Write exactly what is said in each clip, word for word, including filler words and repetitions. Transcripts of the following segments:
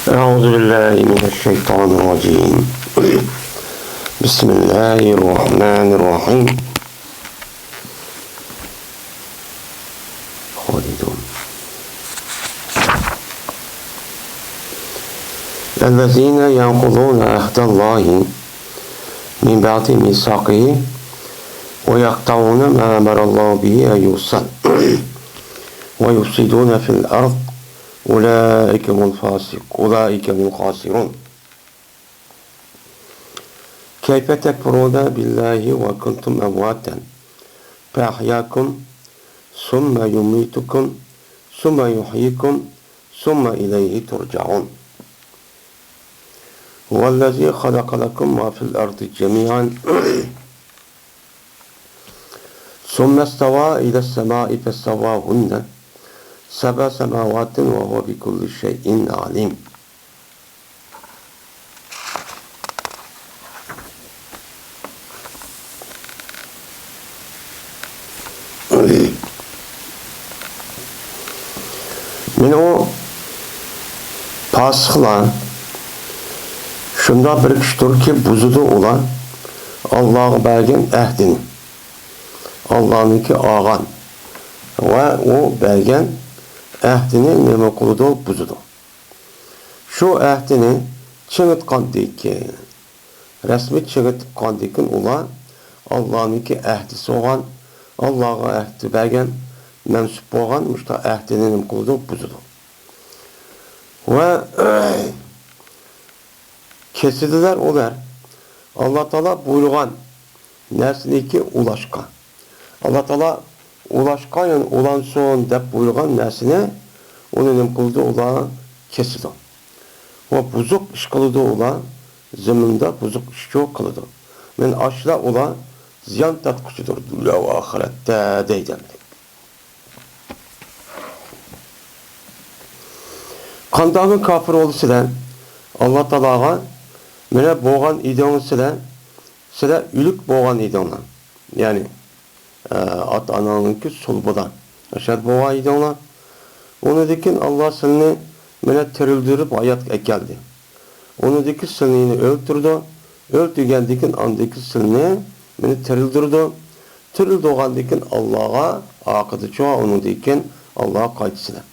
أعوذ بالله من الشيطان الرجيم. بسم الله الرحمن الرحيم. خالدون. الذين ينقضون عهد الله من بعد ميثاقه ويقطعون ما أمر الله به أن يوصل ويفسدون في الأرض أولئك هم الفاسق، أولئك هم الخاسرون. كيف تكفرون بالله وكنتم أمواتا فأحياكم ثم يميتكم ثم يحييكم ثم إليه ترجعون. هو الذي خلق لكم ما في الأرض جميعا ثم استوى إلى السماء فسواهن سبع سماوات وهو بكل شيء عليم. مانا ئۇ پاسىقلار شۇنداق بىر كۈچتۇركى، بۇزىدۇ ئۇلار ئاللاغا بەرگەن ئەھدىنى. ئاللانىڭكى ئالغان ۋە ئۇ بەرگەن ئەھدىنى نېمە قىلىدۇ؟ بۇزىدۇ. شۇ ئەھدىنى چىڭىتقاندىكىن، رەسمىي چىڭىتقاندىكىن ئۇلار ئاللانىڭكى ئەھدىسى بولغان، ئاللاغا ئەھدە بەرگەن، مەنسۇپ بولغان مۇشۇنداق ئەھدىنى نېمە قىلىدۇ؟ بۇزىدۇ. ۋە كېسىدىلەر ئۇلار ئاللا تائالا بۇيرۇغان نەرسىنىكى ئۇلاشقا. ئاللا تائالا ئۇلاشقا، يەنى ئۇلانسۇن دەپ بۇيرۇغان نەرسىنى، ئۇنى نېمە قىلىدۇ؟ ئۇلار كېسىدۇ. ۋە بۇزۇق ئىش قىلىدۇ ئۇلار، زېمىندا بۇزۇق ئىشچۇ قىلىدۇ. مانا ئاشۇلار ئۇلار زىيان تارتقۇچىدۇر دۇنيا ۋە ئاخىرەتتە دەيدۇ. قانداقمۇ كاپىر بولدى سىلەر؟ ئاللا تائالاغا مانا بولغان ئىدىڭلار سىلەر، سىلەر ئۆلۈك بولغان ئىدىڭلار. يەنى، ئە، ئاتا-ئاناڭنىڭكى سۇلبىدا ئاشۇ بولغان ئىدىڭلار. ئۇنىڭدىن كېيىن ئاللا سىلىنى مانا تىرىلدۈرۈپ ھاياتقا ئەكەلدى. ئۇنىڭدىن كېيىن سىلىنى يەنە ئۆلتۈرىدۇ. ئۆلتۈرگەندىن كېيىن ئاندىن كېيىن سىلىنى مانا تىرىلدۈرىدۇ. تىرىلدۈرگەندىن كېيىن ئاللاغا ئاقىدۇ شۇ، ئۇنىڭدىن كېيىن ئاللاغا قايتىسىلەر.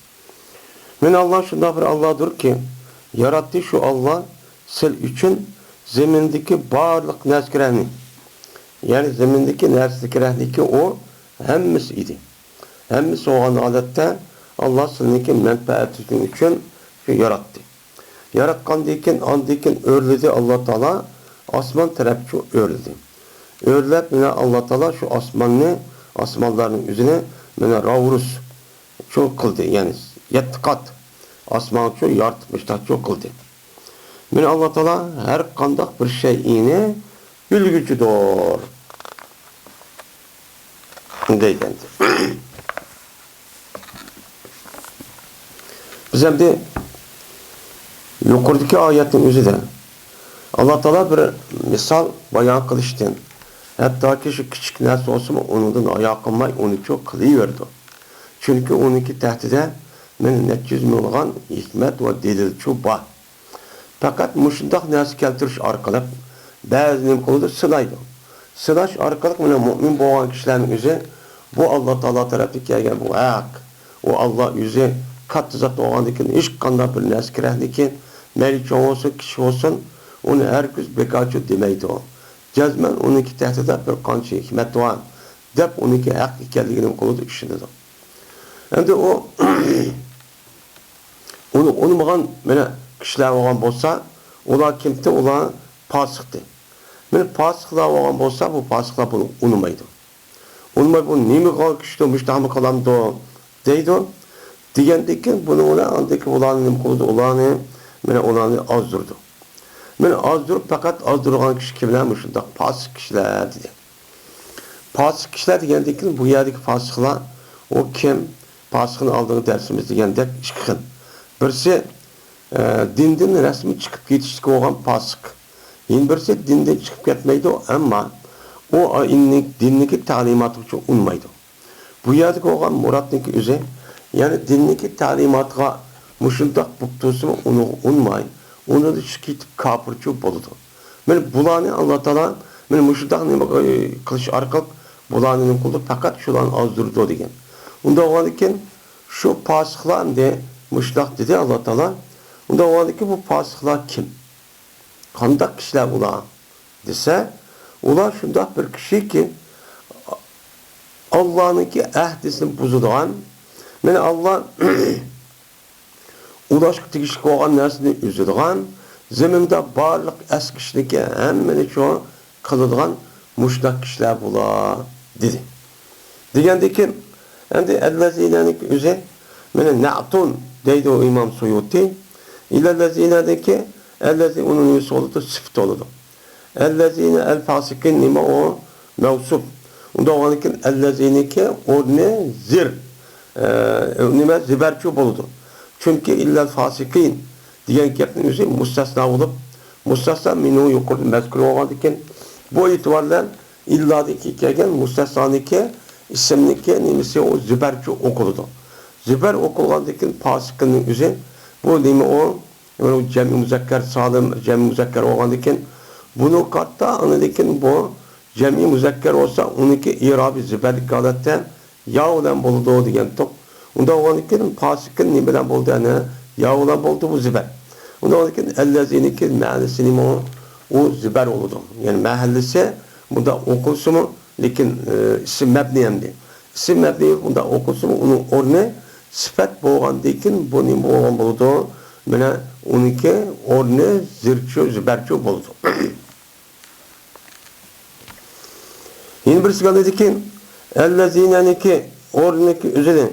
مانا ئاللا شۇنداق بىر ئاللادۇركى، ياراتتى شۇ ئاللا سىل ئۈچۈن زېمىندىكى بارلىق نەرسىلەرنى، يەنى زېمىندىكى نەرسىلەرنىكى ئۇ ھەممىسى ئىدى. ھەممىسى بولغان ھالەتتە ئاللا سىلىنىڭكى مەنپەئەتىڭ ئۈچۈن شۇ ياراتتى. ياراتقاندىن كېيىن، ئاندىن كېيىن ئۆرلىدى ئاللا تائالا، ئاسمان تەرەپچۇ ئۆرلىدى. ئۆرلەپ، مانا ئاللا تائالا شۇ ئاسماننى، ئاسمانلارنىڭ ئۆزىنى مانا راۋۇرۇسچۇ قىلدى، يەنى يەتتە قات ئاسمانچۇ يارىتىپ مۇشتاقچۇ قىلدى. مانا ئاللا تائالا ھەر قانداق بىر شەيئىنى بىلگۈچىدۇر. دەيدۇ ئەمدى. بىز ئەمدى يۇقىرىدىكى ئايەتنىڭ ئۆزىدە ئاللا تائالا بىر مىسال بايان قىلىشتىن، ھەتتاكى شۇ كىچىك نەرسە بولسىمۇ ئۇنىڭدىن ھايا قىلماي ئۇنىچۇ قىلىۋېرىدۇ. چۈنكى ئۇنىڭكى تەھتىدە مانا نەچچە يۈز مىڭلىغان ھېكمەت ۋە دەلىلچۇ بار. پەقەت مۇشۇنداق نەرسە كەلتۈرۈش ئارقىلىق بەزى نېمە قىلىدۇ؟ سىنايدۇ. سىناش ئارقىلىق مانا مۇئمىن بولغان كىشىلەرنىڭ ئۆزى بۇ ئاللا تائالا تەرەپتىن كەلگەن بۇ ھەق. ئۇ ئاللا ئۆزى كاتتا زات بولغاندىن كېيىن ھېچقانداق بىر نەرسە كېرەكلىكى، مەيلى چوڭ بولسۇن، كىچىك بولسۇن، ئۇنى ھەرگىز بىكارچۇ دېمەيدۇ. جەزمەن ئۇنىڭكى تەھتىدە بىر قانچە ھېكمەت بار دەپ ئۇنىڭكى ھەق ئىكەنلىكىنى نېمە قىلىدۇ؟ ئىشىنىدۇ. ئەمدى ئۇ ئۇنى ئۇنىمىغان مانا كىشىلەر بولغان بولسا، ئۇلار كىمتى؟ ئۇلار پاسىقتى. مانا پاسىقلار بولغان بولسا، بۇ پاسىقلار بۇنى ئۇنىمايدۇ. ئۇنىماي، بۇ نېمە قىلغان كىشىدۇ، مۇشۇنداقمۇ قىلامدۇ دەيدۇ. دېگەندىن كېيىن بۇنىڭ بىلەن ئاندىن كېيىن ئۇلارنى نېمە قىلىدۇ؟ ئۇلارنى مانا ئۇلارنى ئازدۇرىدۇ. مانا ئازدۇرۇپ، پەقەت ئازدۇرغان كىشى كىملەر؟ مۇشۇنداق پاسىق كىشىلەر دېدى. پاسىق كىشىلەر دېگەندىن كېيىن بۇ يەردىكى پاسىقلار ئۇ كىم؟ پاسىقنى ئالدىنقى دەرسىمىزدە دېگەندەك ئىككى خىل. بىرسى، ئە، دىندىن رەسمىي چىقىپ كېتىشلىك بولغان پاسىق. يەنە بىرسى دىندىن چىقىپ كەتمەيدۇ، ئەمما ئۇ ئائىننىڭ دىننىكى تەلىماتىغىچە ئۇنىمايدۇ. بۇ يەردىكى بولغان مۇرادنىڭكى ئۆزى، يەنى دىننىكى تەلىماتىغا مۇشۇنداق بوپ تۇرسىمۇ، ئۇنىڭغا ئۇنماي، ئۇنىڭدىن چىقىپ كېتىپ كاپىرچۇ بولىدۇ. مانا بۇلارنى ئاللا تائالا مانا مۇشۇنداق نېمە قىلىش ئارقىلىق بۇلارنى نېمە قىلىدۇ؟ پەقەت شۇلارنى ئازدۇرىدۇ دېگەن. ئۇنداق بولغاندىكىن شۇ پاسىقلار ئەمدى مۇشۇنداق دېدى ئاللا تائالا. ئۇنداق بولغاندىكىن بۇ پاسىقلار كىم؟ قانداق كىشىلەر ئۇلار دېسە، ئۇلار شۇنداق بىر كىشىكى، ئاللانىڭكى ئەھدىسىنى بۇزىدىغان، مانا ئاللا ئۇلاشقا تېگىشلىك بولغان نەرسىنى ئۈزىدىغان، زېمىندا بارلىق ئەسكى ئىشنىكى ھەممىنى شۇ قىلىدىغان مۇشۇنداق كىشىلەر بۇلار، دېدى. دېگەندىن كېيىن، ئەمدى ئەللەزىنەنىڭكى ئۆزى، مانا نەئتۇن دەيدۇ ئىمام سۇيۇتى. ئىلەللەزىنەدىكى ئەللەزى ئۇنىڭ نېمىسى بولىدۇ؟ سۈپىتى بولىدۇ. ئەللەزىنە ئەل فاسىقىن نېمە ئۇ؟ مەۋسۇپ. ئۇنداق بولغاندىن كېيىن ئەللەزىنىڭكى ئورنى زىر، ئە، نېمە، زىبەرچۇ بولىدۇ. چۈنكى ئىللەل فاسىقىن دېگەن گەپنىڭ ئۆزى مۇستەسنا بولۇپ، مۇستەسنا مىنھۇ يۇقىرىدا مەزكۇر بولغاندىن كېيىن، بۇ ئېتىبار بىلەن ئىللادىن كېيىن كەلگەن مۇستەسنانىڭكى ئىسىمنىڭكى نېمىسى ئۇ زىبەرچۇ ئوقۇلىدۇ. زىبەر ئوقۇلغاندىن كېيىن پاسىقىننىڭ ئۆزى بۇ نېمە ئۇ؟ يەنى جەمئىي مۇزەككەر سالىم، جەمئىي مۇزەككەر بولغاندىن كېيىن بۇنى قاتتا ئاندىن كېيىن بۇ جەمئىي مۇزەككەر بولسا ئۇنىڭكى ئىرابى زىبەرلىك ھالەتتە يا بىلەن بولىدۇ دېگەنتۇق. ئۇنداق بولغاندىن كېيىن پاسىقىن نېمە بىلەن بولدى؟ ئەنە يا بىلەن بولدى بۇ زىبەر. ئۇنداق بولغاندىن كېيىن ئەللەزىنىڭكى مەنىسى نېمە؟ ئۇ زىبەر بولىدۇ. يەنى مەھەللىسى بۇنداق ئوقۇلسىمۇ، لېكىن، ئى، ئىسىم مەبنى ئەمدى. ئىسىم مەبنى بۇنداق ئوقۇلسىمۇ، ئۇنىڭ ئورنى سۈپەت بولغاندىن كېيىن بۇ نېمە بولغان بولىدۇ؟ مانا ئۇنىڭكى ئورنى زىرچۇ، زىبەرچۇ بولىدۇ. يەنە بىرسىگە ئاندىن كېيىن ئەللەزىنەنىڭكى ئورنىنىڭكى ئۆزىنى،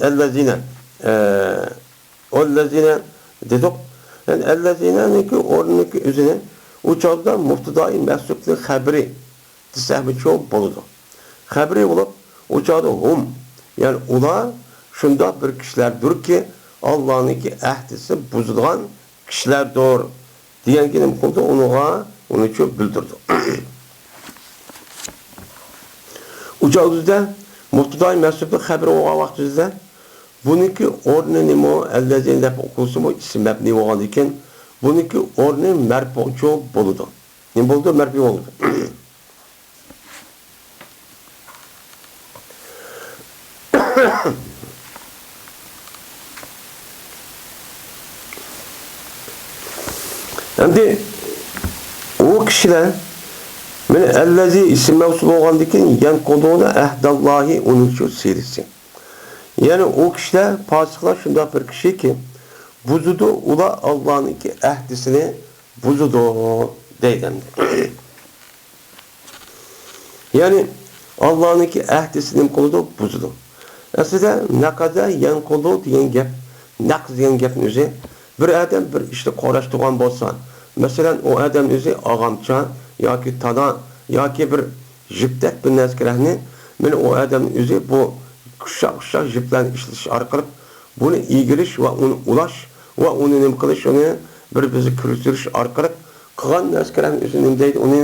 ئەللەزىنە، ئە، ئەللەزىنە دېدۇق. يەنى ئەللەزىنەنىڭكى ئورنىنىڭكى ئۆزىنى ئۇ چاغدا مۇبتىدائى مەھسۇپنىڭ خەبىرى دېسەكمۇ بولىدۇ. خەبىرى بولۇپ، ئۇ چاغدا ھۇم، يەنى ئۇلار شۇنداق بىر كىشىلەردۇركى، ئاللانىڭكى ئەھدىسىنى بۇزىدىغان كىشىلەردۇر دېگەنگە نېمە قىلىدۇ؟ ئۇنىڭغا، ئۇنى شۇ بىلدۈرىدۇ. ئۇ چاغدا مۇبتىدائى مەھسۇپنىڭ خەبىرى بولغان ۋاقتىمىزدا بۇنىڭكى ئورنى نېمە؟ ئەللەزىنە دەپ ئوقۇلسىمۇ ئىسىم مەبنى بولغاندىن كېيىن بۇنىڭكى ئورنى مەرپۇچۇ بولىدۇ. نېمە بولىدۇ؟ مەرپۇ بولىدۇ. ئەمدى ئۇ كىشىلەر، مانا ئەللەزى ئىسىم مەۋسۇپ بولغاندىن كېيىن يەنقۇدۇنە ئەھدەللاھى، ئۇنىڭ شۇ سىيغىسى. يەنى ئۇ كىشىلەر، پاسىقلار شۇنداق بىر كىشىكى، بۇزىدۇ، ئۇلار ئاللانىڭكى ئەھدىسىنى بۇزىدۇ دەيدۇ ئەمدى. يەنى ئاللانىڭكى ئەھدىسىنى نېمە قىلىدۇ؟ بۇزىدۇ. ئەسلىدە نەقەدە يەنقۇدۇ دېگەن گەپ، نەقد دېگەن گەپنىڭ ئۆزى بىر ئادەم بىر ئىشنى قوغلاشتۇرغان بولسا، مەسىلەن، ئۇ ئادەم ئۆزى ئاغامچا ياكى تانا ياكى بىر يىپتەك بىر نەرسە كېرەكنى، مانا ئۇ ئادەمنىڭ ئۆزى بۇ ئۇششاق-ئۇششاق يىپلارنى ئىشلىتىش ئارقىلىق بۇنى ئىگىرىش ۋە ئۇنى ئۇلاش ۋە ئۇنى نېمە قىلىش، ئۇنى بىر-بىرىگە كىرگۈزۈش ئارقىلىق قىلغان نەرسە كېرەكنىڭ ئۆزى نېمە دەيدۇ؟ ئۇنى،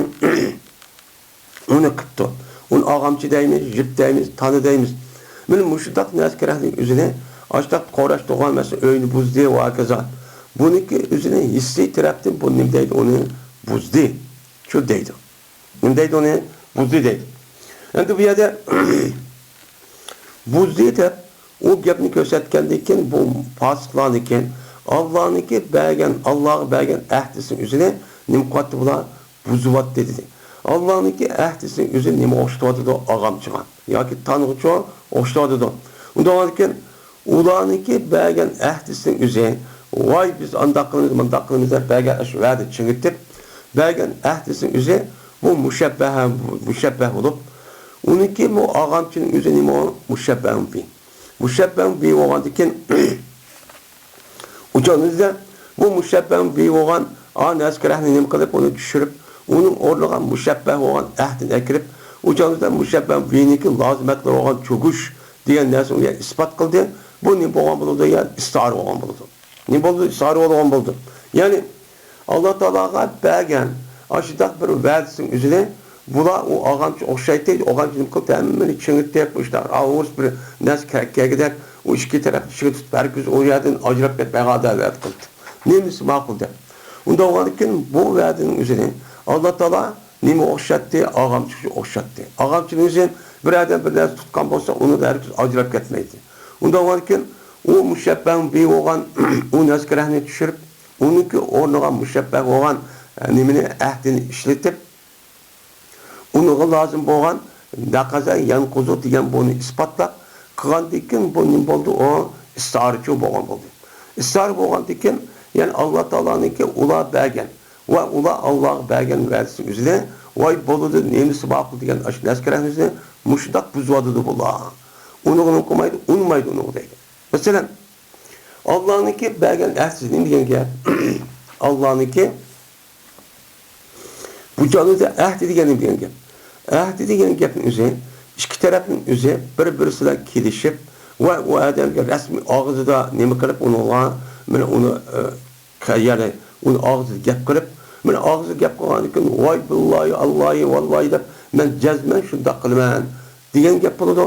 ئۇنى قىپتۇ. ئۇنى ئاغامچا دەيمىز، يىپ دەيمىز، تانا دەيمىز. مانا مۇشۇنداق نەرسە كېرەكنىڭ ئۆزىنى ئاشتاق قوغلاشتۇرغان، مەسىلەن، ئۆينى بۇزدى ۋە ھاكازا. بۇنىڭكى ئۆزىنى ھېسسىي تەرەپتىن بۇ نېمە دەيدۇ؟ ئۇنى بۇزدى. شۇ دەيدۇ. نېمە دەيدۇ ئۇنى؟ بۇزدى دەيدۇ. ئەمدى بۇ يەردە بۇزدى دەپ ئۇ گەپنى كۆرسەتكەندىن كېيىن، بۇ پاسىقلارنىڭكى، ئاللانىڭكى بەرگەن، ئاللاغا بەرگەن ئەھدىسىنىڭ ئۆزىنى نېمە قىلىۋاتتى بۇلار؟ بۇزۇۋاتتى دېدى. ئاللانىڭكى ئەھدىسىنىڭ ئۆزىنى نېمىگە ئوخشىتىۋاتىدۇ؟ ئاغامچىغا ياكى تانغىچۇ ئوخشىتىۋاتىدۇ. ئۇنداق بولغاندىكىن، ئۇلارنىڭكى بەرگەن ئەھدىسىنىڭ ئۆزى، ۋاي، بىز ئانداق قىلىمىز، مۇنداق قىلىمىز دەپ بەرگەن ئاشۇ ۋەدە چىڭىتىپ بەرگەن ئەھدىسىنىڭ ئۆزى، بۇ مۇشەببەھ، مۇشەببەھ بولۇپ، ئۇنىڭكى بۇ ئاغامچىنىڭ ئۆزى نېمە؟ مۇشەببەھ بىھ. مۇشەببەھ بىھ بولغاندىكىن، ئۇچۇرىمىزدا بۇ مۇشەببەھ بىھ بولغان ئا نەسكىرەھنى نېمە قىلىپ، ئۇنى چۈشۈرۈپ، ئۇنىڭ ئورنىغا مۇشەببەھ بولغان ئەھدىنى ئەكىرىپ، ئۇچۇرىمىزدا مۇشەببەھ بىھنىڭكى لازىمەتلىرى بولغان چۆكۈش دېگەن نەرسىنى ئۇ يەر ئىسپات قىلدى. بۇ نېمە بولغان بولىدۇ؟ يەنى ئىستىئارە بولغان بولىدۇ. نېمە بولدى؟ ئىستىئارە بولغان بولدى. يەنى، ئاللا تائالاغا بەرگەن ئاشۇنداق بىر ۋەدىسىنىڭ ئۆزىنى بۇلار ئۇ ئاغامچى ئوخشايتتى، ئاغامچى نېمە قىلدى؟ ھەممىنى چىڭىتىپ، مۇشۇنداق ئاۋۇرۇس بىر نەرسە كە-، كەلگۈدەك، ئۇ ئىككى تەرەپنى ئىچىگە تۇتۇپ، ھەرگىز ئۇ يەردىن ئاجراپ كەتمەيدىغان ئادالەت قىلدى. نېمىسى ماقۇل دەپ. ئۇنداق بولغاندىكىن بۇ ۋەدىنىڭ ئۆزىنى ئاللا تائالا نېمىگە ئوخشاتتى؟ ئاغامچىغا ئوخشاتتى. ئاغامچىنىڭ ئۆزى بىر ئادەم بىر نەرسە تۇتقان بولسا، ئۇنىڭدىن ھەرگىز ئاجراپ كەتمەيدۇ. ئۇنداق بولغاندىكىن ئۇ مۇشەببەھۇ بىھى بولغان ئۇ نەسكىرەھنى چۈشۈرۈپ، ئۇنىڭكى ئورنىغا مۇشەببەھ بولغان، ئە، نېمىنى، ئەھدىنى ئىشلىتىپ، ئۇنىڭغا لازىم بولغان نەقەزە يەنقۇزۇ دېگەن بۇنى ئىسپاتلاپ قىلغاندىن كېيىن، بۇ نېمە بولدى؟ ئۇ ئىستىئارىچۇ بولغان بولدى. ئىستىئارە بولغاندىن كېيىن، يەنى ئاللا تائالانىڭكى ئۇلار بەرگەن ۋە ئۇلار ئاللاغا بەرگەن ۋەدىسىنىڭ ئۆزىدە، ۋاي بولىدۇ، نېمىسى ماقۇل دېگەن ئاشۇ نەسكىرەھنى ئۆزىنى مۇشۇنداق بۇزۇۋاتىدۇ بۇلار. ئۇنىڭغا نېمە قىلمايدۇ؟ ئۇنىمايدۇ ئۇنىڭغا دەيدۇ. مەسىلەن، ئاللانىڭكى بەرگەن ئەھدىسى نېمە دېگەن گەپ؟ ئاللانىڭكى بۇ جانىدا ئەھدى دېگەن نېمە دېگەن گەپ؟ ئەھدى دېگەن گەپنىڭ ئۆزى، ئىككى تەرەپنىڭ ئۆزى بىر-بىرسى بىلەن كېلىشىپ ۋە ئۇ ئادەمگە رەسمىي ئاغزىدا نېمە قىلىپ ئۇنىڭغا، مانا ئۇنى، ئە، يەنى ئۇنى ئاغزىدا گەپ قىلىپ، مانا ئاغزىدا گەپ قىلغاندىن كېيىن، ۋاي بىللاھى، ئاللاھى، ۋاللاھى دەپ، مەن جەزمەن شۇنداق قىلىمەن دېگەن گەپ بولىدۇ.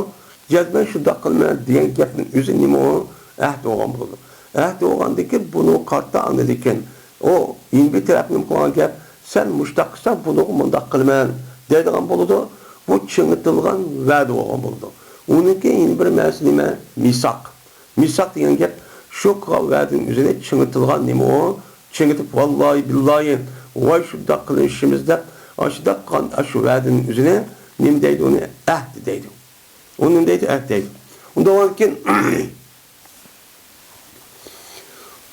جەزمەن شۇنداق قىلىمەن دېگەن گەپنىڭ ئۆزى نېمە ئۇ؟ ئەھدى بولغان بولىدۇ. ئەھدى بولغاندىن كېيىن بۇنى قارىتا ئاندىن كېيىن ئۇ يەنە بىر تەرەپ نېمە قىلغان گەپ، سەن مۇشۇنداق قىلساڭ بۇنىڭغا مۇنداق قىلىمەن دەيدىغان بولىدۇ. بۇ چىڭىتىلغان ۋەدە بولغان بولىدۇ. ئۇنىڭكى يەنە بىر مەنىسى نېمە؟ مىساق. مىساق دېگەن گەپ شۇ قىلغان ۋەدىنىڭ ئۆزىنى چىڭىتىلغان نېمە ئۇ؟ چىڭىتىپ، ۋاللاھى، بىللاھى، ۋاي شۇنداق قىلىشىمىز دەپ، ئاشۇنداق قىلغان ئاشۇ ۋەدىنىڭ ئۆزىنى نېمە دەيدۇ؟ ئۇنى ئەھدى دەيدۇ. ئۇنى نېمە دەيدۇ؟ ئەھدى دەيدۇ. ئۇنداق بولغاندىكىن،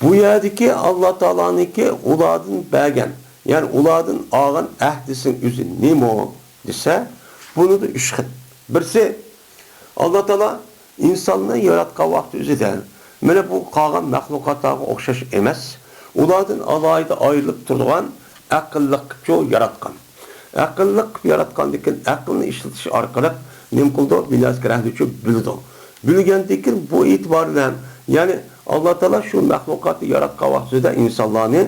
بۇ يەردىكى ئاللا تائالانىڭكى ئۇلاردىن بەرگەن، يەنى ئۇلاردىن ئالغان ئەھدىسىنىڭ ئۆزى نېمە دېسە، بۇنىڭدا ئۈچ خىل. بىرسى، ئاللا تائالا ئىنساننى ياراتقان ۋاقتى ئۆزىدە، مانا بۇ قالغان مەخلۇقاتلارغا ئوخشاش ئەمەس، ئۇلاردىن ئالاھىدە ئايرىلىپ تۇرىدىغان ئەقىللىق قىلىپ ياراتقان. ئەقىللىق قىلىپ ياراتقاندىن كېيىن، ئەقىلنى ئىشلىتىش ئارقىلىق نېمە قىلىدۇ؟ بىناسى كەرەھلىچۇ بىلىدۇ. بىلگەندىن كېيىن بۇ ئېتىبار بىلەن، يەنى ئاللا تائالا شۇ مەخلۇقاتنى ياراتقان ۋاقتىدا ئىنسانلارنى،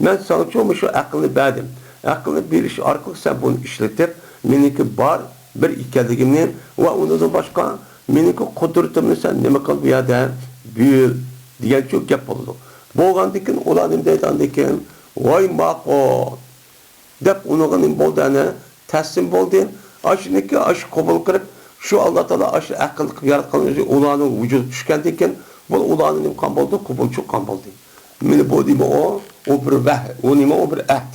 مەن ساڭىچۇ مۇشۇ ئەقىلنى بەردىم. ئەقىلنى بېرىش ئارقىلىق سەن بۇنى ئىشلىتىپ، مېنىڭكى بار بىر ئىكەنلىكىمنى ۋە ئۇنىڭدىن باشقا مېنىڭكى قۇدرىتىمنى سەن نېمە قىل بۇ يەردە؟ بىل دېگەنچۇ گەپ بولىدۇ. بولغاندىن كېيىن ئۇلار نېمە دەيدۇ ئاندىن كېيىن؟ ۋاي ماقۇل دەپ ئۇنىڭغا نېمە بولدى؟ ئەنە تەسلىم بولدى. ئاشۇنىڭكى ئاشۇ قوبۇل قىلىپ، شۇ ئاللا تائالا ئاشۇ ئەقىل قىلىپ ياراتقان ئۆزى ئۇلارنىڭ ۋۇجۇدىغا چۈشكەندىن كېيىن، بۇ ئۇلارنى نېمە قىلغان بولىدۇ؟ قوبۇلچۇ قىلغان بولدى. مانا بۇ نېمە ئۇ؟ ئۇ بىر ۋەھى، ئۇ نېمە؟ ئۇ بىر ئەھد.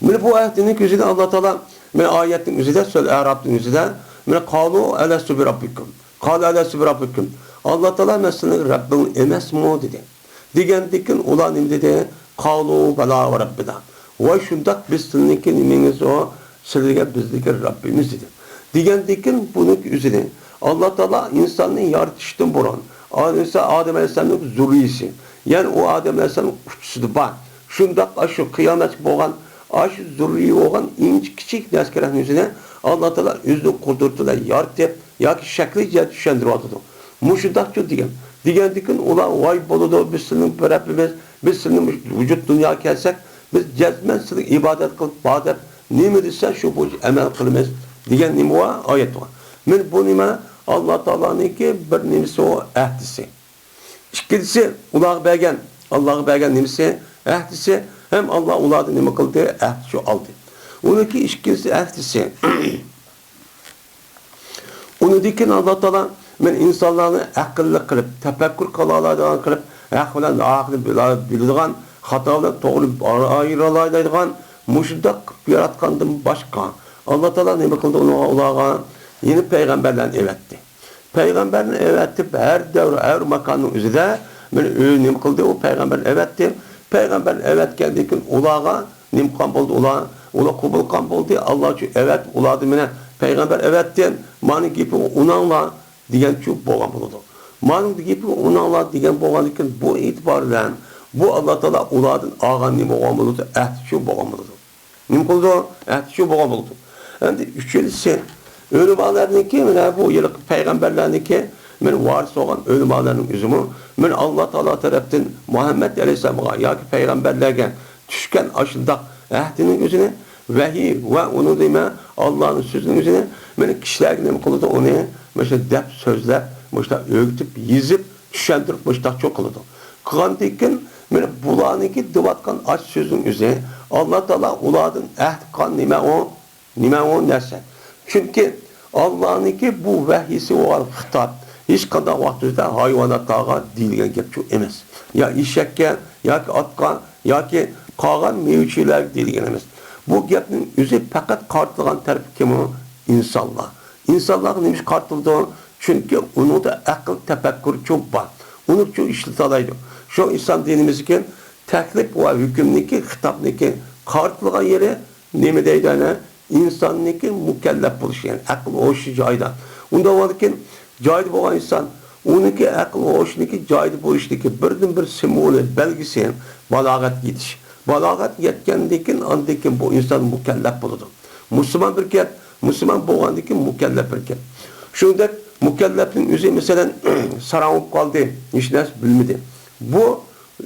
مانا بۇ ئايەتنىڭ ئۆزىدە ئاللا تائالا، مانا ئايەتنىڭ ئۆزىدە، سۈرە ئەرافنىڭ ئۆزىدە، مانا قالۇ ئەلەستۇ بىرەببىكۇم. قالۇ ئەلەستۇ بىرەببىكۇم. ئاللا تائالا مەن سىلىنىڭ رەببىڭ ئەمەسمۇ دېدى. دېگەندىن كېيىن ئۇلار نېمە دېدى؟ قالۇ بەلا ۋە رەببىنا. ۋاي شۇنداق بىز سىلىنىڭكى نېمىڭىز ئۇ، سىلىگە بىزنىڭكى رەببىمىز دېدى. دېگەندىن كېيىن بۇنىڭ ئۆزىنى ئاللا تائالا ئىنساننى يارىتىشتىن بۇرۇن، ئادەم ئەلەيھىسسالامنىڭ زۇررىيىسى، يەنى ئۇ ئادەم ئەلەيھىسسالامنىڭ ئۇچىسىدا بار. شۇنداق ئاشۇ قىيامەتكە بولغان، ئاشۇ زۇررىيە بولغان ئىنچىكىچىك نەسكىرەھنى ئۆزىنى ئاللا تائالا ئۆزىنىڭ قۇدرىتى بىلەن يارىتىپ، ياكى شەكلى جەھەتتە چۈشەندۈرۈۋاتىدۇ. مۇشۇنداقچۇ دېگەن. دېگەندىن كېيىن ئۇلار، ۋاي بولىدۇ، بىز سىلىنىڭ رەببىمىز، بىز سىلىنىڭ ۋۇجۇد دۇنياغا كەلسەك، بىز جەزمەن سىلىگە ئىبادەت قىلىپ بار دەپ نېمە دېسە شۇ بويىچە ئەمەل قىلىمىز دېگەن نېمە بار؟ ئايەت بار. مانا بۇ نېمە؟ ئاللا تائالانىڭكى بىر نېمىسى ئۇ، ئەھدىسى. ئىككىنچىسى، ئۇلارغا بەرگەن، ئاللاغا بەرگەن نېمىسى؟ ئەھدىسى. ھەم ئاللا ئۇلاردىن نېمە قىلدى؟ ئەھدىچۇ ئالدى. ئۇنىڭكى ئىككىنچىسى ئەھدىسى. ئۇنىڭدىن كېيىن ئاللا تائالا، مەن ئىنسانلارنى ئەقىللىق قىلىپ، تەپەككۇر قىلالايدىغان قىلىپ، ھەق بىلەن ناھەقنى بىلا-، بىلىدىغان، خاتا بىلەن توغرىنى ئايرىلالايدىغان، مۇشۇنداق قىلىپ ياراتقاندىن باشقا، ئاللا تائالا نېمە قىلدى ئۇنىڭغا، ئۇلارغا؟ يەنە پەيغەمبەرلەرنى ئەۋەتتى. پەيغەمبەرنى ئەۋەتىپ، ھەر دەۋر، ھەر ماكاننىڭ ئۆزىدە مانا ئۆ-، نېمە قىلدى؟ ئۇ پەيغەمبەرنى ئەۋەتتى. پەيغەمبەرنى ئەۋەتكەندىن كېيىن ئۇلارغا نېمە قىلغان بولدى؟ ئۇلار، ئۇلار قوبۇل قىلغان بولدى. ئاللا شۇ ئەۋەت، ئۇلاردىن مانا پەيغەمبەر ئەۋەتتى، مانا گېپىگە ئۇناڭلار دېگەنچۇ بولغان بولىدۇ. مانا گېپىگە ئۇناڭلار دېگەن بولغاندىن كېيىن بۇ ئېتىبار بىلەن بۇ ئاللا تائالا ئۇلاردىن ئالغان نېمە بولغان بولىدۇ؟ ئەھدىچۇ بولغان بولىدۇ. نېمە قىلىدۇ؟ ئەھدىچۇ بولغان بولىدۇ. ئەمدى ئۈچىنچىسى، ئۆلىمالارنىڭكى، مانا بۇ ھېلىقى پەيغەمبەرلەرنىڭكى، مانا ۋارىس بولغان ئۆلىمالارنىڭ ئۆزىمۇ، مانا ئاللا تائالا تەرەپتىن مۇھەممەد ئەلەيھىسسالامغا ياكى پەيغەمبەرلەرگە چۈشكەن ئاشۇنداق ئەھدىنىڭ ئۆزىنى، ۋەھىي ۋە ئۇنىڭ نېمە، ئاللانىڭ سۆزىنىڭ ئۆزىنى، مانا كىشىلەرگە نېمە قىلىدۇ؟ ئۇنى مانا شۇ دەپ سۆزلەپ، مۇشۇنداق ئۆگىتىپ، يېزىپ، چۈشەندۈرۈپ مۇشۇنداقچۇ قىلىدۇ. قىلغاندىن كېيىن، مانا بۇلارنىڭكى دەۋاتقان ئاشۇ سۆزنىڭ ئۆزى، ئاللا تائالا ئۇلاردىن ئەھدى قىلغان نېمە ئۇ؟ نېمە ئۇ نەرسە؟ چۈنكى ئاللانىڭكى بۇ ۋەھىيسى بولغان خىتاب ھېچقانداق ۋاقىت ئۆزىدە ھايۋاناتلارغا دېيىلگەن گەپچۇ ئەمەس. يا ئېشەككە، ياكى ئاتقا، ياكى قالغان مېۋىچىلەرگە دېيىلگەن ئەمەس. بۇ گەپنىڭ ئۆزى پەقەت قارىتىلغان تەرىپى كىم ئۇ؟ ئىنسانلار. ئىنسانلارغا نېمە ئۈچۈن قارىتىلىدۇ؟ چۈنكى ئۇنىڭدا ئەقىل، تەپەككۇرچۇ بار. ئۇنى چۇ ئىشلىتالايدۇ. شۇ ئىسلام دىنىمىزدىكى تەكلىپ ۋە ھۆكۈمنىڭكى، خىتابنىڭكى قارىتىلغان يېرى نېمە دەيدۇ ئەنە؟ ئىنساننىڭكى مۇكەللەپ بولۇشى، يەنى ئەقىل ھوشى جايىدا. ئۇنداق بولغاندىكىن، جايىدا بولغان ئىنسان، ئۇنىڭكى ئەقىل ھوشىنىڭكى جايىدا بولۇشىدىكى بىردىنبىر سىمۋولى، بەلگىسى بالاغەت يېتىش. بالاغەت يەتكەندىن كېيىن، ئاندىن كېيىن بۇ ئىنسان مۇكەللەپ بولىدۇ. مۇسۇلمان بىر گەپ، مۇسۇلمان بولغاندىن كېيىن مۇكەللەپ بىر گەپ. شۇنىڭدەك مۇكەللەپنىڭ ئۆزى، مەسىلەن، ساراڭ بولۇپ قالدى، ھېچ نەرسە بىلمىدى. بۇ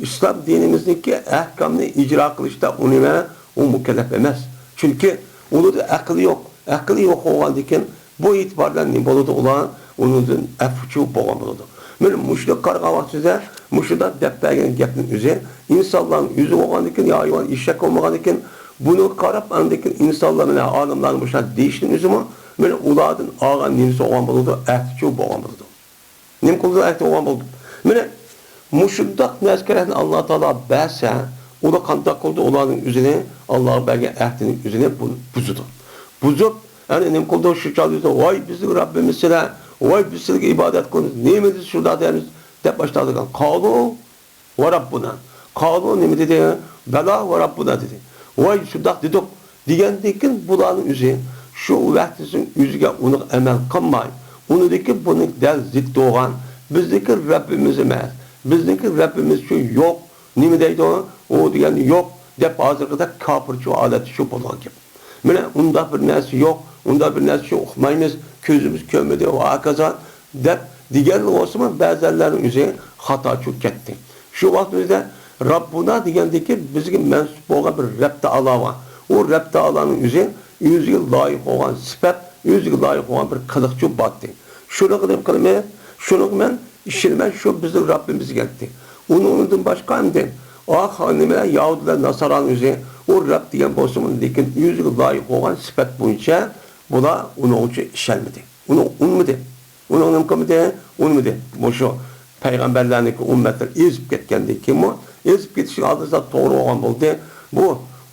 ئىسلام دىنىمىزنىڭكى ئەھكامنى ئىجرا قىلىشتا ئۇ نېمە؟ ئۇ مۇكەللەپ ئەمەس. چۈنكى ئۇنىڭدا ئەقىل يوق. ئەقىل يوق بولغاندىكىن، بۇ ئېتىبار بىلەن نېمە بولىدۇ؟ ئۇلار ئۇنىڭدىن ئەپۇچۇ بولغان بولىدۇ. مانا مۇشۇنداق قارىغان ۋاقتىمىزدا، مۇشۇنداق دەپ بەرگەن گەپنىڭ ئۆزى، ئىنسانلارنىڭ ئۆزى بولغاندىكىن، يا ھايۋان، ئېشەك بولمىغاندىكىن، بۇنىڭغا قاراپ، ئاندىن كېيىن ئىنسانلار بىلەن ئالىملارنىڭ مۇشۇنداق دېيىشىنىڭ ئۆزىمۇ، مانا ئۇلاردىن ئالغان نېمىسى بولغان بولىدۇ؟ ئەھدىچۇ بولغان بولىدۇ. نېمە قىلىدۇ؟ ئەھدى بولغان بولىدۇ. مانا مۇشۇنداق نەرسىكەرەكنى ئاللا تائالا بەرسە، ئۇلار قانداق قىلىدۇ؟ ئۇلارنىڭ ئۆزىنى، ئاللاغا بەرگەن ئەھدىنىڭ ئۆزىنى بۇ-، بۇزىدۇ. بۇزۇپ، يەنى نېمە قىلىدۇ؟ شۇ چاغدا، ۋاي بىزنىڭ رەببىمىز سىلەر، ۋاي بىز سىلەرگە ئىبادەت قىلىمىز، نېمە دېسە شۇنداق دەيمىز، دەپ باشلايدىغان. قالۇ ۋە رەببۇنا. قالۇ نېمە دېدى؟ بەلا ۋە رەببۇنا دېدى. ۋاي شۇنداق دېدۇق. دېگەندىن كېيىن بۇلارنىڭ ئۆزى شۇ ۋەھدىسىنىڭ ئۆزىگە ئۇنىڭ ئەمەل قىلماي، ئۇنىڭدىكى بۇنىڭ دەل زىتى بولغان، بىزنىڭكى رەببىمىز ئەمەس، بىزنىڭكى رەببىمىز شۇ يوق، نېمە دەيدۇ، ئۇ دېگەن يوق دەپ ھازىرقىدەك كاپىرچە ھالەتتە شۇ بولغان گەپ. مانا ئۇنداق بىر نەرسە يوق، ئۇنداق بىر نەرسە شۇ ئۇقمايمىز، كۆزىمىز كۆرمىدى ۋە ھاكازا دەپ دېگەنلا بولسىمۇ بەزەنلەرنىڭ ئۆزى خاتاچۇ كەتتى. شۇ ۋاقتىمىزدا رەببۇنا دېگەندىكى بىزگە مەنسۇپ بولغان بىر رەب تائالا بار. ئۇ رەب تائالانىڭ ئۆزى ئۆزىگە لايىق بولغان سۈپەت، ئۆزىگە لايىق بولغان بىر قىلىقچۇ بارتى. شۇنىڭغا نېمە قىلىمىز؟ شۇنىڭغا مەن ئىشىنىمەن، شۇ بىزنىڭ رەببىمىز دېگەنتى. ئۇنىڭدىن باشقا ئەمدى، ئاھ، نېمە، يەھۇدىيلار، ناسارانىڭ ئۆزى ئۇ رەب دېگەن بولسىمۇ، لېكىن ئۆزىگە لايىق بولغان سۈپەت بويىچە بۇلار ئۇنىڭغىچە ئىشەنمىدى. ئۇنى ئۇنىمىدى. ئۇنىڭ نېمە قىلمىدى؟ ئۇنىمىدى. مۇشۇ پەيغەمبەرلەرنىڭكى ئۈممەتلىرى ئېزىپ كەتكەندىن كېيىنمۇ، ئېزىپ كېتىشنىڭ ئالدىدا توغرا بولغان بولدى. بۇ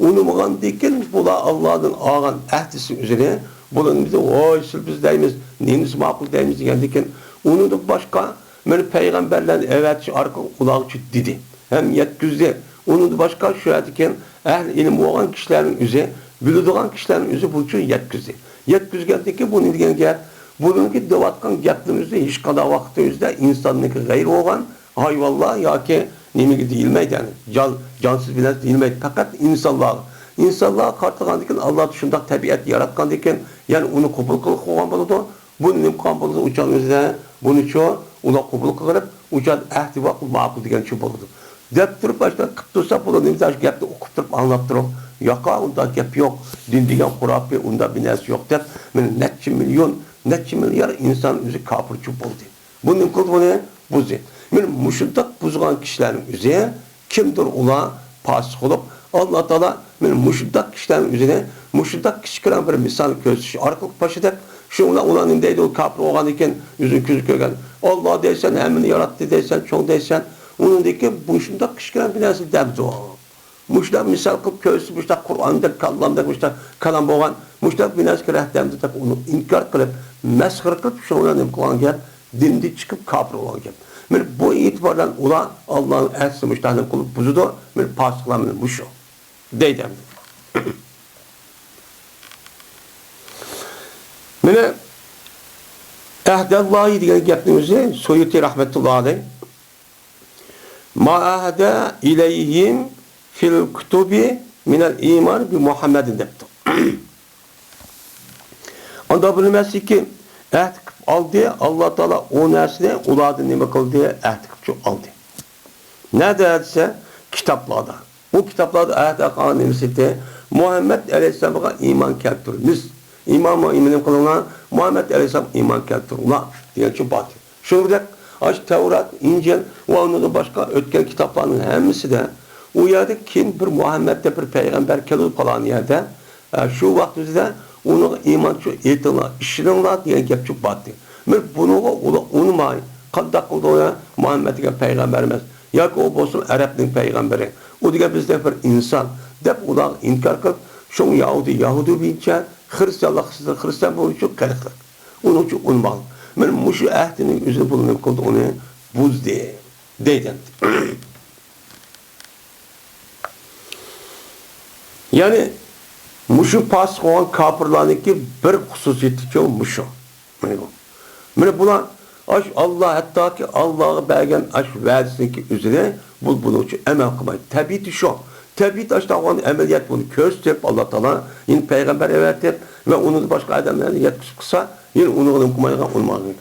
ئۇنىمىغاندىن كېيىن بۇلار ئاللادىن ئالغان ئەھدىسى ئۈزرە، بۇلار نېمىدە، ۋاي، سىل بىز دەيمىز، نېمىسى ماقۇل دەيمىز دېگەندىن كېيىن، ئۇنىڭدىن باشقا مانا پەيغەمبەرلەرنى ئەۋەتىش ئارقىلىق ئۇلارغىچە دېدى. ھەم يەتكۈزدى. ئۇنىڭدىن باشقا شۇ يەردىكى ئەھلى ئىلىم بولغان كىشىلەرنىڭ ئۆزى، بىلىدىغان كىشىلەرنىڭ ئۆزى بۇنچە يەتكۈزدى. يەتكۈزگەندىن كېيىن بۇ نېمە دېگەن گەپ؟ بۇنىڭكى دەۋاتقان گەپلىرىمىزدە ھېچقانداق ۋاقىتتا ئۆزىدە ئىنساننىڭكى غەيرى بولغان ھايۋانلار ياكى نېمىگە دېيىلمەيدۇ، يەنى جان، جانسىز بىر نەرسە دېيىلمەيدۇ. پەقەت ئىنسانلارغا. ئىنسانلارغا قارىتىلغاندىكىن، ئاللا شۇنداق تەبىئەت ياراتقاندىكىن، يەنى ئۇنى قوبۇل قىلىپ قويغان بولىدۇ. بۇنى نېمە قىلغان بولىدۇ؟ ئۇ چاغ ئۆزىدە بۇنىچۇ ئۇلار قوبۇل قىلىپ، ئۇ چاغ ئەھدى ۋاقىت ماقۇل دېگەنچۇ بولىدۇ. دەپ تۇرۇپ، ئاشۇنداق قىلىپ تۇرسا، بۇلار نېمە ئاشۇ گەپنى ئوقۇپ تۇرۇپ ئاڭلاپ تۇرۇپ، ياقا، ئۇنداق گەپ يوق. دىن دېگەن خۇراپىي، ئۇنداق بىر نەرسە يوق دەپ، مانا نەچچە مىليون، نەچچە مىليار ئىنسان ئۆزى كاپىرچۇ بولدى. بۇ نېمە قىلدى بۇنى؟ بۇزدى. مانا مۇشۇنداق بۇزغان كىشىلەرنىڭ ئۆزى كىمدۇر ئۇلار پاسىق بولۇپ، ئاللا تائالا مانا مۇشۇنداق كىشىلەرنىڭ ئۆزىنى مۇشۇنداق كىچىككىنە بىر مىسال كۆرسىتىش ئارقىلىق پاش ئېتىپ، شۇنىڭ بىلەن ئۇلار نېمە دەيدۇ، كاپىر بولغاندىن كېيىن ئۆزىنىڭ كۆزى كۆرگەن، ئاللا دەيسەن، ھەممىنى ياراتتى دەيسەن، چوڭ دەيسەن، ئۇنىڭدىن كېيىن مۇشۇنداق كىچىككىنە بىر نەرسە دەمدۇ. مۇشۇنداق مىسال قىلىپ كۆرسىتىپ، مۇشۇنداق قۇرئاندەك، كاللامدەك مۇشۇنداق كالام بولغان، مۇشۇنداق بىر نەرسىگە رەھدەمدۇ دەپ ئۇنى ئىنكار قىلىپ، مەسخىرە قىلىپ، شۇنىڭ بىلەن نېمە قىلغان گەپ؟ دىندىن چىقىپ كاپىر بولغان گەپ. مانا بۇ ئېتىبار بىلەن ئۇلار ئاللانىڭ ئەھدىسىنى مۇشۇنداق نېمە قىلىپ بۇزىدۇ، مانا پاسىقلار مانا مۇشۇ. دەيدۇ ئەمدى. مانا ئەھدەللاھى دېگەن گەپنىڭ ئۆزى سۇيۇتى رەھمەتۇللاھى ئەلەيھ، ما ئەھدە ئىلەيھىم فىل كۇتۇبى مىنەل ئىمان بى مۇھەممەدىن دەپتۇ. ئانداق بىلمەسلىككى ئەھدى قىلىپ ئالدى، ئاللا تائالا ئۇ نەرسىنى ئۇلاردىن نېمە قىلدى؟ ئەھدى قىلىپ ئالدى. نەدە دېسە، كىتابلاردا. ئۇ كىتابلاردا ئەھدى قىلغان نېمىسى ئىدى؟ مۇھەممەد ئەلەيھىسسالامغا ئىمان كەلتۈرىمىز. ئىمان، ئىمان قىلىڭلار، مۇھەممەد ئەلەيھىسسالامغا ئىمان كەلتۈرۈڭلار دېگەنچە بار. شۇنىڭدەك، ئاشۇ تەۋرات، ئىنجىل ۋە ئۇنىڭدىن باشقا ئۆتكەن كىتابلارنىڭ ھەممىسىدە ئۇ يەردە كېيىن بىر مۇھەممەد دەپ بىر پەيغەمبەر كېلىدۇ پالان يەردە، ئە، شۇ ۋاقتىمىزدا ئۇنىڭغا ئىمان شۇ ئېيتىڭلار، ئىشىنىڭلار دېگەن گەپ شۇ بارتى. مەن بۇنىڭغا ئۇلار ئۇنىماي، قانداق قىلدى ئۇ يا؟ مۇھەممەد دېگەن پەيغەمبەر ئەمەس. ياكى ئۇ بولسۇن ئەرەبنىڭ پەيغەمبىرى. ئۇ دېگەن بىزدەك بىر ئىنسان دەپ ئۇلارغا ئىنكار قىلىپ، شۇڭا يەھۇدىي يەھۇدىي بويىچە، خىرىستىيانلار خىرىستىيان، خىرىستىيان بولۇش ئۈچۈن قېرىقلىق. ئۇنىڭ ئۈچۈن ئۇنىماڭ. مەن مۇشۇ ئەھدىنىڭ ئۆزىنى بۇلار نېمە قىلدى، ئۇنى بۇزدى. دەيدۇ. يەنى مۇشۇ پاسىق بولغان كاپىرلارنىڭكى بىر خۇسۇسىيىتىچۇ مۇشۇ. مانا بۇ. مانا بۇلار ئاش ئاللا، ھەتتاكى ئاللاغا بەرگەن ئاش ۋەدىسىنىڭكى ئۆزىنى بۇ، بۇنىڭ ئۈچۈن ئەمەل قىلمايدۇ. تەبىئىتى شۇ. تەبىئىتى ئاشتاغان ئەمەلىيەت بۇنى كۆرسىتىپ، ئاللا تائالا يەنە پەيغەمبەر ئەۋەتىپ ۋە ئۇنى باشقا ئادەملەرنى يەتكۈزۈپ قىلسا، يەنە ئۇنىڭغا نېمە قىلمايدىغان، ئۇنىمايدىغان.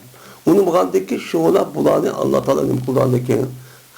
ئۇنىمىغاندىن كېيىن شۇ بۇلارنى ئاللا تائالا نېمە قىلىدىغاندىن كېيىن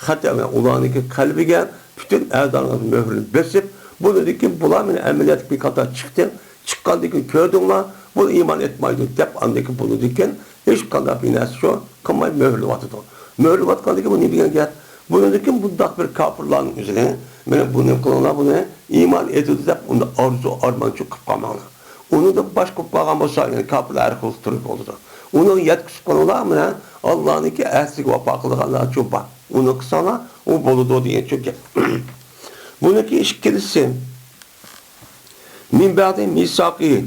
خەتەر ئۇلارنىڭكى قەلبىگە پۈتۈن ئەزالارنىڭ مۆھرىنى بېسىپ، بۇنىڭدىن كېيىن بۇلار مانا ئەمەلىيەتتىكى بىر قاتار چىقتى. چىققاندىن كېيىن كۆردۈڭلار، بۇ ئىمان ئېيتمايدۇ دەپ، ئاندىن كېيىن بۇنىڭدىن كېيىن ھېچقانداق بىر نەرسە شۇ قىلماي مۆھۈرلىۋاتىدۇ. مۆھۈرلىۋاتقاندىن كېيىن بۇ نېمە دېگەن گەپ؟ بۇنىڭدىن كېيىن بۇنداق بىر كاپىرلارنىڭ ئۆزىنى، مانا بۇنى قىلىڭلار، بۇنى ئىمان ئېيتىدۇ دەپ، ئۇنى ئارزۇ ئارمانچۇ قىلىپ قالماڭلار. ئۇنىڭدىن باشقا بولۇپ قالغان بولسا، يەنى كاپىرلار ھەر خىل تۈرلۈك بولىدۇ. ئۇنىڭ يەتكۈزۈپ قىلىڭلار، مانا ئاللانىڭكى ئەھدىسىگە ۋاپا قىلىدىغانلارچۇ بار. ئۇنى قىلساڭلار، ئۇ بولىدۇ دېگەنچۇ گەپ. بۇنىڭكى ئىككىنچىسى، مىن بەئدى مىساقىھىم.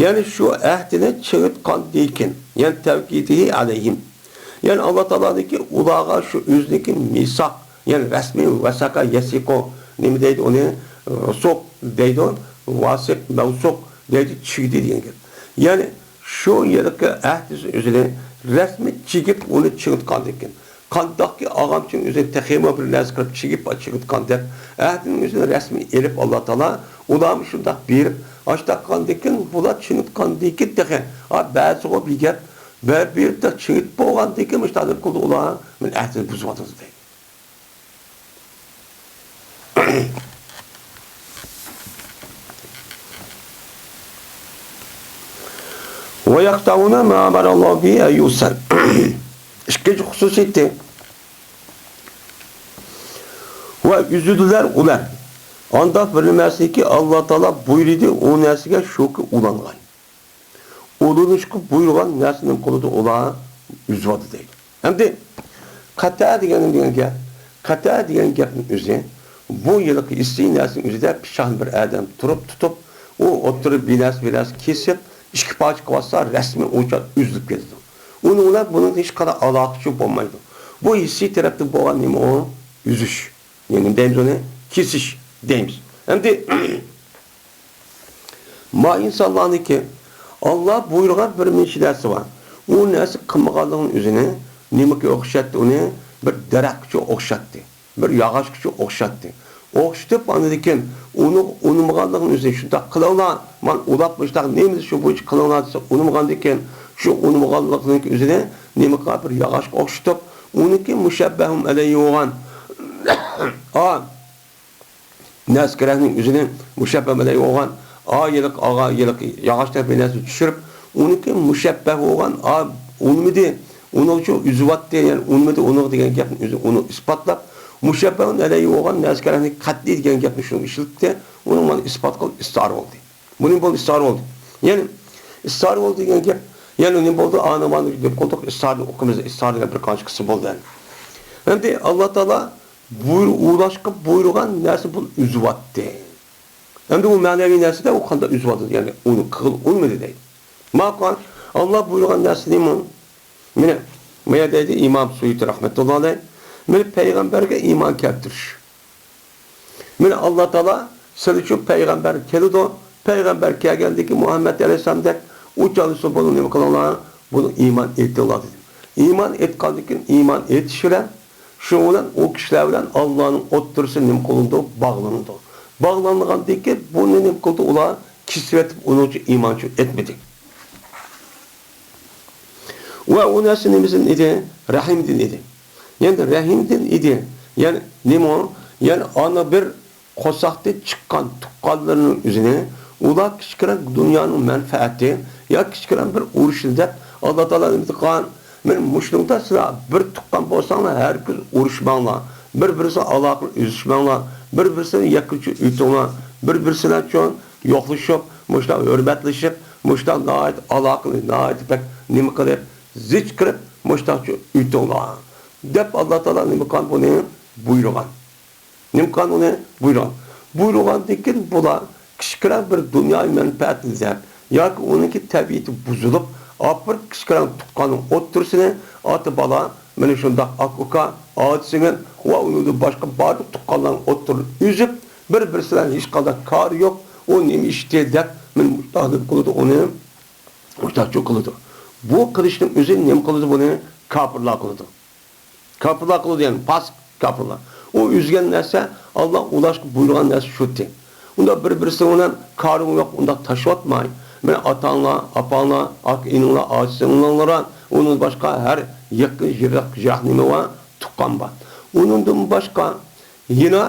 يەنى شۇ ئەھدىنى چىڭىتقاندىن كېيىن، يەنى تەۋكىدىھى ئەلەيھىم. يەنى ئاللا تائالانىڭكى ئۇلارغا شۇ ئۆزىنىڭكى مىساق، يەنى رەسمىي ۋەسەقە يەسىقۇ، نېمە دەيدۇ ئۇنى؟ رۇسۇق دەيدۇ، ۋاسىق، مەۋسۇق دەيدۇ، چىگدى دېگەن گەپ. يەنى شۇ يىلقى ئەھدىسى ئۆزىنى رەسمىي چىگىپ، ئۇنى چىڭىتقاندىن كېيىن، قانداقكى ئاغامچىنىڭ ئۆزىنى تېخىمۇ بىر نەرسە قىلىپ چىگىپ، چىگىتقان دەپ، ئەھدىنىڭ ئۆزىنى رەسمىي ئېلىپ، ئاللا تائالا ئۇلارمۇ شۇنداق بېرىپ، ئاشتاققاندىن كېيىن، بۇلار چىڭىتقاندىن كېيىن تېخى، ھا، بەزىغۇ بىر گەپ، بەر بېرىپ، چىگىتىپ بولغاندىن كېيىن، مۇشۇنداق قىلدى ئۇلار، مەن ئەھدىنى بۇزۇۋاتىدۇ دەيدۇ. وَيَقْطَعُونَ مَا أَمَرَ اللَّهُ بِهِ أَنْ يُوصَلَ. ئىككىنچى خۇسۇسىيىتى. ۋە ئۈزىدۇلەر ئۇلار. ئانداق بىر نەرسىكى، ئاللا تائالا بۇيرۇدى، ئۇ نەرسىگە شۇكى ئۇلانغان. ئۇلىنىشقا بۇيرۇغان نەرسىنى قىلىدۇ، ئۇلار ئۈزۈۋاتىدۇ دەيدۇ. ئەمدى قەتە دېگەن نېمە دېگەن گەپ؟ قەتە دېگەن گەپنىڭ ئۆزى، بۇ يىلقى ھېسسىي نەرسىنىڭ ئۆزىدە پىچاقنى بىر ئادەم تۇرۇپ تۇتۇپ، ئۇ ئوتتۇرا بىر نەرسە، بىر نەرسە كېسىپ، ئىككى پارچە قىلىۋاتسا، رەسمىي ئۇ چاغ ئۈزۈلۈپ كېتىدۇ. ئۇنىڭ بىلەن بۇنىڭ ھېچقانداق ئالاقىسى بولمايدۇ. بۇ ھېسسىي تەرەپتىن بولغان نېمە ئۇ؟ ئۈزۈش. يەنى نېمە دەيمىز ئۇنى؟ كېسىش دەيمىز. ئەمدى ما ئىنسانلارنىڭكى ئاللا بۇيرۇغان بىر مۇنچە نەرسە بار. ئۇ نەرسە قىلمىغانلىقىنىڭ ئۆزىنى نېمىگە ئوخشاتتى ئۇنى؟ بىر دەرەخكىچە ئوخشاتتى. بىر ياغاچقىچە ئوخشاتتى. ئوخشىتىپ، ئاندىن كېيىن ئۇنى ئۇنىمىغانلىقىنىڭ ئۆزىنى شۇنداق قىلىڭلار، مانا ئۇلاپ مۇشۇنداق نېمىنى شۇ بويىچە قىلىڭلار دېسە، ئۇنىمىغاندىن كېيىن شۇ ئۇنىمىغانلىقىنىڭ ئۆزىنى نېمە قىلغان؟ بىر ياغاچقا ئوخشىتىپ، ئۇنىڭكى مۇشەببەھۇن ئەلەيھى بولغان، ئا، نەسكىرەنىڭ ئۆزىنى مۇشەببە بىلەن بولغان، ئا، ھېلىقى ئاغا، ھېلىقى ياغاچتەك بىر نەرسىنى چۈشۈرۈپ، ئۇنىڭكى مۇشەببە بولغان، ئا، ئۇنىمىدى، ئۇنىڭ ئۈچۈن ئۈزۈۋاتتى، يەنى ئۇنىمىدى ئۇنىڭ دېگەن گەپنى ئۆزى ئۇنى ئىسپاتلاپ، مۇشەببەھۇن ئەلەيھى بولغان نەسكىرەنى قەتئىي دېگەن گەپنى شۇنى ئىشلىتتى، ئۇنىڭ مانا ئىسپات قىلىپ ئىستىئارە بولدى. بۇنى بولدى ئىستىئارە بولدى. يەنى ئىستىئارە بولدى دېگەن گەپ، يەنى نېمە بولدى؟ ئانىمان دەپ قىلدۇق، ئىستىئارىنى ئوقۇيمىز، ئىستىئارە دېگەن بىر قانچە قىسىم بولدى ئەمدى. ئەمدى ئاللا تائالا بۇيرۇ-، ئۇلاشقا بۇيرۇغان نەرسە بۇ ئۈزۈۋاتتى. ئەمدى ئۇ مەنىۋى نەرسىدە ئۇ قانداق ئۈزۈۋاتىدۇ؟ يەنى ئۇنى قىلغىلى ئۇنىمىدى دەيدۇ. ماقۇل، ئاللا بۇيرۇغان نەرسە نېمە؟ مانا، مانا دەيدۇ ئىمام سۇيۇتى رەھمەتۇللا ئەلەيھ. مانا پەيغەمبەرگە ئىمان كەلتۈرۈش. مانا ئاللا تائالا سىلەر ئۈچۈن پەيغەمبەر كېلىدۇ. پەيغەمبەر كەلگەندىكى مۇھەممەد ئەلەيھىسسالامدەك ئۇچالىسۇ بۇنى نېمە قىلىڭلار؟ بۇنى ئىمان ئېيتىڭلار دېدى. ئىمان ئېيتقاندىن كېيىن ئىمان ئېيتىش بىلەن شۇ بىلەن ئۇ كىشىلەر بىلەن ئاللانىڭ ئوتتۇرىسى نېمە قىلىنىدۇ؟ باغلىنىدۇ. باغلانغاندىن كېيىن بۇنى نېمە قىلدى؟ ئۇلار كېسىۋېتىپ ئۇنىڭ ئۈچۈن ئىمان ئېيتمىدى. ۋە ئۇ نەرسە نېمىدىن ئىدى؟ رەھىمدىن ئىدى. يەنى رەھىمدىن ئىدى. يەنى نېمە ئۇ؟ يەنى ئانا بىر قورساقتىن چىققان تۇغقانلىرىنىڭ ئۆزىنى ئۇلار كىچىككىنە دۇنيانىڭ مەنپەئەتى يا كىچىككىنە بىر ئۇرۇشنى دەپ، ئاللا تائالا نېمە قىلغان؟ مانا مۇشۇنىڭدا سىلەر بىر تۇغقان بولساڭلار، ھەرگىز ئۇرۇشماڭلار، بىر-بىرسى ئالاقىنى ئۈزۈشمەڭلار، بىر-بىرسىنى يەككىچە ئۆتۈڭلار، بىر-بىرسى بىلەن چوڭ يوقلىشىپ، مۇشۇنداق ھۆرمەتلىشىپ، مۇشۇنداق ناھايىتى ئالاقىنى ناھايىتى بەك نېمە قىلىپ، زىچ قىلىپ، مۇشۇنداقچە ئۆتۈڭلار، دەپ ئاللا تائالا نېمە قىلغان، بۇنى بۇيرۇغان. نېمە قىلغان ئۇنى بۇيرۇغان. بۇيرۇغاندىن كېيىن بۇلار كىچىككىنە بىر دۇنياۋى مەنپەئەتنى ئىزدەپ ياكى ئۇنىڭكى تەبىئىتى بۇزۇلۇپ، ئاپىرىپ كىچىككىنە تۇغقاننىڭ ئوتتۇرىسىنى ئاتا-بالا، مانا شۇنداق ئاكا-ئۇكا، ئاچا-سىڭىل ۋە ئۇنىڭدىن باشقا بارلىق تۇغقانلارنىڭ ئوتتۇرىسىنى ئۈزۈپ، بىر-بىرسى بىلەن ھېچقانداق كارى يوق، ئۇ نېمە ئىشتى دەپ، مانا مۇشۇنداق نېمە قىلىدۇ ئۇنى، مۇشۇنداقچۇ قىلىدۇ. بۇ قىلىشنىڭ ئۆزى نېمە قىلىدۇ بۇنى؟ كاپىرلار قىلىدۇ. كاپىرلار قىلىدۇ، يەنى پاسىق كاپىرلار. ئۇ ئۈزگەن نەرسە، ئاللا ئۇلاشقا بۇيرۇغان نەرسە شۇتى. ئۇنداق بىر-بىرسى بىلەن كارىڭ يوق، ئۇنداق تاشلىۋاتماي. مانا ئاتاڭلار، ئاپاڭلار، ئاكا-ئىنىڭلار، ئاچا-سىڭىللار، ئۇنىڭدىن باشقا ھەر يېقىن، يىراق، يىراق نېمە بار؟ تۇغقان بار. ئۇنىڭدىن باشقا يەنە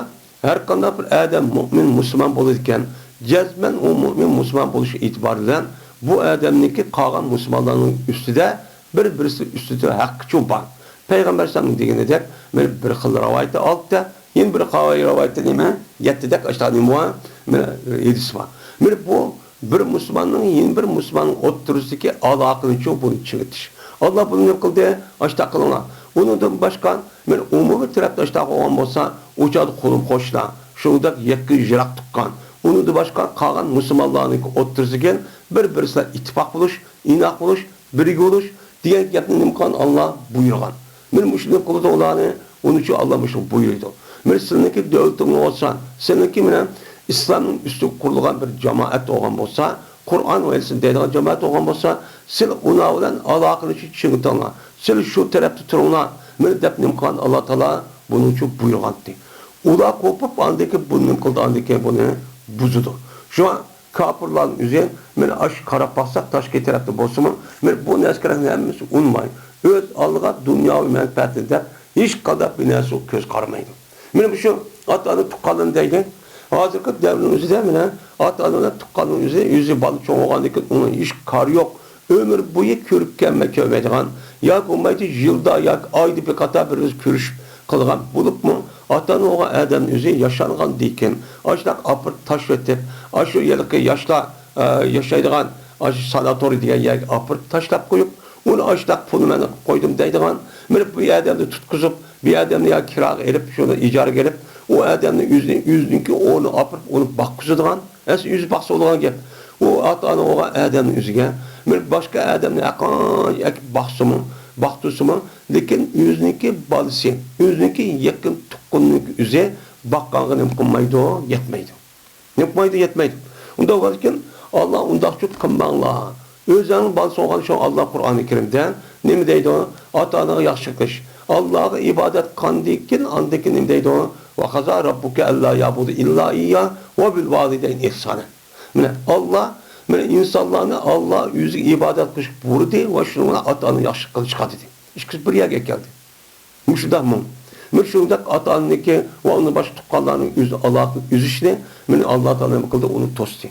ھەر قانداق بىر ئادەم مۇئمىن، مۇسۇلمان بولىدىكەن، جەزمەن ئۇ مۇئمىن، مۇسۇلمان بولۇش ئېتىبارى بىلەن بۇ ئادەمنىڭكى قالغان مۇسۇلمانلارنىڭ ئۈستىدە بىر-بىرسى ئۈستىدە ھەققىچۇ بار. پەيغەمبەر ئەلەيھىسسالامنىڭ دېگىنىدەك، مانا بىر خىل رىۋايەتتە ئالتە، يەنە بىر قاۋاي رىۋايەتتە نېمە؟ يەتتىدەك ئاشۇنداق نېمە بار؟ مانا ھەدىس بار. مانا بۇ بىر مۇسۇلماننىڭ يەنە بىر مۇسۇلماننىڭ ئوتتۇرىسىدىكى ئالاقىنىچۇ بۇنى چىڭىتىش. ئاللا بۇنى نېمە قىلدى؟ ئاشۇنداق قىلىڭلار. ئۇنىڭدىن باشقا، مانا ئومۇمىي تەرەپتە ئاشۇنداق بولغان بولسا، ئۇ چاغدا قولۇم-قوشنا، شۇنداق يېقىن-يىراق تۇغقان، ئۇنىڭدىن باشقا قالغان مۇسۇلمانلارنىڭكى ئوتتۇرىسىدىكى بىر-بىرسى بىلەن ئىتتىپاق بولۇش، ئىناق بولۇش، بىرگە بولۇش دېگەن گەپنى نېمە قىلغان؟ ئاللا بۇيرۇغان. مانا مۇشۇنى قىلىدۇ ئۇلارنى، ئۇنىڭ ئۈچۈن ئاللا مۇشۇنى بۇيرۇيدۇ. مانا سىلىنىڭكى دۆلىتىڭ بولسا، سىلىنىڭكى مانا ئىسلامنىڭ ئۈستىگە قۇرۇلغان بىر جامائەت بولغان بولسا، قۇرئان ۋە ھەدىسنى دەيدىغان جامائەت بولغان بولسا، سىلەر ئۇلار بىلەن ئالاقىنى چىڭىتىڭلار. سىلەر شۇ تەرەپتە تۇرۇڭلار. مانا دەپ نېمە قىلغان؟ ئاللا تائالا بۇنىڭ ئۈچۈن بۇيرۇغانتى. ئۇلار قوپۇپ، ئاندىن كېيىن بۇنى نېمە قىلدى؟ ئاندىن كېيىن بۇنى بۇزىدۇ. شۇڭا كاپىرلارنىڭ ئۆزى، مانا ئاشۇ قاراپ باقساق، تاشقى تەرەپتە بولسىمۇ، مانا بۇ نەرسىلەرنى ھەممىسى ئۇنىماي، ئۆز ئالدىغا دۇنياۋى مەنپەئەتنى دەپ، ھېچقانداق بىر نەرسىگە كۆز قارىمايدۇ. مانا مۇشۇ ئاتا-ئانا تۇغقانلىرىنى دەيلى. ھازىرقى دەۋرنىڭ ئۆزىدە مانا ئاتا-ئانا بىلەن تۇغقاننىڭ ئۆزى، ئۆزى بالا چوڭ بولغاندىن كېيىن ئۇنىڭ ھېچ كارى يوق. ئۆمۈر بويى كۆرۈپ كەلمەي كۆرمەيدىغان ياكى بولمايدۇ يىلدا ياكى ئايدا بىر قېتىم بىر ئۆزى كۆرۈشۈپ قىلغان بولۇپمۇ، ئاتا-ئانا بولغان ئادەمنىڭ ئۆزى ياشانغاندىن كېيىن ئاشۇنداق ئاپىرىپ تاشلىۋېتىپ، ئاشۇ ھېلىقى ياشلار، ئە، ياشايدىغان ئاشۇ ساناتورىي دېگەن يەرگە ئاپىرىپ تاشلاپ قويۇپ، ئۇنى ئاشۇنداق پۇلنى مەن قويدۇم دەيدىغان، مانا بۇ ئادەمنى تۇتقۇزۇپ، بۇ ئادەمنى يا كىراغا ئېلىپ، شۇنى ئىجارىگە ئېلىپ، ئۇ ئادەمنى ئۆزىنى، ئۆزىنىڭكى ئورنىغا ئاپىرىپ، ئۇنى باققۇزىدىغان، ئەسلى ئۆزى باقسا بولىدىغان گەپ. ئۇ ئاتا-ئانا بولغان ئادەمنىڭ ئۆزىگە، مانا باشقا ئادەمنى ھەققىي ئەكىپ باقسىمۇ، باقتۇرسىمۇ، لېكىن ئۆزىنىڭكى بالىسى، ئۆزىنىڭكى يېقىن تۇغقىنىنىڭكى ئۆزى باققانغا نېمە قىلمايدۇ؟ يەتمەيدۇ. نېمە قىلمايدۇ؟ يەتمەيدۇ. ئۇنداق بولغاندىكىن، ئاللا ئۇنداقچۇ قىلماڭلار. ئۆزۈڭنىڭ بالىسى بولغان شۇ ئاللا قۇرئانى كەرىمدە نېمە دەيدۇ؟ ئاتا-ئاناغا ياخشىلىق قىلىش. ئاللاغا ئىبادەت قىلغاندىن كېيىن، ئاندىن كېيىن نېمە دەيدۇ؟ ۋە قازا راببۇكە ئەللا يەئبۇدۇ ئىللا ئىيياھۇ ۋە بىل ۋالىدەينى ئىھسانا. مانا، ئاللا، مانا، ئىنسانلارنى ئاللا ئۆزىگە ئىبادەت قىلىشقا بۇيرۇدى ۋە شۇنىڭ بىلەن ئاتا-ئانىغا ياخشىلىق قىلىشقا دېدى. ئىككىسى بىر يەرگە كەلدى. مۇشۇنداقمۇ؟ مانا شۇنداق ئاتا-ئانىنىڭكى ۋە ئۇنىڭ باشقا تۇغقانلارنىڭ ئۆزى ئالاقە ئۈزۈشىنى، مانا، ئاللا تائالا نېمە قىلدى؟ ئۇنى توستى.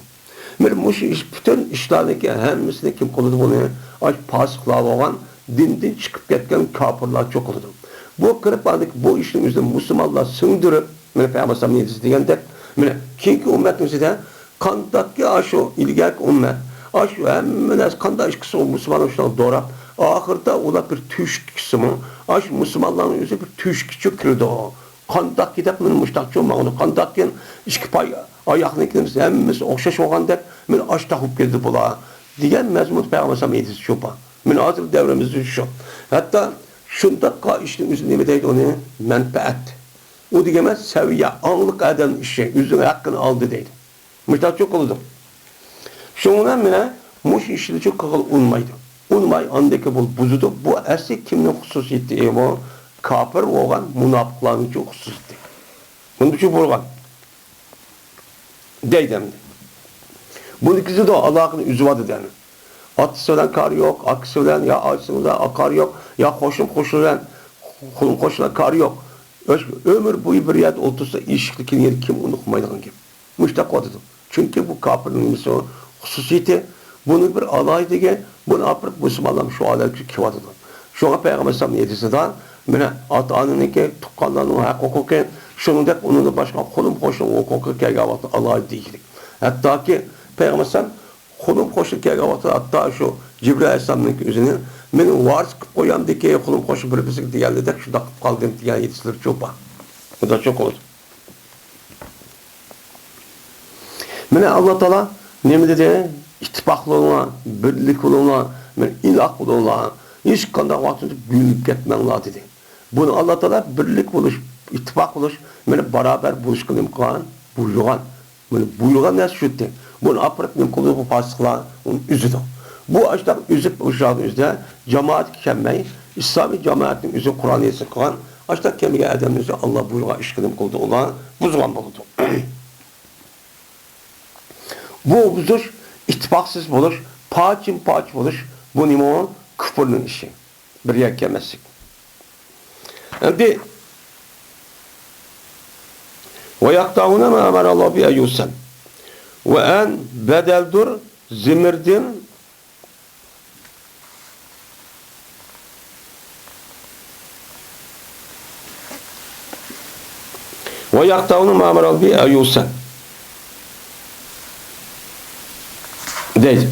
مانا مۇشۇ ئىش، پۈتۈن ئىشلارنىڭكى ھەممىسىنى كىم قىلىدۇ بۇنى؟ ئاشۇ پاسىقلار بولغان، دىندىن چىقىپ كەتكەن كاپىرلارچۇ قىلىدۇ. بۇ قىلىپ، بۇ ئىشنىڭ ئۆزىنى مۇسۇلمانلار سىڭدۈرۈپ، مانا پەيغەمبەر ئەلەيھىسسالام ھەدىسى دېگەندەك، مانا كېيىنكى ئۈممەتنىڭ ئىچىدە قانداقكى ئاشۇ ئىلگەرىكى ئۈممەت، ئاشۇ ھەممە نەرسە قانداق ئىش قىلسا، ئۇ مۇسۇلمانلار شۇنى دوراپ، ئاخىرىدا ئۇلار بىر تۆشۈككە چۈشسىمۇ، ئاشۇ مۇسۇلمانلارنىڭ ئۆزى بىر تۆشۈككىچۇ كىرىدۇ. قانداقكى دەپ مانا مۇشۇنداقچۇ ماڭىدۇ. قانداقكى ئىككى پاي ئاياقنىڭكى ھەممىسى ئوخشاش بولغاندەك، مانا ئاشۇنداق بولۇپ كېتىدۇ بۇلار، دېگەن مەزمۇندا پەيغەمبەر ئەلەيھىسسالام ھەدىسى شۇ بار. مانا ھازىر دەۋرىمىزدە شۇ. ھەتتا شۇنداققا ئىشنىڭ ئۆزى نېمە دەيدۇ ئۇنى؟ مەنپەئەت. ئۇ دېگەن ئەمەس، سەۋىيە، ئاڭلىق ئادەمنىڭ ئىشى، ئۆزىنىڭ ھەققىنى ئالدى دەيدۇ. مۇشۇنداقچۇ قىلىدۇ. شۇڭا مانا مۇشۇ ئىشنىچۇ قىلغىلى ئۇنىمايدۇ. ئۇنىماي ئاندىكى بۇ بۇزىدۇ. بۇ ئەسلى كىمنىڭ خۇسۇسىيىتى بۇ؟ كاپىر بولغان مۇناپىقلارنىڭچۇ خۇسۇسىيىتى. بۇنىڭچۇ بولغان. دەيدۇ ئەمدى. بۇنى كىزىدۇ، ئالاقىنى ئۈزۈۋاتىدۇ ئەمدى. ئاتىسى بىلەن كارى يوق، ئاكىسى بىلەن يا ئاچىسى بىلەن كارى يوق، يا قوشنا قوشنا بىلەن، قولۇم قوشنا كارى يوق. ئۆمۈر بويى بىر يەردە ئولتۇرسا، ئىشىكنى كىم، يەنە كىم ئۇنى ئۇقمايدىغان گەپ. مۇشۇنداق قىلىۋاتىدۇ. چۈنكى بۇ كاپىرنىڭ نېمىسى، خۇسۇسىيىتى، بۇنى بىر ئالاھىدىگە، بۇنى ئاپىرىپ مۇسۇلمانلار شۇ ھالەتكە كېلىۋاتىدۇ. شۇڭا پەيغەمبەر ئەلەيھىسسالامنىڭ ھەدىسىدە، مانا، ئاتا-ئانىنىڭكى، تۇغقانلارنىڭ ھەق-ھوقۇقى، شۇنىڭدەك ئۇنىڭدىن باشقا قولۇم-قوشنىنىڭ ھوقۇقىغا كەلگەن ۋاقىتتا ئالاھىدە دېيىشلىك. ھەتتاكى پەيغەمبەر ئەلەيھىسسالام قولۇم-قوشنا كەلگەن ۋاقىتتا ھەتتا شۇ جىبرىئىل ئەلەيھىسسالامنىڭكى ئۆزىنى، مېنى ۋارىس قىلىپ قويامدىكى قولۇم-قوشنا بىر-بىرسىگە دېگەنلىرىدەك شۇنداق قىلىپ قالدىم دېگەن ھەدىسلىرىچۇ بار. خۇداچۇ قىلىدۇ. مانا، ئاللا تائالا نېمە دېدى؟ ئىتتىپاق بولۇڭلار، بىرلىك بولۇڭلار، مانا، ئىلاھ بولۇڭلار. ھېچقانداق ۋاقىتتا بۆلۈنۈپ كەتمەڭلار دېدى. بۇنى ئاللا تائالا بىرلىك بولۇش، ئىتتىپاق بولۇش، مانا، باراۋەر بولۇشقا نېمە قىلغان؟ بۇيرۇغان. مانا، بۇيرۇغان نەرسە شۇ. بۇنى ئاپىرىپ نېمە قىلىدۇ؟ بۇ پاسىقلار ئۇنى ئۈزىدۇ. بۇ ئاشۇنداق ئۈزۈپ، ئۇ چاغدا ئۆزىدە جامائەتكە كەلمەي، ئىسلامىي جامائەتنىڭ ئۆزى قۇرئان يېزىق قىلغان، ئاشۇنداق كەلمىگەن ئادەمنىڭ ئۆزى ئاللا بۇيرۇغان ئىشقا نېمە قىلىدۇ؟ ئۇلار بۇزغان بولىدۇ. بۇ بۇزۇش، ئىتتىپاقسىز بولۇش، پارچىمۇ پارچە بولۇش، بۇ نېمە ئۇ؟ كۇپۇرنىڭ ئىشى. بىر يەرگە كەلمەسلىك. ئەمدى، وَيَقْطَعُونَ مَا أَمَرَ اللَّهُ بِهِ أَنْ يُوصَلَ. ۋە ئەن بەدەلدۇر زىمىردىن وَيَقْطَعُونَ مَا أَمَرَ اللَّهُ بِهِ أَنْ يُوصَلَ دەيدۇ.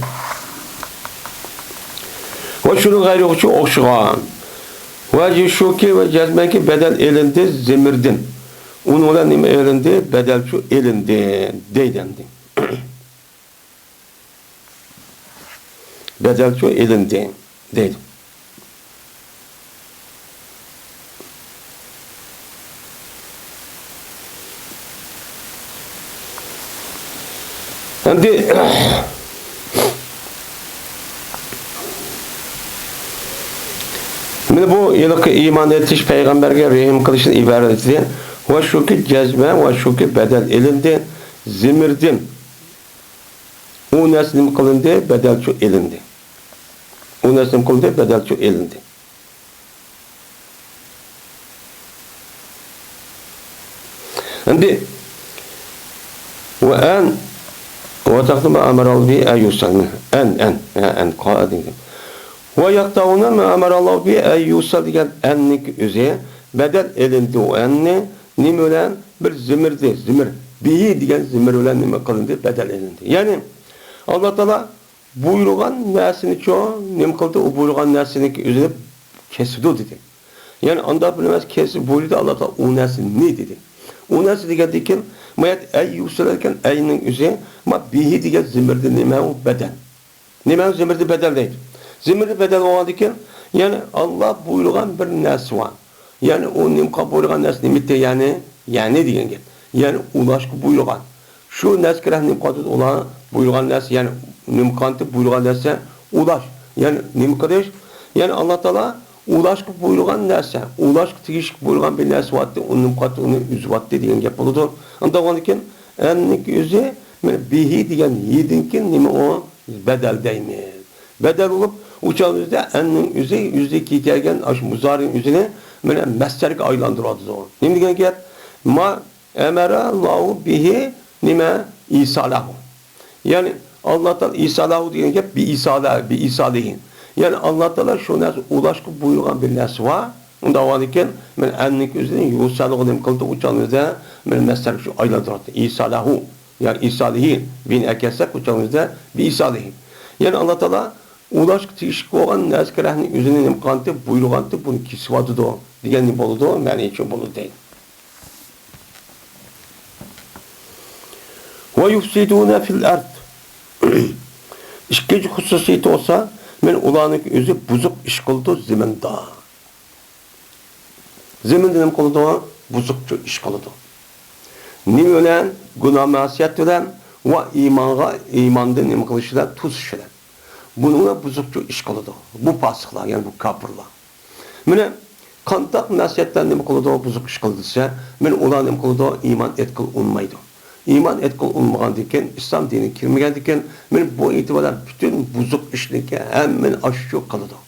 ۋە شۇنىڭ غەيرىغىچۇ ئوخشىغان. ۋە شۇكى ۋە جەزمەنكى بەدەل ئېلىندى زىمىردىن. ئۇنىڭ بىلەن نېمە ئېلىندى؟ بەدەلچۇ ئېلىندى دەيدۇ ئەمدى. بەدەلچۇ ئېلىندى دەيدۇ. ئەمدى، مانا بۇ ھېلىقى ئىمان ئېيتىش پەيغەمبەرگە رەھىم قىلىشتىن ئىبارەت ئىدى. ۋە شۇكى جەزمە، ۋە شۇكى بەدەل ئېلىندى. زىمىردىن. ئۇ نەرسە نېمە قىلىندى؟ بەدەلچۇ ئېلىندى. ئۇ نەرسە نېمە قىلىندى؟ بەدەلچۇ ئېلىندى. ئەمدى، ۋە ئەن، ۋە تەقدىم ئەمەرەللەھۇ بى ئەن يۇسەل. ئەن، ئەن، ھە، ئەن، قا دېگەن. ۋە يەقتەئۇنە مە ئەمەرەللەھۇ بى ئەن يۇسەل دېگەن ئەننىڭكى ئۆزى بەدەل ئېلىندى. ئۇ ئەننى نېمە بىلەن؟ بىر زىمىردى، زىمىر. بىھى دېگەن زىمىر بىلەن نېمە قىلىندى؟ بەدەل ئېلىندى. يەنى، ئاللا تائالا بۇيرۇغان نەرسىنىچۇ نېمە قىلدى؟ ئۇ بۇيرۇغان نەرسىنىڭكى ئۆزىنى كېسىدۇ دېدى. يەنى ئانداق بىر نەرسە كېسىپ بۇيرۇدى، ئاللا تائالا ئۇ نەرسىنى دېدى. ئۇ نەرسە دېگەندىن كېيىن، ما يەردە ئەي يۇسەل ئىكەن، ئەينىڭ ئۆزى، ما بىھى دېگەن زىمىردە نېمە ئۇ؟ بەدەل. نېمە زىمىردە بەدەل دەيدۇ. زىمىردە بەدەل بولغاندىن كېيىن، يەنى ئاللا بۇيرۇغان بىر نەرسە بار. يەنى ئۇ نېمە قىلىپ بۇيرۇغان نەرسە نېمىتى؟ يەنى، يەنى دېگەن گەپ. يەنى ئۇلاشقا بۇيرۇغان. شۇ نەرسىگە رەھمىنى قىلىۋاتىدۇ ئۇلار بۇيرۇغان نەرسە، يەنى نېمە قىلىۋاتىدۇ بۇيرۇغان نەرسە؟ ئۇلاش. يەنى نېمە قىلىش؟ يەنى ئاللا تائالا ئۇلاشقا بۇيرۇغان نەرسە، ئۇلاشقا تېگىشلىك بۇيرۇغان بىر نەرسە بارتى، ئۇنى نېمە قىلىۋاتىدۇ؟ ئۇنى ئۈزۈۋاتتى دېگەن گەپ بولىدۇ. ئۇنداق بولغاندىكىن، ئەننىڭكى ئۆزى، مانا، بىھى دېگەن ھىدىن كېيىن نېمە ئۇ؟ بەدەل دەيمىز. بەدەل بولۇپ، ئۇ چاغدا ئەننىڭ ئۆزى، ئۆزىدىن كېيىن كەلگەن ئاشۇ مۇزارىنىڭ ئۆزىنى، مانا، مەسدەرگە ئايلاندۇرۇۋاتىدۇ. نېمە دېگەن گەپ؟ ما ئەمەرەللاھۇ بىھى نېمە؟ ئىسالاھۇ. يەنى، ئاللا تائالا ئىسالاھۇ دېگەن گەپ بىئىسالە، بىئىسالىھى. يەنى، ئاللا تائالا شۇ نەرسە ئۇلاشقا بۇيرۇغان بىر نەرسە بار. ئۇنداق بولغاندىكىن، مانا ئەننىڭكى ئۆزىنى يۇسەلغۇ نېمە قىلدى؟ ئۇ چاغدا، مانا مەسدەرگە شۇ ئايلاندۇراتتى. ئىسالاھۇ. يا ئىسالىھى. بىنى ئەكەتسەك، ئۇ چاغدا بىئىسالىھى. يەنى، ئاللا تائالا ئۇلاشقا تېگىشلىك بولغان نەرسىگە رەھمىنى ئۆزىنى نېمە قىلغانتى؟ بۇيرۇغانتى، بۇنى كېسىۋاتىدۇ دېگەن بولىدۇ، مەنىچۇ بولىدۇ دەيدۇ. ۋە يۇفسىدۇنە فىل ئەرد. ئىككىنچى خۇسۇسىيىتى بولسا، مانا ئۇلارنىڭكى ئۆزى بۇزۇق ئىش قىلىدۇ زېمىندا. زېمىندا نېمە قىلىدۇ؟ بۇزۇقچە ئىش قىلىدۇ. نېمە بىلەن؟ گۇناھ مەسىيەت بىلەن ۋە ئىمانغا، ئىماندا نېمە قىلىش بىلەن؟ توسۇش بىلەن. بۇنىڭ بىلەن بۇزۇقچە ئىش قىلىدۇ. بۇ پاسىقلار، يەنى بۇ كاپىرلار. مانا قانداق مەسىيەتلەر نېمە قىلىدۇ، بۇزۇق ئىش قىلىدۇ دېسە، مانا ئۇلار نېمە قىلىدۇ؟ ئىمان ئېتقىلى ئۇنىمايدۇ. ئىمان ئېتقىلى ئۇنىمىغاندىن كېيىن، ئىسلام دىنىگە كىرمىگەندىن كېيىن، مانا بۇ ئېتىبار بىلەن پۈتۈن بۇزۇق ئىشنىڭكى ھەممىنى ئاشۇ قىلىدۇ.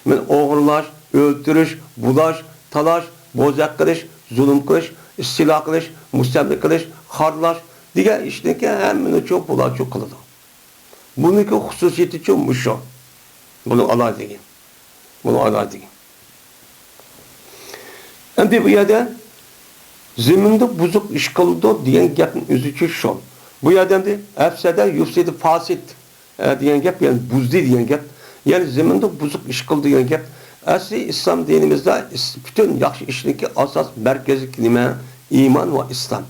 مانا ئوغرىلاش، ئۆلتۈرۈش، بۇلاش، تالاش، بوزەك قىلىش، زۇلۇم قىلىش، ئىستىلا قىلىش، مۇستەملىكە قىلىش، خارلاش دېگەن ئىشنىڭكى ھەممىنىچۇ بۇلارچۇ قىلىدۇ. بۇنىڭكى خۇسۇسىيىتىچۇ مۇشۇ. بۇنىڭ ئالاھىدىلىكى. بۇنى ئالايدى. ئەمدى بۇ يەردە زېمىندا بۇزۇق ئىش قىلىدۇ دېگەن گەپنىڭ ئۆزىچۇ شۇ. بۇ يەردە ئەمدى ئەفسەدە يۇفسىدۇ فاسىد، ئە، دېگەن گەپ، يەنى بۇزدى دېگەن گەپ. يەنى زېمىندا بۇزۇق ئىش قىلدى دېگەن گەپ. ئەسلى ئىسلام دىنىمىزدا ئىس-، پۈتۈن ياخشى ئىشنىڭكى ئاساس مەركىزى نېمە؟ ئىمان ۋە ئىسلام.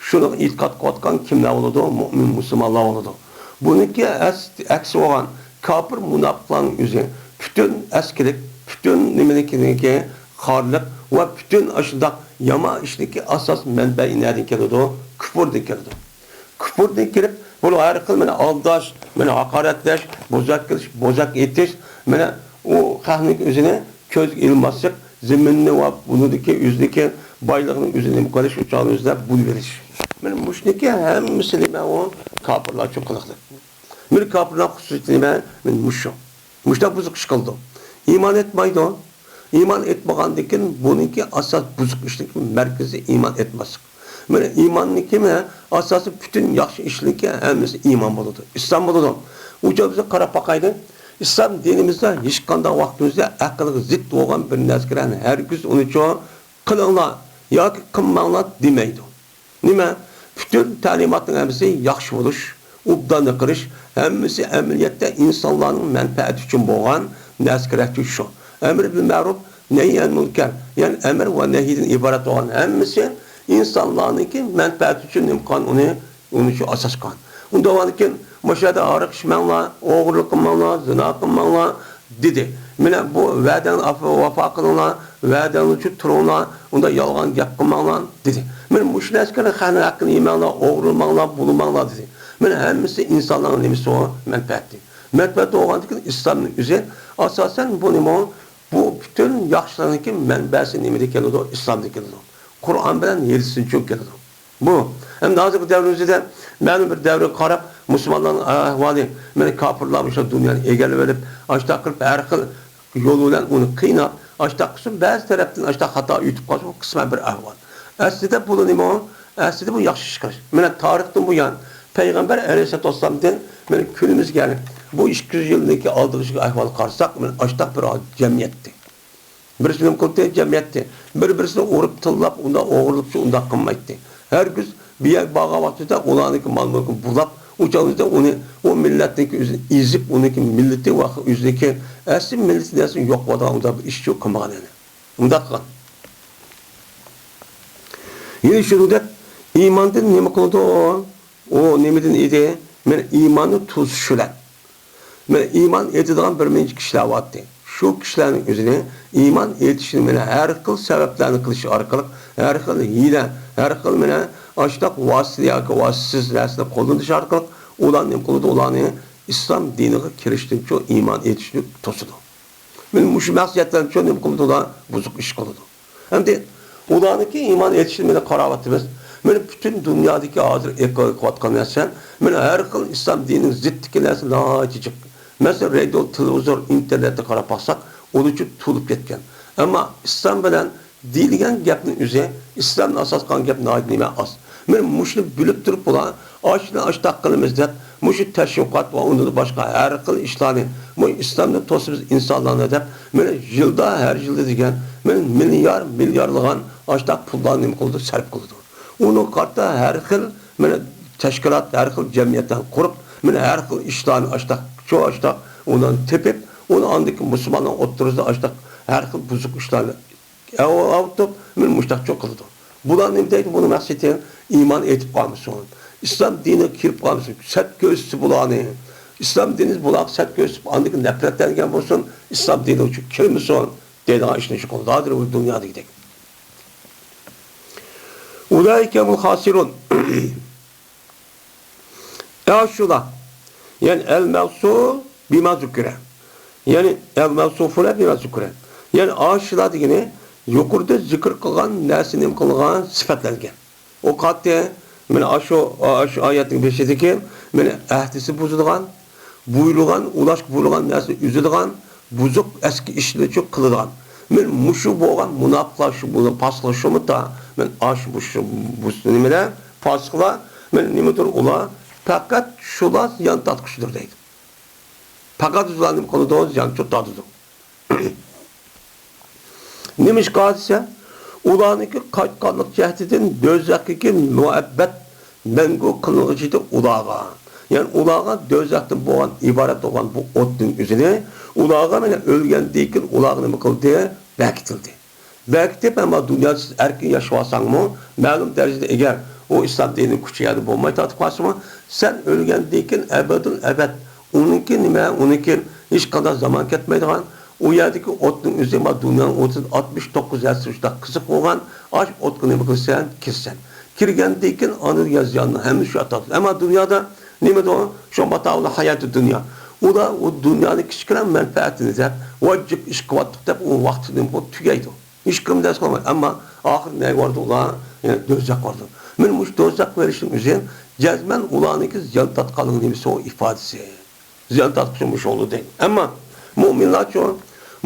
شۇنىڭغا ئېتىقاد قىلىۋاتقان كىملەر بولىدۇ؟ مۆمىن مۇسۇلمانلار بولىدۇ. بۇنىڭكى ئەس-، ئەكسى بولغان كاپىر مۇناپىقلارنىڭ ئۆزى پۈتۈن ئەسكىلىك، پۈتۈن نېمىنىڭكى خارلىق ۋە پۈتۈن ئاشۇنداق يامان ئىشنىڭكى ئاساس مەنبەسى نەدىن كېلىدۇ؟ كۇفۇردىن كېلىدۇ. كۇفۇردىن كېلىپ، بۇ ھەر خىل مانا ئالداش، مانا ھاقارەتلەش، بوزەك قىلىش، بوزەك ئېتىش، مانا ئۇ خەقنىڭ ئۆزىنى كۆزگە ئىلماسلىق، زېمىننى ۋە بۇنىڭدىكى ئۆزىنىڭكى بايلىقىنى ئۆزىنى نېمە قىلىش، ئۇ چاغدا ئۆزىدە بۇلىۋېلىش. مانا مۇشۇنىڭكى ھەممىسى نېمە ئۇ؟ كاپىرلارچۇ قىلىقلىق. مانا كاپىرلار خۇسۇسىيىتى نېمە؟ مانا مۇشۇ. مۇشۇنداق بۇزۇق ئىش قىلىدۇ. ئىمان ئېيتمايدۇ. ئىمان ئېيتمىغاندىن كېيىن بۇنىڭكى ئاساس بۇزۇق ئىشنىڭكى مەركىزى ئىمان ئېيتماسلىق. مانا ئىماننىڭكى مانا ئاساسى پۈتۈن ياخشى ئىشنىڭكى ھەممىسى ئىمان بولىدۇ، ئىسلام بولىدۇ. ئۇ جايدا بىز قاراپ باقايلى. ئىسلام دىنىمىزدا ھېچقانداق ۋاقتىمىزدا ئەقىلگە زىت بولغان بىر نەرسىلەرنى ھەرگىز ئۇنىچۇ قىلىڭلار ياكى قىلماڭلار دېمەيدۇ. نېمە؟ پۈتۈن تەلىماتنىڭ ھەممىسى ياخشى بولۇش، ئوبدانلىق قىلىش، ھەممىسى ئەمەلىيەتتە ئىنسانلارنىڭ مەنپەئەتى ئۈچۈن بولغان نەرسە كېرەكتى شۇ. ئەمر بىل مەرۇپ، نەھي ئەن مۇنكەر، يەنى ئەمر ۋە نەھىدىن ئىبارەت بولغان ھەممىسى ئىنسانلارنىڭكى مەنپەئەتى ئۈچۈن نېمە قىلغان ئۇنى، ئۇنى شۇ ئاساس قىلغان. ئۇنداق بولغاندىكىن مۇشۇ يەردە ھاراق ئىچمەڭلار، ئوغرىلىق قىلماڭلار، زىنا قىلماڭلار، دېدى. مانا بۇ ۋەدەڭنى ئاپ-، ۋاپا قىلىڭلار، ۋەدەڭنى چۇ تۇرۇڭلار، ئۇنداق يالغان گەپ قىلماڭلار، دېدى. مانا مۇشۇ نەرسىلەرنى خەقنىڭ ھەققىنى يېمەڭلار، ئوغرىلىماڭلار، بۇلىماڭلار، دېدى. مانا ھەممىسى ئىنسانلارنىڭ نېمىسى ئۇ؟ مەنپەئەتى. مەنپەئەت بولغاندىكىن ئىسلامنىڭ ئۆزى ئاساسەن بۇ نېمە؟ بۇ پۈتۈن ياخشىلارنىڭكى مەنبەسى نېمىدىن كېلىدۇ؟ ئىسلامدىن كېلىدۇ. قۇرئان بىلەن ھەدىستىن چۈ كېلىدۇ. بۇ، ئەمدى ھازىرقى دەۋرىمىزدە مەلۇم بىر دەۋرگە قاراپ، مۇسۇلمانلارنىڭ ئەھۋالى، مانا كاپىرلار مۇشۇ دۇنيانى ئىگىلىۋېلىپ، ئاشتاق قىلىپ، ھەر خىل يول بىلەن ئۇنى قىيناپ، ئاشتاق قىلسۇن، بەزى تەرەپتىن ئاشتاق خاتا ئۆتۈپ قالسا، بۇ قىسمەن بىر ئەھۋال. ئەسلىدە بۇ نېمە؟ ئەسلىدە بۇ ياخشى ئىش قىلىش. مانا تارىختىن بۇيان، پەيغەمبەر ئەلەيھىسسالاتۇ ۋەسسالامدىن مانا كۈنىمىزگە، يەنى بۇ ئىككى يۈز يىلدىكى ئالدىغىچە ئەھۋالغا قارىساق، مانا ئاشتاق بىر جەمئىيەتتى. بىرسى نېمە قىلدى؟ جەمئىيەتتە بىر-بىرسىنى ئۇرۇپ، تىللاپ، ئۇنداق ئوغرىلىپچۇ ئۇنداق قىلمايتتى. ھەرگىز بىر يەرگە بارغان ۋاقتىدا ئۇلارنىڭكى مال-مۈلكىنى بۇلاپ، ئۇ چاغدا ئۇنى، ئۇ مىللەتنىڭكى ئۆزىنى ئېزىپ، ئۇنىڭكى مىللىتى ۋە ئۆزىنىڭكى ئەسلى مىللىتى نەرسىنى يوق قىلىدىغان ئۇنداق بىر ئىشچۇ قىلمىغان ئەنە. ئۇنداق قىلغان. يەنە شۇنىڭدەك ئىماندىن نېمە قىلىدۇ؟ ئۇ نېمىدىن ئىدى؟ مانا ئىماننى توسۇش بىلەن. مانا ئىمان ئېيتىدىغان بىر نەچچە كىشىلەر بارتتى. شۇ كىشىلەرنىڭ ئۆزىنى ئىمان ئېيتىشنى مانا ھەر خىل سەۋەبلەرنى قىلىش ئارقىلىق، ھەر خىل ھىيلە، ھەر خىل مانا ئاشتاق ۋاسىتە ياكى ۋاسىتىسىز نەرسىنى قوللىنىش ئارقىلىق ئۇلار نېمە قىلىدۇ؟ ئۇلارنى ئىسلام دىنىغا كىرىشتىنچۇ ئىمان ئېيتىشنى توسىدۇ. مانا مۇشۇ مەقسەتلەرنىچۇ نېمە قىلىدۇ؟ ئۇلار بۇزۇق ئىش قىلىدۇ. ئەمدى ئۇلارنىڭكى ئىمان ئېيتىشىنى مانا قاراۋاتىمىز. مانا پۈتۈن دۇنيادىكى ھازىر ئېقىۋاتقان نەرسە، مانا ھەر خىل ئىسلام دىنىنىڭ زىتتىكى نەرسە ناھايىتى جىق. مەسىلەن، رادىيو، تېلېۋىزور، ئىنتېرنېتتە قاراپ باقساق، ئۇنىچۇ تولۇپ كەتكەن. ئەمما ئىسلام بىلەن دېيىلگەن گەپنىڭ ئۆزى، ئىسلامنى ئاساس قىلغان گەپ ناھايىتى نېمە ئاز. مانا مۇشۇنى بىلىپ تۇرۇپ ئۇلار، ئاشۇنى ئاشتاق قىلىمىز دەپ، مۇشۇ تەشۋىقات ۋە ئۇندىن باشقا ھەر خىل ئىشلارنى، مۇ ئىسلامنى توسىمىز ئىنسانلارنى دەپ، مانا يىلدا، ھەر يىلدا دېگەن، مانا مىليار، مىليارلىغان ئاشتاق پۇللارنى نېمە قىلىدۇ، سەرپ قىلىدۇ. ئۇنىڭغا قارىتا ھەر خىل، مانا تەشكىلات، ھەر خىل جەمئىيەتلەرنى قۇرۇپ، مانا ھەر خىل ئىشلارنى ئاشتاق، شۇ ئاشتاق ئۇنى تېپىپ، ئۇنى ئاندىن كېيىن مۇسۇلمانلارنىڭ ئوتتۇرىسىدا ئاشتاق ھەر خىل بۇزۇق ئىشلارنى ئاۋۇتۇپ، مانا مۇشتاق چوڭ قىلىدۇ. بۇلار نېمە دەيدۇ؟ بۇنىڭ مەقسىتى ئىمان ئېيتىپ قالمىسۇن، ئىسلام دىنىغا كىرىپ قالمىسۇن، سەت كۆرسىتسە بۇلارنى. ئىسلام دىنى بۇلارغا سەت كۆرسىتىپ، ئاندىن كېيىن نەپرەتلەنگەن بولسۇن، ئىسلام دىنىغا كىرمىسۇن دەيدىغان ئىشنى شۇ قىلىدۇ. ھازىر بۇ دۇنيادىكىدەك. ئۇلائىكە ھۇمۇل خاسىرۇن. ئاشۇلار، يەنى ئەل مەۋسۇل بىما زۇكرە. يەنى ئەل مەۋسۇفۇنە بىما زۇكرە. يەنى ئاشۇلار دېگىنى يۇقىرىدا زىكىر قىلغان نەرسە نېمە قىلغان سۈپەتلەنگەن. ئۇ قاتتى، مانا ئاشۇ، ئاشۇ ئايەتنىڭ بېشىدىكى، مانا ئەھدىسى بۇزۇلغان، بۇيرۇلغان، ئۇلاشقا بۇيرۇلغان نەرسىنى ئۈزىدىغان، بۇزۇق ئەسكى ئىشلىرىچۇ قىلىدىغان. مانا مۇشۇ بولغان مۇناپىقلار شۇ، بۇ پاسىقلار شۇمۇ تا، مانا ئاشۇ، مۇشۇ، بۇ نېمىلەر، پاسىقلار، مانا نېمىدۇر ئۇلار، پەقەت شۇلار زىيان تارتقۇچىدۇر دەيدۇ. پەقەت شۇلار نېمە قىلىدۇ؟ زىيان تارتىدۇ. نېمىشقا دېسە، ئۇلارنىڭكى قايتقانلىق جەھىتىدىن دوزاختىكى مۇئەببەت مەڭگۈ قىلىنغۇچىدۇر ئۇلارغا. يەنى ئۇلارغا دوزاختىن بولغان ئىبارەت بولغان بۇ ئوتنىڭ ئۆزىنى ئۇلارغا مانا ئۆلگەندىن كېيىن ئۇلارغا نېمە قىلدى؟ بېكىتىلدى. بەلكى دەپ، ئەمما دۇنيادا سىز ئەركىن ياشىۋالساڭمۇ، مەلۇم دەرىجىدە ئەگەر ئۇ ئىسلام دىنىنىڭ كۈچى يەردە بولماي تارتىپ قالسىمۇ، سەن ئۆلگەندىن كېيىن ئەبەدۇل ئەبەد ئۇنىڭكى نېمە، ئۇنىڭكى ھېچقانداق زامان كەتمەيدىغان، ئۇ يەردىكى ئوتنىڭ ئۆزى، ما دۇنيانىڭ ئوتىدا ئاتمىش توققۇز ھەسسە شۇنداق قىزىق بولغان، ئاش ئوتقا نېمە قىلىسەن، كىرسەن. كىرگەندىن كېيىن ئاندىن يا زىياننى ھەممىسى شۇ تارتىدۇ. ئەمما دۇنيادا نېمە دۇ؟ شۇ ماتائۇل ھاياتى دۇنيا. ئۇلار ئۇ دۇنيانىڭ كىچىككىنە مەنپەئەتىنى دەپ، ۋاي جىق ئىش قىلىۋاتتۇق دەپ، ئۇ ۋاقتى نېمە قىلىپ تۈگەيدۇ. ھېچكىم دەرس قىلمايدۇ. ئەمما ئاخىرى نەگە بارىدۇ ئۇلار؟ يەنە دوزاخقا بارىدۇ. مانا مۇشۇ دوزاخقا بېرىشنىڭ ئۆزى جەزمەن ئۇلارنىڭكى زىيان تارتقانلىقىنىڭ نېمىسى ئۇ ئىپادىسى. زىيان تارتقۇچى مۇشۇ بولىدۇ دەيدۇ. ئەمما مۆمىنلارچۇ؟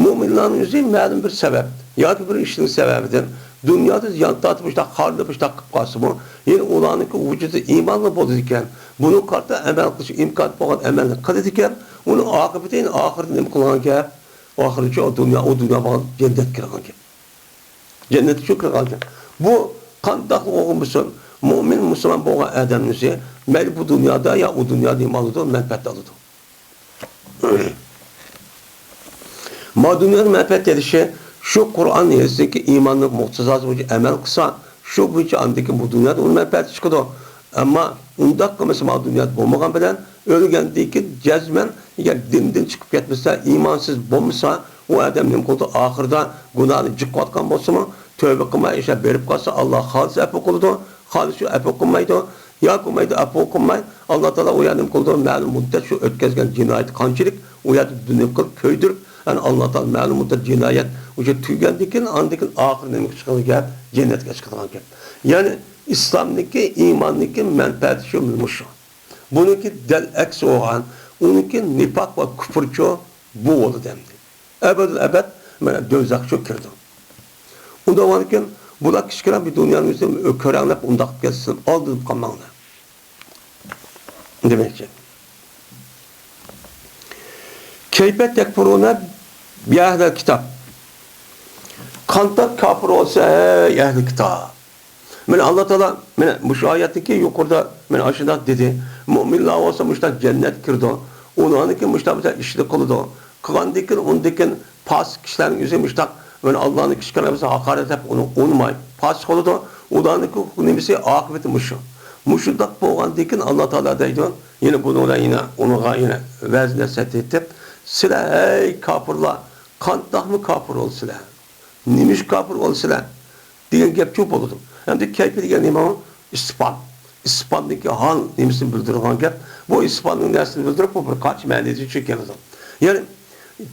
مۆمىنلارنىڭ ئۆزى مەلۇم بىر سەۋەب ياكى بىر ئىشنىڭ سەۋەبىدىن دۇنيادا زىيان تارتىپ، مۇشۇنداق خارلىنىپ، مۇشۇنداق قىلىپ قالسىمۇ، يەنە ئۇلارنىڭكى ۋۇجۇدى ئىمانلىق بولىدىكەن. بۇنىڭغا قارىتا ئەمەل قىلىش ئىمكانى بولغان ئەمەلنى قىلىدىكەن. ئۇنىڭ ئاقىۋىتى يەنە ئاخىرىدا نېمە قىلغانكەن؟ ئاخىرىچۇ دۇنيا، ئۇ دۇنيا بولغان جەننەتكە كىرغانكەن. جەننەتكە شۇ كىرغانكەن. بۇ قانداقلا بولغان بولسۇن، مۆمىن، مۇسۇلمان بولغان ئادەمنىڭ ئۆزى مەيلى بۇ دۇنيادا يا ئۇ دۇنيادا نېمە ئالىدۇ؟ مەنپەئەت ئالىدۇ. ما دۇنيادا مەنپەئەت ئېلىشى شۇ قۇرئان ھەدىستىكى ئىماننىڭ مۇقتىزاسى بويىچە ئەمەل قىلسا، شۇ بويىچە ئاندىن كېيىن بۇ دۇنيادا ئۇنىڭ مەنپەئەتى چىقىدۇ. ئەمما ئۇنداق قىلمىسا، ما دۇنيادا بولمىغان بىلەن ئۆلگەندىن كېيىن جەزمەن ئەگەر دىندىن چىقىپ كەتمىسە، ئىمانسىز بولمىسا، ئۇ ئادەم نېمە قىلىدۇ؟ ئاخىرىدا گۇناھنى جىق قىلىۋاتقان بولسىمۇ، تۆۋبە قىلماي ئىشلەپ بېرىپ قالسا، ئاللا خالىسا ئەپۇ قىلىدۇ، خالىسا ئەپۇ قىلمايدۇ. ياكى بولمايدۇ، ئەپۇ قىلماي، ئاللا تائالا ئۇ يەردە نېمە قىلىدۇ؟ مەلۇم مۇددەت شۇ ئۆتكەزگەن جىنايىتى قانچىلىك، ئۇ يەردە نېمە قىلىپ كۆيدۈرۈپ، يەنى ئاللا تائالا مەلۇم مۇددەت جىنايەت ئۇ يەر تۈگىگەندىن كېيىن، ئاندىن كېيىن ئاخىرى نېمىگە چىقىدىغان گەپ؟ جەننەتكە چىقىدىغان گەپ. يەنى ئىسلامنىڭكى، ئىماننىڭكى مەنپەئەتى شۇ مۇشۇ. بۇنىڭكى دەل ئەكسى بولغان، ئۇنىڭكى نىپاق ۋە كۇپۇرچۇ بۇ بولىدۇ ئەمدى. ئەبەدۇل ئەبەد مانا دوزاخقا كىرىدۇ. ئۇنداق بولغاندىكىن بۇلار كىچىككىنە بىر دۇنيانىڭ ئۆزىنى كۆرەڭلەپ ئۇنداق كەتسۇن، ئالدىنىپ قالماڭلار. دېمەكچى. كەيپە تەكپۇرۇنە بىئەھلىل كىتاب. قانداق كاپىر بولسا، ھەي ئەھلى كىتاب. مانا ئاللا تائالا، مانا مۇشۇ ئايەتتىكى يۇقىرىدا مانا ئاشۇنداق دېدى. مۆمىنلار بولسا مۇشۇنداق جەننەتكە كىرىدۇ. ئۇلارنىڭكى مۇشۇنداق بىر ئىشنى قىلىدۇ. قىلغاندىن كېيىن، ئۇندىن كېيىن پاسىق كىشىلەرنىڭ ئۆزى مۇشۇنداق، مانا ئاللانىڭ كىچىككىنە بىرسى ھاقارەتلەپ ئۇنى ئۇنىماي، پاسىق بولىدۇ. ئۇلارنىڭكى نېمىسى، ئاقىۋىتى مۇشۇ. مۇشۇنداق بولغاندىن كېيىن ئاللا تائالا دەيدۇ، يەنە بۇنىڭ بىلەن يەنە ئۇنىڭغا يەنە ۋەز نەسىھەت ئېيتىپ، سىلەر ھەي كاپىرلار، قانداقمۇ كاپىر بولىسىلەر؟ نېمە ئۈچۈن كاپىر بولىسىلەر؟ دېگەن گەپچۇ بولىدۇ. ئەمدى كەيپى دېگەن نېمە ئۇ؟ ئىستىپھام. ئىستىپھامدىكى ھال نېمىسىنى بىلدۈرىدىغان گەپ؟ بۇ ئىستىپھامنىڭ نەرسىنى بىلدۈرۈپ، بۇ بىر قانچە مەنىدە چۈشۈپ كېلىدۇ. يەنى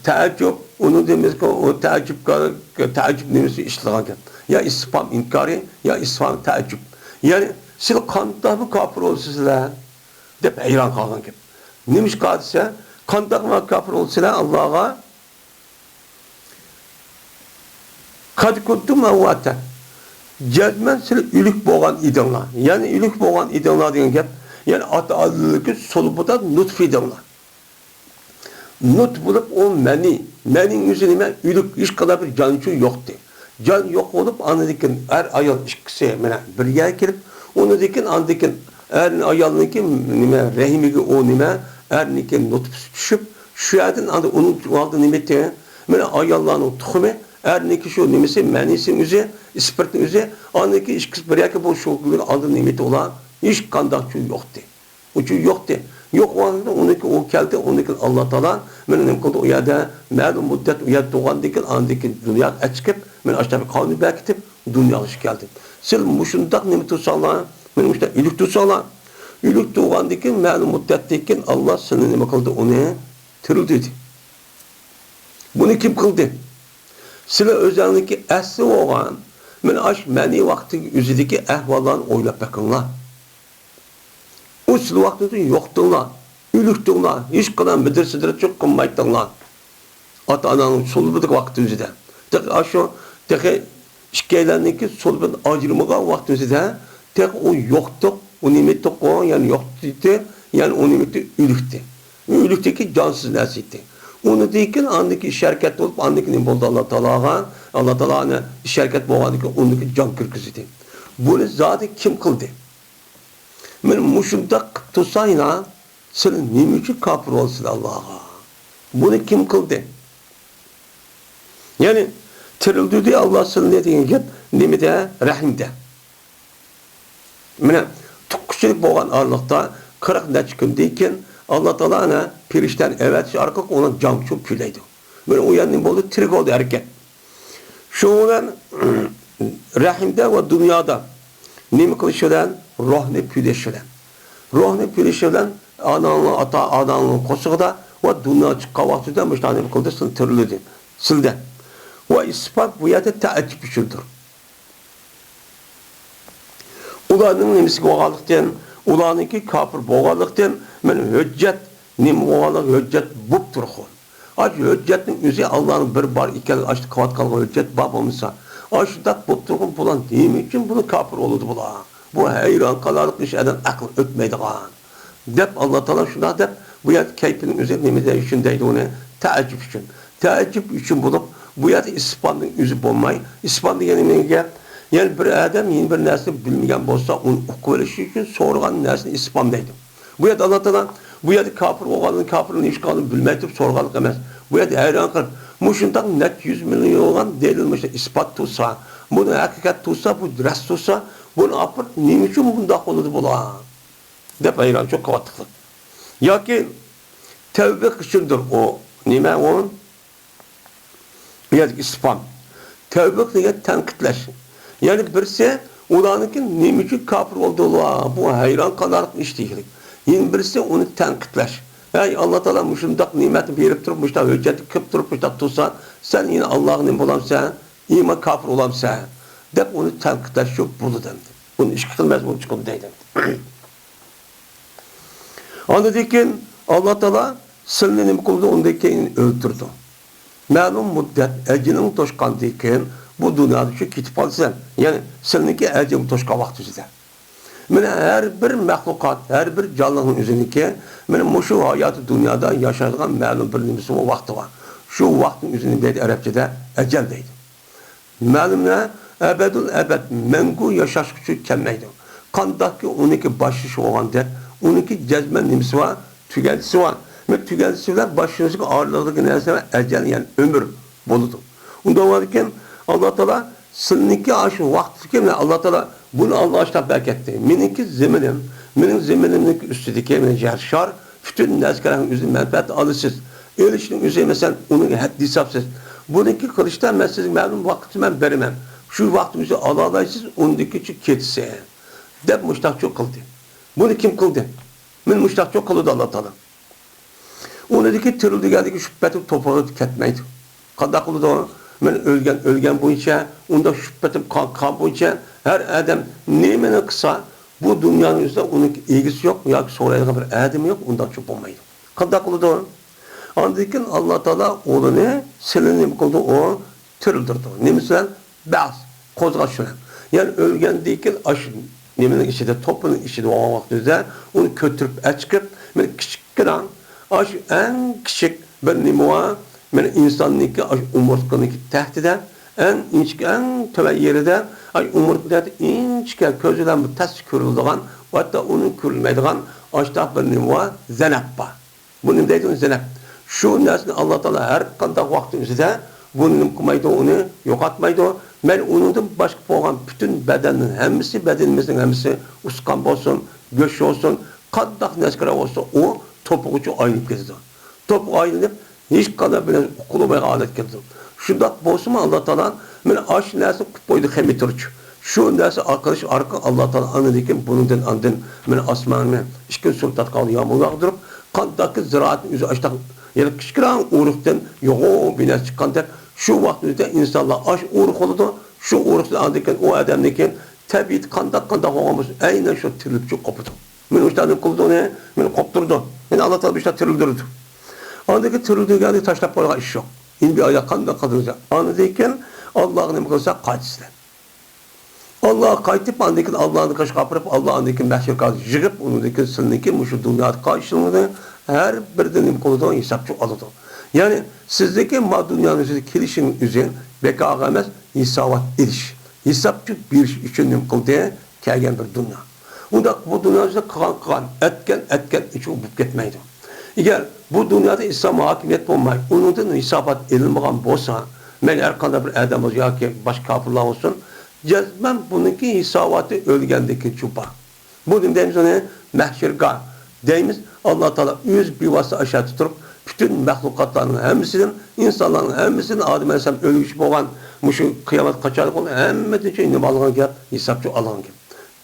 تەئەججۈب، ئۇنىڭ نېمىسى، ئۇ تەئەججۈبكە، تەئەججۈب نېمىسى ئىشلىتىدىغان گەپ؟ يا ئىستىپھام ئىنكارى، يا ئىستىپھام تەئەججۈب. يەنى سىلەر قانداقمۇ كاپىر بولىسىلەر؟ دەپ ھەيران قالغان گەپ. نېمىشقا دېسە، قانداقمۇ كاپىر بولىسىلەر ئاللاغا؟ قەد كۇنتۇم ئەمۋاتەن. جەزمەن سىلەر ئۆلۈك بولغان ئىدىڭلار. يەنى ئۆلۈك بولغان ئىدىڭلار دېگەن گەپ، يەنى ئاتا-ئانىلىكى سۇلبىدا نۇتفا ئىدىڭلار. نۇتفا بولۇپ ئۇ مەنى. مەنىنىڭ ئۆزى نېمە؟ ئۆلۈك، ھېچقانداق بىر جانچۇ يوقتى. جان يوق بولۇپ، ئاندىن كېيىن ئەر-ئايال ئىككىسى مانا بىر يەرگە كېلىپ، ئۇنىڭدىن كېيىن، ئاندىن كېيىن ئەر-ئايالنىڭكى نېمە، رەھىمىگە ئۇ نېمە، ئەرنىڭكى نۇتفىسى چۈشۈپ، شۇ يەردىن ئاندىن ئۇنىڭ ئالدى نېمە ئىدى؟ مانا ئاياللارنىڭ تۇخۇمى، ئەرنىڭكى شۇ نېمىسى، مەنىسىنىڭ ئۆزى، ئىسپىرتنىڭ ئۆزى، ئاندىن كېيىن ئىككىسى بىر يەرگە بولۇشۇغا ئالدىن نېمە ئىدى ئۇلار؟ ھېچقانداق چۈ يوقتى. ئۇچۇ يوقتى. يوق بولغاندىن ئۇنىڭكى ئۇ كەلدى، ئۇنىڭدىن كېيىن ئاللا تائالا مانا نېمە قىلدى؟ ئۇ يەردە مەلۇم مۇددەت ئۇ يەردە تۇرغاندىن كېيىن، ئاندىن كېيىن دۇنياغا ئەچىقىپ، مانا ئاشۇنداق بىر قانۇن بەركىتىپ، دۇنياغا ئىشىپ كەلدى. سىلەر مۇشۇنداق نېمە تۇرساڭلار، مانا مۇشۇنداق ئۆلۈك تۇرساڭلار، ئۆلۈك تۇرغاندىن كېيىن مەلۇم مۇددەتتىن كېيىن ئاللا سىلەرنى نېمە قىلدى؟ ئۇنى تىرىلدۈردى. بۇنى كىم قىلدى؟ سىلەر ئۆزۈڭلارنىڭكى ئەسلى بولغان مانا ئاشۇ مەنىي ۋاقتىدىكى ئۆزىدىكى ئەھۋاللارنى ئويلاپ بېقىڭلار. ئۇ سىلەر ۋاقتىدا يوقتۇڭلار، ئۆلۈكتۈڭلار، ھېچقانداق مىدىر-سىدىر چىقىپ قىلمايتتىڭلار. ئاتا-ئاناڭنىڭ سۇلبىدىكى ۋاقتى ئۆزىدە. تېخى ئاشۇ، تېخى ئىككىيلەننىڭكى سۇلبىدىن ئايرىلمىغان ۋاقتى ئۆزىدە، تېخى ئۇ يوقتۇق، ئۇ نېمە ئىدىغۇ، يەنى يوقتى، يەنى ئۇ نېمە ئىدى، ئۆلۈكتى. ئۆلۈكتىكى جانسىز نەرسە ئىدى. ئۇنىڭدىن كېيىن ئاندىن كېيىن ئىش ھەرىكەت بولۇپ، ئاندىن كېيىن نېمە بولدى؟ ئاللا تائالاغا، ئاللا تائالا ئىش ھەرىكەت بولغاندىن كېيىن ئۇنىڭغا جان كىرگۈزدى. بۇنى زادى كىم قىلدى؟ مانا مۇشۇنداق قىلىپ تۇرساڭلار، سىلەر نېمە ئۈچۈن كاپىر بولىسىلەر ئاللاغا؟ بۇنى كىم قىلدى؟ يەنى تىرىلدۈردى ئاللا سىلىنى دېگەن گەپ نېمىدە؟ رەھىمدە. مانا تۇغقۇچىلىق بولغان ئارىلىقتا قىرىق نەچچە كۈندىن كېيىن ئاللا تائالا ئەنە پېرىشتىنى ئەۋەتىش ئارقىلىق ئۇنىڭ جانىنى پۈۋلەيدۇ. مانا ئۇ يەردىن بولدى، تىرىك بولدى ھەرىكەت. شۇنىڭ بىلەن رەھىمدە ۋە دۇنيادا نېمە قىلىش بىلەن؟ روھنى پۈۋلەش بىلەن. روھنى پۈۋلەش بىلەن ئاناڭنىڭ ئاتا، ئاناڭنىڭ قورسىقىدا ۋە دۇنياغا چىققان ۋاقتىدا مۇشۇنداق نېمە قىلدى؟ سىلىنى تىرىلدى. سىلىدە. ۋە ئىسپات بۇ يەردە تەئەججۈپ ئۈچۈندۇر. ئۇلارنىڭ نېمىسى بولغانلىقتىن، ئۇلارنىڭكى كاپىر بولغانلىقتىن، مانا ھۆججەت نېمە بولغانلىقى ھۆججەت بولۇپ تۇرغۇ. ئاشۇ ھۆججەتنىڭ ئۆزى ئاللانىڭ بىر بار ئىكەن، ئاشۇ قىلىۋاتقانلىقى ھۆججەت بار بولمىسا، ئاشۇنداق بولۇپ تۇرغان بۇلار نېمە ئۈچۈن بۇنى كاپىر بولىدۇ بۇلار؟ بۇ ھەيران قالارلىق ئىش، ئادەم ئەقلى ئۆتمەيدىغان. دەپ ئاللا تائالا شۇنداق دەپ، بۇ يەردە كەيپىنىڭ ئۆزى نېمە دەيدۇ، شۇنى دەيدۇ ئۇنى، تەئەججۈپ ئۈچۈن. تەئەججۈپ ئۈچۈن بولۇپ، بۇ يەردە ئىسپاتنىڭ ئۆزى بولماي، ئىسپات دېگەن نېمە گەپ؟ يەنى بىر ئادەم يەنە بىر نەرسىنى بىلمىگەن بولسا، ئۇنى ئۇقۇۋېلىش ئۈچۈن سورىغان نەرسىنى ئىسپات دەيدۇ. بۇ يەردە ئاللا تائالا بۇ يەردە كاپىر بولغانلىقىنى، كاپىرنىڭ نېمە ئىشقانلىقىنى بىلمەي تۇرۇپ سورىغانلىق ئەمەس. بۇ يەردە ھەيران قېلىپ، مۇشۇنداق نەچچە يۈز مىليون بولغان دەلىل مۇشۇ ئىسپات تۇرسا، بۇنى ھەقىقەت تۇرسا، بۇ راست تۇرسا، بۇنى ئاپىرىپ نېمە ئۈچۈن بۇنداق بولىدۇ بۇلار؟ دەپ ھەيرانچىلىق قىلىۋاتقان. ياكى تەۋبە ئۈچۈندۇر ئۇ. نېمە ئۇ؟ بۇ يەردىكى ئىسپات. تەۋبە دېگەن تەنقىدلەش. يەنى بىرسى ئۇلارنىڭكى نېمە ئۈچۈن كاپىر بولدى ئۇلار؟ بۇ ھەيران قالارلىق ئىش دېگۈلۈك. يەنە بىرسى ئۇنى تەنقىدلەش. ھەي، ئاللا تائالا مۇشۇنداق نېمەتنى بېرىپ تۇرۇپ، مۇشۇنداق ھۆججەتنى كىرىپ تۇرۇپ، مۇشۇنداق تۇرسا، سەن يەنە ئاللاغا نېمە بولامسەن؟ ئىمان كاپىر بولامسەن؟ دەپ ئۇنى تەنقىدلەش شۇ بولىدۇ ئەمدى. بۇنى ئىككى خىل مەزمۇن چىقىدۇ دەيدۇ. ئاندىن كېيىن ئاللا تائالا سىلىنى نېمە قىلىدۇ؟ ئۇندىن كېيىن ئۆلتۈرىدۇ. مەلۇم مۇددەت ئەجىلىڭ توشقاندىن كېيىن بۇ دۇنيادىن شۇ كېتىپ قالىسەن. يەنى سىلىنىڭكى ئەجىلىڭ توشقان ۋاقتى ئىچىدە. مانا ھەر بىر مەخلۇقات، ھەر بىر جانلىقنىڭ ئۆزىنىڭكى مانا مۇشۇ ھاياتىي دۇنيادا ياشايدىغان مەلۇم بىر نېمىسى بار، ۋاقتى بار. شۇ ۋاقىتنىڭ ئۆزىنى دەيدۇ ئەرەبچىدە ئەجەل دەيدۇ. مەلۇم نە؟ ئەبەدۇل ئەبەد، مەڭگۈ ياشاشقا كەلمەيدۇ. قانداقكى ئۇنىڭكى باشلىنىشى بولغاندەك، ئۇنىڭكى جەزمەن نېمىسى بار؟ تۈگەنچىسى بار. مانا تۈگەنچىسى بىلەن باشلىنىشىنىڭ ئارىلىقىدىكى نەرسە ئەجەل، يەنى ئۆمۈر بولىدۇ. ئۇنداق بولغاندىكىن، ئاللا تائالا سىلىنىڭكى ئاشۇ ۋاقىتتىكى، مانا ئاللا تائالا بۇنى ئاللا ئاشۇنداق بەركەتتى. مېنىڭكى زېمىنىم، مېنىڭ زېمىنىمنىڭكى ئۈستىدىكى مانا يەر شار، پۈتۈن نەرسىگە ئۆزىنىڭ مەنپەئەتىنى ئالىسىز. ئېلىشنىڭ ئۆزى، مەسىلەن، ئۇنىڭ ھەددى ھېسابسىز. بۇنىڭكى قىلىشتا مەن سىزگە مەلۇم ۋاقىت بىلەن بېرىمەن. شۇ ۋاقىتنىڭ ئۆزىدە ئالالايسىز، ئۇندىن كېيىن كېتىسىز، دەپ مۇشتاقچۇ قىلدى. بۇنى كىم قىلدى؟ مانا مۇشتاقچۇ قىلىدۇ ئاللا تائالا. ئۇنىڭدىكى تىرىلدى دېگەندىكى شۈبھەتىن توپىغا كەتمەيدۇ. قانداق قىلىدۇ؟ مانا ئۆلگەن ئۆلگەن بويىچە، ئۇنداق شۈبھەتىن قان قان بويىچە، ھەر ئادەم نېمىنى قىلسا، بۇ دۇنيانىڭ ئۈستىدە ئۇنىڭ ئىگىسى يوق ياكى سورايدىغان بىر ئادىمى يوق، ئۇنداقچە بولمايدۇ. قانداق قىلىدۇ؟ ئاندىن كېيىن ئاللا تائالا ئۇلىنى، سىلىنى نېمە قىلىدۇ؟ ئۇ تىرىلدۈرىدۇ. نېمىسى بىلەن؟ بەس، قوزغاش بىلەن. يەنى ئۆلگەندىن كېيىن ئاشۇ نېمىنىڭ ئىچىدە، توپىنىڭ ئىچىدە بولغان ۋاقتىمىزدا ئۇنى كۆتۈرۈپ ئەچىقىپ، مانا كىچىككىنە، ئاشۇ ئەڭ كىچىك بىر نېمە بار، مانا ئىنساننىڭكى ئاشۇ ئومۇرتقىنىڭكى تەھتىدە، ئەڭ ئىنچىكە، ئەڭ تۆۋەن يېرىدە، ئاشۇ ئومۇرتقا تەھتى ئىنچىكە، كۆز بىلەن بىر تەستە كۆرۈلىدىغان، ھەتتا ئۇنىڭ كۆرۈلمەيدىغان ئاشۇنداق بىر نېمە بار، زەنەپ بار. بۇ نېمە دەيدۇ؟ زەنەپ. شۇ نەرسىنى ئاللا تائالا ھەر قانداق ۋاقىتنىڭ ئۆزىدە بۇنى نېمە قىلمايدۇ، ئۇنى يوقاتمايدۇ. مەيلى ئۇنىڭدىن باشقا بولغان پۈتۈن بەدەننىڭ ھەممىسى، بەدىنىمىزنىڭ ھەممىسى، ئۇسقان بولسۇن، گۆش بولسۇن، قانداق نەرسە بولسا، ئۇ توپىغىچە ئايلىنىپ كېتىدۇ. توپىغا ئايلىنىپ، ھېچقانداق بىر نەرسە قىلالمايدىغان ھالەتكە كېلىدۇ. شۇنداق بولسىمۇ، ئاللا تائالا مانا ئاشۇ نەرسىنى قىلىپ قويدى خېمىتۇرچ. شۇ نەرسە ئارقىلىق ئارقىلىق ئاللا تائالا ئاندىن كېيىن بۇنىڭدىن ئاندىن مانا ئاسماننى ئىككىنچى سۇرۇپ تارتقان يامغۇر ياغدۇرۇپ، قانداقكى زىرائەتنىڭ ئۆزى ئاشتاق يەنە كىچىككىنە ئۇرۇقتىن يوغان بىر نەرسە چىققاندەك، شۇ ۋاقىتنىڭ ئۆزىدە ئىنسانلار ئاشۇ ئۇرۇق بولىدۇ. شۇ ئۇرۇقتىن ئاندىن كېيىن ئۇ ئادەمنىڭكى تەبىئىتى قانداق، قانداق بولغان بولسا، ئەينەن شۇ تىرىلىپ چىقىپ قوپىدۇ. مانا مۇشۇلارنى قىلىدۇ ئۇنى، مانا قوپتۇرىدۇ. يەنە ئاللا تائالا مۇشۇلار تىرىلدۈرىدۇ. ئاندىن كېيىن تىرىلدۈرگەندە تاشلاپ قويغان ئىش يوق. يەنە بىر ئاياق قانداق قىلدۇرسا، ئاندىن كېيىن ئاللاغا نېمە قىلسا قايتىسىلەر. ئاللاغا قايتىپ، ئاندىن كېيىن ئاللانىڭ قېشىغا ئاپىرىپ، ئاللا ئاندىن كېيىن مەھشەر كارىغا يىغىپ، ئۇنىڭدىن كېيىن سىلىنىڭكى مۇشۇ دۇنيادا قىلغان ئىشلىرىڭلارنى ھەر بىرىدىن نېمە قىلىدۇ؟ ھېسابچى ئالىدۇ. يەنى سىزنىڭكى ما دۇنيانىڭ ئۆزىگە كېلىشىڭىز ئۆزى بىكارغا ئەمەس، ھېسابات ئېلىش، ھېسابچى بېرىش ئۈچۈن نېمە قىلدى؟ كەلگەن بىر دۇنيا. ئۇنداق بۇ دۇنيا ئۈستىدە قىلغان، قىلغان، ئەتكەن، ئەتكەن ئۈچۈن بولۇپ كەتمەيدۇ. ئەگەر بۇ دۇنيادا ئىسلام ھاكىمىيەت بولماي، ئۇنىڭدىن ھېسابات ئېلىنمىغان بولسا، مەيلى ھەر قانداق بىر ئادەم بولسۇن ياكى باشقا كاپىرلار بولسۇن، جەزمەن بۇنىڭكى ھېساباتى ئۆلگەندىن كېيىن بار. بۇ نېمە دەيمىز ئۇنى؟ مەھشەرگاھ دەيمىز. ئاللا تائالا ئۆزى بىۋاسىتە ئاشۇ يەردە تۇرۇپ، پۈتۈن مەخلۇقاتلارنىڭ ھەممىسىدىن، ئىنسانلارنىڭ ھەممىسىدىن، ئادەم ئەلەيھىسسالام ئۆلگۈچى بولغان مۇشۇ قىيامەت قاچان بولىدۇ، ھەممىدىن نېمە ئالغان گەپ؟ ھېسابچى ئالغان گەپ.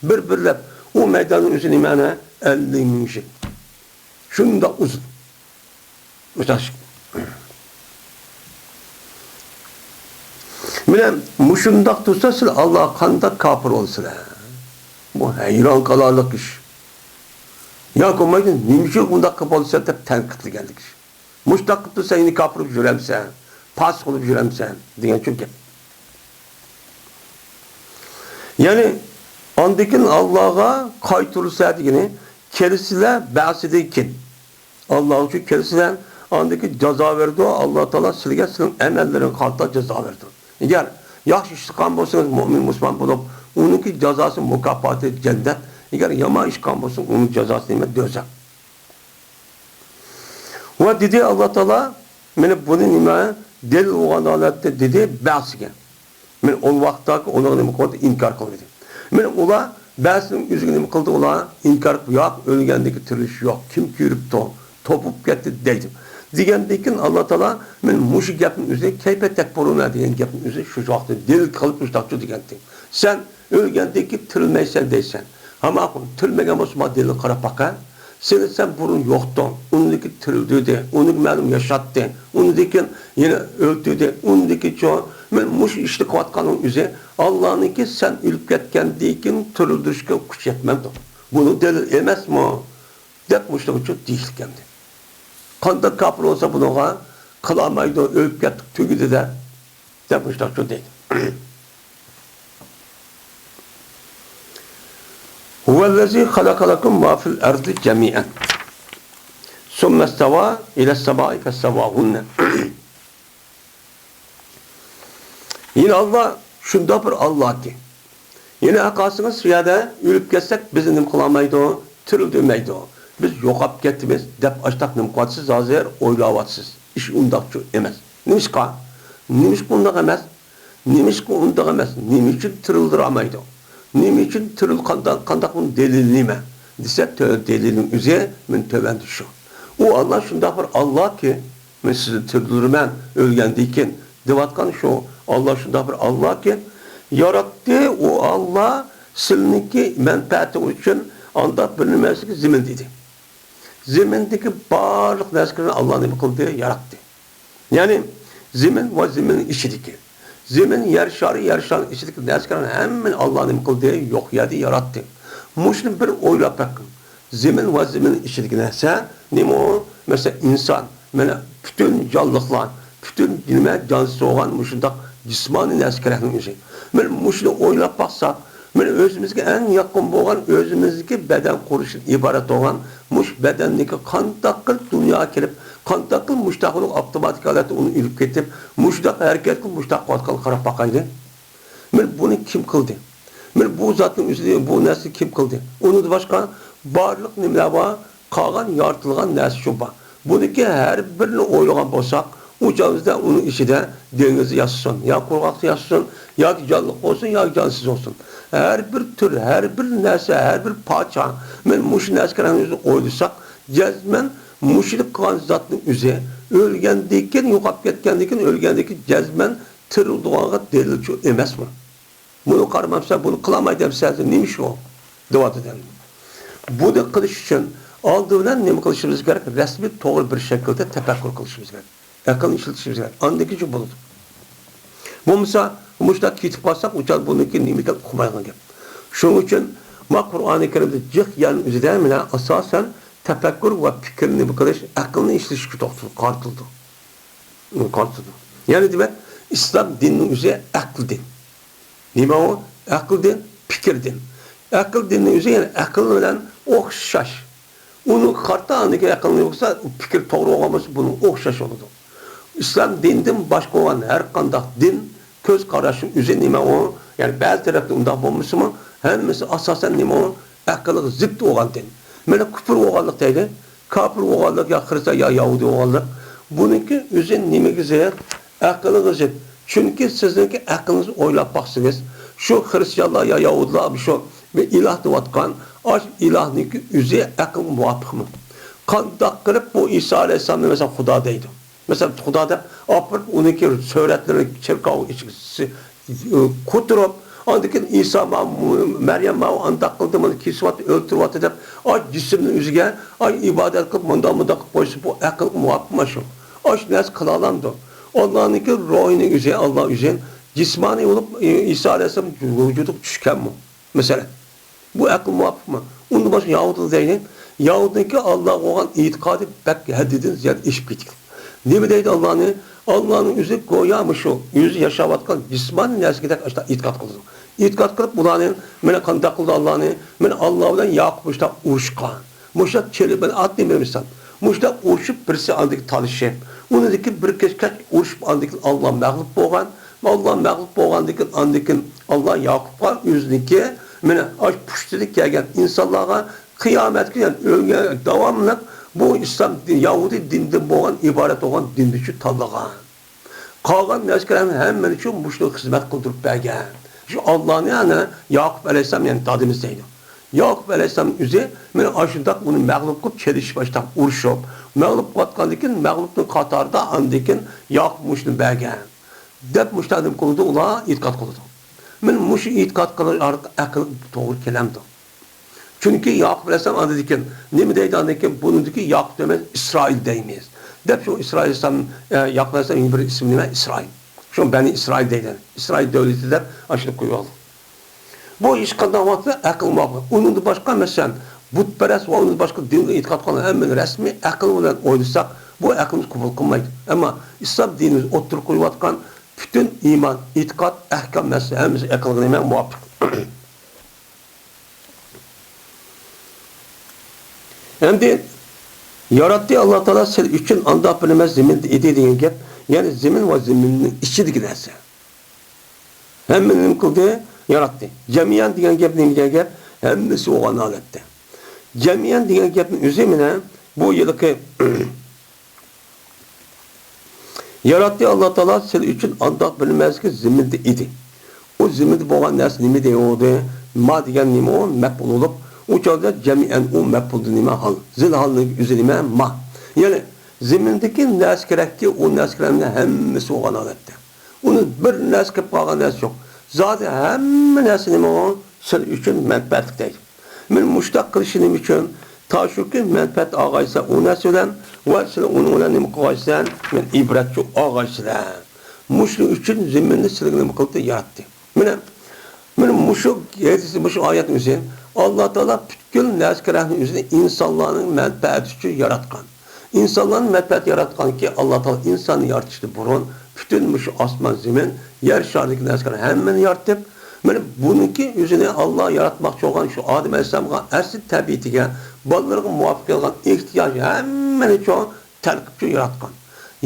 بىر-بىرلەپ ئۇ مەيداننىڭ ئۆزى نېمە؟ ئەللىك مىڭ يىل. شۇنداق ئۇزۇن. مۇشۇنداق. مانا مۇشۇنداق تۇرسا، سىلەر ئاللاغا قانداق كاپىر بولىسىلەر؟ بۇ ھەيران قالارلىق ئىش. ياكى بولمايدۇ، نېمە ئۈچۈن ئۇنداق قىلىپ بولىسەن دەپ تەنقىدلىگەنلىك ئىش. مۇشۇنداق قىلىپ تۇرسا، يەنە كاپىر بولۇپ يۈرەمسەن، پاسىق بولۇپ يۈرەمسەن دېگەن شۇ گەپ. يەنى ئاندىن كېيىن ئاللاغا قايتۇرۇلسا دېگىنى، كېلىسىلەر بەزىدىن كېيىن. ئاللا ئۈچۈن كېلىسىلەر، ئاندىن كېيىن جازا بېرىدۇ. ئاللا تائالا سىلىگە سىلىڭ ئەمەللىرىڭگە قارىتا جازا بېرىدۇ. ئەگەر ياخشى ئىش قىلغان بولسىڭىز، مۆمىن مۇسۇلمان بولۇپ، ئۇنىڭكى جازاسى، مۇكاپاتى جەننەت. ئەگەر يامان ئىش قىلغان بولسىڭىز، ئۇنىڭ جازاسى نېمە؟ دوزاخ. ۋە دېدى ئاللا تائالا، مانا بۇنى نېمە؟ دەلىل بولغان ھالەتتە دېدى بەزىگە. مانا ئۇ ۋاقىتتاكى ئۇنىڭغا نېمە قىلدى؟ ئىنكار قىلىۋىدى. مانا ئۇلار بەزىنىڭ ئۆزىگە نېمە قىلدى ئۇلار؟ ئىنكار قىلىپ، ياق، ئۆلگەندىن كېيىن تىرىلىش يوق. كىم كۆرۈپتۇ؟ توپۇپ كەتتى دەيدۇ. دېگەندىن كېيىن ئاللا تائالا، مانا مۇشۇ گەپنىڭ ئۆزى، كەيپە تەكپۇرۇنە دېگەن گەپنىڭ ئۆزى شۇ ۋاقىتتا دەلىل قىلىپ مۇشۇنداقچۇ دېگەنتى. سەن ئۆلگەندىن كېيىن تىرىلمەيسەن دەيسەن. ھامان تىرىلمىگەن بولسا، ماڭا دەلىل قاراپ باقە. سېنى سەن بۇرۇن يوقتۇڭ، ئۇندىن كېيىن تىرىلدۈردى، ئۇندىن كېيىن مەلۇم ياشاتتى، ئۇندىن كېيىن يەنە ئۆلتۈردى، ئۇندىن كېيىن چوڭ. مەن مۇشۇ ئىشنى قىلىۋاتقاننىڭ ئۆزى، ئاللانىڭكى سەن ئۆلۈپ كەتكەندىن كېيىن تىرىلدۈرۈشكە كۈچ يەتمەمدۇ؟ بۇنىڭ دەلىلى ئەمەسمۇ؟ دەپ مۇشۇنىڭ ئۈچۈن دېيىشلىكەندى. قانداق كاپىر بولسا بۇنىڭغا قىلالمايدۇ، ئۆلۈپ كەتتۇق، تۈگىدى دەپ. دەپ مۇشۇنداق دەيدۇ. هو الذي خلق لكم ما في الأرض جميعا ثم استوى إلى السماء فسواهن. يەنى ئاللا شۇنداق بىر ئاللاكى، يەنى ھەققاسىڭىز شۇ يەردە ئۆلۈپ كەتسەك، بىزنى نېمە قىلالمايدۇ؟ تىرىلدۈرمەيدۇ. بىز يوقاپ كەتىمىز دەپ ئاشتاق نېمە قىلىۋاتىسىز ھازىر؟ ئويلاۋاتىسىز. ئىش ئۇنداقچۇ ئەمەس. نېمىشقا؟ نېمىشقا ئۇنداق ئەمەس؟ نېمىشقا ئۇنداق ئەمەس؟ نېمە ئۈچۈن تىرىلدۈرالمايدۇ؟ نېمە ئۈچۈن تىرىل-، قانداق، قانداق بۇنىڭ دەلىلى نېمە؟ دېسە، تۆ-، دەلىلنىڭ ئۆزى مانا تۆۋەندە شۇ. ئۇ ئاللا شۇنداق بىر ئاللاكى، مەن سىزنى تىرىلدۈرىمەن ئۆلگەندىن كېيىن دەۋاتقان شۇ ئاللا شۇنداق بىر ئاللاكى، ياراتتى ئۇ ئاللا سىلىنىڭكى مەنپەئەتىڭ ئۈچۈن ئانداق بىر نېمىسىگە زېمىن دېدى. زېمىندىكى بارلىق نەرسىلەرنى ئاللا نېمە قىلدى؟ ياراتتى. يەنى زېمىن ۋە زېمىننىڭ ئىچىدىكى، زېمىن، يەر شارى، يەر شارىنىڭ ئىچىدىكى نەرسىلەرنى ھەممىنى ئاللا نېمە قىلدى؟ يوق يەردىن ياراتتى. مۇشۇنى بىر ئويلاپ بېقىڭ. زېمىن ۋە زېمىننىڭ ئىچىدىكى نەرسە نېمە ئۇ؟ مەسىلەن، ئىنسان، مانا پۈتۈن جانلىقلار، پۈتۈن نېمە جانسىز بولغان مۇشۇنداق جىسمانىي نەرسە كېرەكنىڭ ئۆزى. مانا مۇشۇنى ئويلاپ باقساق، مانا ئۆزىمىزگە ئەڭ يېقىن بولغان، ئۆزىمىزدىكى بەدەن قۇرۇلۇشىدىن ئىبارەت بولغان مۇشۇ بەدەننىڭكى قانداق قىلىپ دۇنياغا كېلىپ، قانداق قىلىپ مۇشۇنداق بولۇپ ئاپتوماتىك ھالەتتە ئۇنى ئېلىپ كېتىپ، مۇشۇنداق ھەرىكەت قىلىپ مۇشۇنداق قىلىۋاتقانلىقىغا قاراپ باقايلى. مانا بۇنى كىم قىلدى؟ مانا بۇ زاتنىڭ ئۆزى، بۇ نەرسىنى كىم قىلدى؟ ئۇنىڭدىن باشقا بارلىق نېمىلەر بار؟ قالغان يارىتىلغان نەرسە شۇ بار. بۇنىڭكى ھەر بىرىنى ئويلىغان بولساق، ئۇ چاغىمىزدا ئۇنىڭ ئىچىدە دېڭىز ياشىسۇن، يا قۇرغاقتا ياشىسۇن، ياكى جانلىق بولسۇن، ياكى جانسىز بولسۇن. ھەر بىر تۈر، ھەر بىر نەرسە، ھەر بىر پارچە، مانا مۇشۇ نەرسىگە قاراپ ئۆزىنى ئويلىساق، جەزمەن مۇشۇنى قىلغان زاتنىڭ ئۆزى ئۆلگەندىن كېيىن، يوقاپ كەتكەندىن كېيىن، ئۆلگەندىن كېيىن جەزمەن تىرىلىدىغانغا دەلىلچۇ ئەمەسمۇ؟ بۇنى قارىمامسەن، بۇنى قىلالماي دەمسەن، نېمە ئىش ئۇ؟ دەۋاتىدۇ. بۇنى قىلىش ئۈچۈن ئالدى بىلەن نېمە قىلىشىمىز كېرەك؟ رەسمىي، توغرا بىر شەكىلدە تەپەككۇر قىلىشىمىز كېرەك. ئەقىلنى ئىشلىتىشىمىز كېرەك. ئاندىن كېيىن شۇ بولىدۇ. بولمىسا، مۇشۇنداق كېتىپ قالساق، ئۇ چاغ بۇنىڭكى نېمە ئىكەن ئۇقمايدىغان گەپ. شۇنىڭ ئۈچۈن ما قۇرئانى كەرىمدە جىق يەرنىڭ ئۆزىدە مانا ئاساسەن تەپەككۇر ۋە پىكىرنى نېمە قىلىش، ئەقىلنى ئىشلىتىشكە توختىلىدۇ، قارىتىلىدۇ. قارىتىدۇ. يەنى دېمەك، ئىسلام دىنىنىڭ ئۆزى ئەقىل دىن. نېمە ئۇ؟ ئەقىل دىن، پىكىر دىن. ئەقىل دىننىڭ ئۆزى يەنى ئەقىل بىلەن ئوخشاش. ئۇنىڭغا قارىتا ئاندىكى ئەقىلنى يوقسا، پىكىر توغرا بولغان بولسا، بۇنىڭ ئوخشاش بولىدۇ. ئىسلام دىنىدىن باشقا بولغان ھەر قانداق دىن كۆز قاراشنىڭ ئۆزى نېمە ئۇ؟ يەنى بەزى تەرەپتە ئۇنداق بولمىسىمۇ، ھەممىسى ئاساسەن نېمە ئۇ؟ ئەقىلگە زىت بولغان دىن. مانا كۇپۇر بولغانلىق دەيلى. كاپىر بولغانلىق يا خرىستىيان يا يەھۇدىي بولغانلىق. بۇنىڭكى ئۆزى نېمىگە زىت؟ ئەقىلگە زىت. چۈنكى سىزنىڭكى ئەقلىڭىزنى ئويلاپ باقسىڭىز، شۇ خرىستىيانلار يا يەھۇدىيلار شۇ بىر ئىلاھ دەۋاتقان، ئاش ئىلاھنىڭكى ئۆزى ئەقىلگە مۇۋاپىقمۇ؟ قانداق قىلىپ بۇ ئىسا ئەلەيھىسسالامنى مەسىلەن خۇدا دەيدۇ؟ مەسىلەن، خۇدا دەپ ئاپىرىپ، ئۇنىڭكى سۈرەتلىرىنى چېركاۋ ئىچىگە سى-، كۆتۈرۈپ، ئاندىن كېيىن ئىسا ما-، مەريەم ماۋۇ ئانداق قىلدى، مانا كېسىۋاتتى، ئۆلتۈرۈۋاتتى دەپ، ئاي جىسىمنى ئۆزىگە، ئاي ئىبادەت قىلىپ، مۇنداق، مۇنداق قىلىپ قويسا، بۇ ئەقىلگە مۇۋاپىقمۇ شۇ؟ ئاش نەرسە قىلالامدۇ؟ ئاللانىڭكى روھىنىڭ ئۆزى، ئاللا ئۆزى جىسمانىي بولۇپ، ئىسا ئەلەيھىسسالام ۋۇجۇدىغا چۈشكەنمۇ؟ مەسىلەن، بۇ ئەقىل مۇۋاپىقمۇ؟ ئۇندىن باشقا ياھۇدىيلار دەيدۇ، ياھۇدىينىڭكى ئاللاغا بولغان ئېتىقادى بەك ھەددىدىن زىيادە ئېشىپ كېتىدۇ. نېمە دەيدۇ ئاللانى؟ ئاللانىڭ ئۆزى گويا مۇشۇ، ئۆزى ياشاۋاتقان جىسمانىي نەرسىگىدەك ئاشۇنداق ئېتىقاد قىلىدۇ. ئېتىقاد قىلىپ، بۇلارنى، مانا قانداق قىلدى ئاللانى؟ مانا ئاللا بىلەن ياقۇپ مۇشۇنداق ئۇرۇشقان. مۇشۇنداق چېلىپ، مانا ئاتنى بېرىمىسەن. مۇشۇنداق ئۇرۇشۇپ، بىرسى ئاندىن كېيىن تالىشىپ، ئۇنىڭدىن كېيىن بىر كەچ كەچ ئۇرۇشۇپ، ئاندىن كېيىن ئاللا مەغلۇپ بولغان. ئاللا مەغلۇپ بولغاندىن كېيىن، ئاندىن كېيىن ئاللا ياقۇپقا ئۆزىنىڭكى، مانا، ئاشۇ پۇشتىدىن كەلگەن ئىنسانلارغا قىيامەتكە، يەنى ئۆلگەن داۋاملىق بۇ ئىسلام دىن، يەھۇدىي دىندىن بولغان، ئىبارەت بولغان دىننى شۇ تاللىغان. قالغان نەسكىلەرنىڭ ھەممىنى شۇ مۇشۇنىڭغا خىزمەت قىلدۇرۇپ بەرگەن. شۇ ئاللانى ئەنە ياقۇپ ئەلەيھىسسالام، يەنى دادىمىز دەيدۇ. ياقۇپ ئەلەيھىسسالام ئۆزى مانا ئاشۇنداق ئۇنى مەغلۇپ قىلىپ، چېلىشىپ، ئاشۇنداق ئۇرۇشۇپ، مەغلۇپ قىلىۋاتقاندىن كېيىن، مەغلۇپنىڭ قاتارىدا ئاندىن كېيىن ياقۇپ مۇشۇنى بەرگەن، دەپ مۇشۇنداق نېمە قىلىدۇ، ئۇلار ئېتىقاد قىلىدۇ. مانا مۇشۇ ئېتىقاد قىلىش ئارقىلىق ئەقىل توغرا كېلەمدۇ؟ چۈنكى ياقۇپ ئەلەيھىسسالام ئاندىن كېيىن نېمە دەيدۇ؟ ئاندىن كېيىن بۇنىڭدىكى ياقۇپ دېمەيمىز، ئىسرائىل دەيمىز، دەپ شۇ ئىسرائىل ئەلەيھىسسالام، ئە، ياقۇپ ئەلەيھىسسالام يەنە بىر ئىسمى نېمە؟ ئىسرائىل. شۇ بەنى ئىسرائىل دەيدۇ. ئىسرائىل دۆلىتى دەپ ئاشۇنى قويۇۋالدى. بۇ ھېچقانداق ۋاقىتتا ئەقىل مۇۋاپىق. ئۇنىڭدىن باشقا، مەسىلەن، بۇتپەرەس ۋە ئۇنىڭدىن باشقا دىنغا ئېتىقاد قىلغان ھەممىنى رەسمىي ئەقىل بىلەن ئويلىساق، بۇ ئەقلىمىز قوبۇل قىلمايدۇ. ئەمما ئىسلام دىنىمىز ئوتتۇرىغا قويۇۋاتقان پۈتۈن ئىمان، ئېتىقاد، ئەھكام مەسىلە ھەممىسى ئەقىلگە نېمە؟ مۇۋاپىق. ئەمدى ياراتتى ئاللا تائالا سىلەر ئۈچۈن ئانداق بىر نېمە زېمىندا ئىدى دېگەن گەپ، يەنى زېمىن ۋە زېمىننىڭ ئىچىدىكى نەرسە. ھەممىنى نېمە قىلدى؟ ياراتتى. جەمئىيەن دېگەن گەپ نېمە دېگەن گەپ؟ ھەممىسى بولغان ھالەتتە. جەمئىيەن دېگەن گەپنىڭ ئۆزى مانا بۇ يىلقى ياراتتى ئاللا تائالا سىلەر ئۈچۈن ئانداق بىر نېمە زېمىندا ئىدى. ئۇ زېمىندا بولغان نەرسە نېمە دەيدۇ؟ ما دېگەن نېمە ئۇ؟ مەپئۇل بولۇپ، ئۇ چاغدا جەمئىيەن ئۇ مەپئۇلدا نېمە ھال؟ زىل ھالنىڭ ئۆزى نېمە؟ ما. يەنى زېمىندىكى نەرسە كېرەككى، ئۇ نەرسە كېرەكنى ھەممىسى بولغان ھالەتتە. ئۇنى بىر نەرسە كېلىپ قالغان نەرسە يوق. زادى ھەممە نەرسە نېمە ئۇ؟ سىلەر ئۈچۈن مەنپەئەتلىك دەيدۇ. مانا مۇشۇنداق قىلىشى نېمە ئۈچۈن؟ تاشۇكى مەنپەئەت ئالغايسىلەر ئۇ نەرسە بىلەن ۋە سىلەر ئۇنىڭ بىلەن نېمە قىلغايسىلەر؟ مانا ئىبرەت ئالغايسىلەر. مۇشۇنىڭ ئۈچۈن زېمىننى سىلەرگە نېمە قىلدى؟ ياراتتى. مانا، مانا مۇشۇ ھەدىس، مۇشۇ ئايەتنىڭ ئۆزى ئاللا تائالا پۈتكۈل نەرسە كېرەكنىڭ ئۆزىنى ئىنسانلارنىڭ مەنپەئەتى ئۈچۈن ياراتقان. ئىنسانلارنىڭ مەنپەئەتى ياراتقانكى، ئاللا تائالا ئىنساننى يارىتىشتىن بۇرۇن پۈتۈن مۇشۇ ئاسمان، زېمىن، يەر شارىدىكى نەرسىلەرنى ھەممىنى يارىتىپ، مانا بۇنىڭكى ئۆزىنى ئاللا ياراتماقچى بولغان شۇ ئادەم ئەلەيھىسسالامغا ئەسلى تەبىئىتىگە، بالىلىرىغا مۇۋاپىق كەلگەن ئېھتىياج ھەممىنى چوڭ تەركىبچۇ ياراتقان.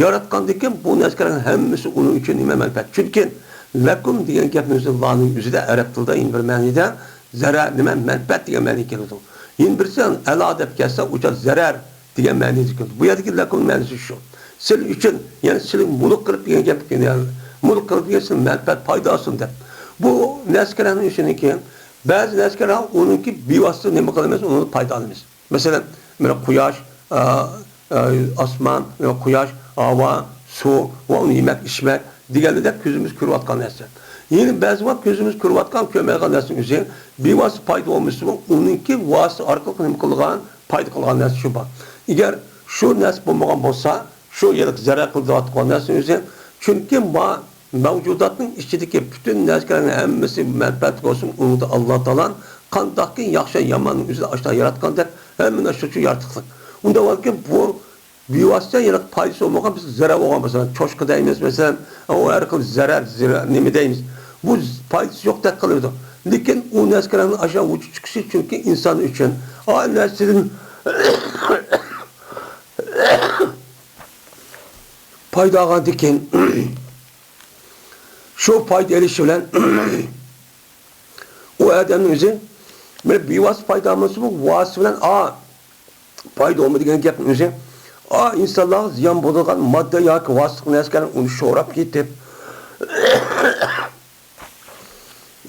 ياراتقاندىن كېيىن بۇ نەرسىلەرنىڭ ھەممىسى ئۇنىڭ ئۈچۈن نېمە؟ مەنپەئەت. چۈنكى لەكۇم دېگەن گەپنىڭ ئۆزى، لانىڭ ئۆزىدە ئەرەب تىلىدا يەنە بىر مەنىدە زەرەر، نېمە؟ مەنپەئەت دېگەن مەنىگە كېلىدۇ. يەنە بىرسى ئەلا دەپ كەلسە، ئۇ چاغ زەرەر دېگەن مەنىگە كېلىدۇ. بۇ يەردىكى لەكۇم مەنىسى شۇ. سىلەر ئۈچۈن، يەنى سىلەر مۇلۇك قىلىپ دېگەن گەپ، يەنى مۇلۇك قىلىپ دېگەن سىلەر مەنپەئەت، پايدا ئالسۇن دەپ. بۇ نەرسىلەرنىڭ ئىچىدىكى بەزى نەرسىلەر ئۇنىڭكى بىۋاسىتە نېمە قىلىمىز؟ ئۇنىڭدىن پايدا ئالىمىز. مەسىلەن، مانا قۇياش، ئا، ئا، ئاسمان، مانا قۇياش، ھاۋا، سۇ ۋە ئۇنى يېمەك، ئىچمەك دېگەندەك كۆزىمىز كۆرۈۋاتقان نەرسە. يەنە بەزى ۋاقىت كۆزىمىز كۆرۈۋاتقان، كۆرمەيدىغان نەرسىنىڭ ئۆزى بىۋاسىتە پايدا بولمىسىمۇ، ئۇنىڭكى ۋاسىتە ئارقىلىق نېمە قىلغان، پايدا قىلغان نەرسە شۇ بار. ئەگەر شۇ نەرسە بولمىغان بولسا، شۇ يەرلىك زەرەر قىلىۋاتقان نەرسىنىڭ ئۆزى، چۈنكى ما مەۋجۇداتنىڭ ئىچىدىكى پۈتۈن نەرسىلەرنىڭ ھەممىسى مەنپەئەتلىك بولسۇن، ئۇنىڭدا ئاللا تائالا قانداقكى ياخشى ياماننىڭ ئۆزىنى ئاشۇنداق ياراتقاندەك، ھەممىنى ئاشۇنچە يارىتىقلىق. ئۇنداق بولغاندىكىن بۇ بىۋاسىتە يەنە پايدىسى بولمىغان، بىز زەرەر بولغان، مەسىلەن، چوشقا دەيمىز، مەسىلەن، ئۇ ھەر خىل زەرەر، زىرە-، نېمە دەيمىز. بۇ پايدىسى يوقتەك قىلىدۇ. لېكىن ئۇ نەرسىلەرنىڭ ئاشۇ ۋۇجۇد چىقىشى، چۈنكى ئىنسان ئۈچۈن ئا نەرسىدىن پايدا ئالغاندىكىن، شۇ پايدا ئېلىشى بىلەن ئۇ ئادەمنىڭ ئۆزى بىر بىۋاسىتە پايدا ئالمىسىمۇ، ۋاسىتە بىلەن ئا پايدا ئالما دېگەن گەپنىڭ ئۆزى، ئا ئىنسانلارغا زىيان بولىدىغان ماددا ياكى ۋاسىتىلىق نەرسىلەر ئۇنى شوراپ كېتىپ،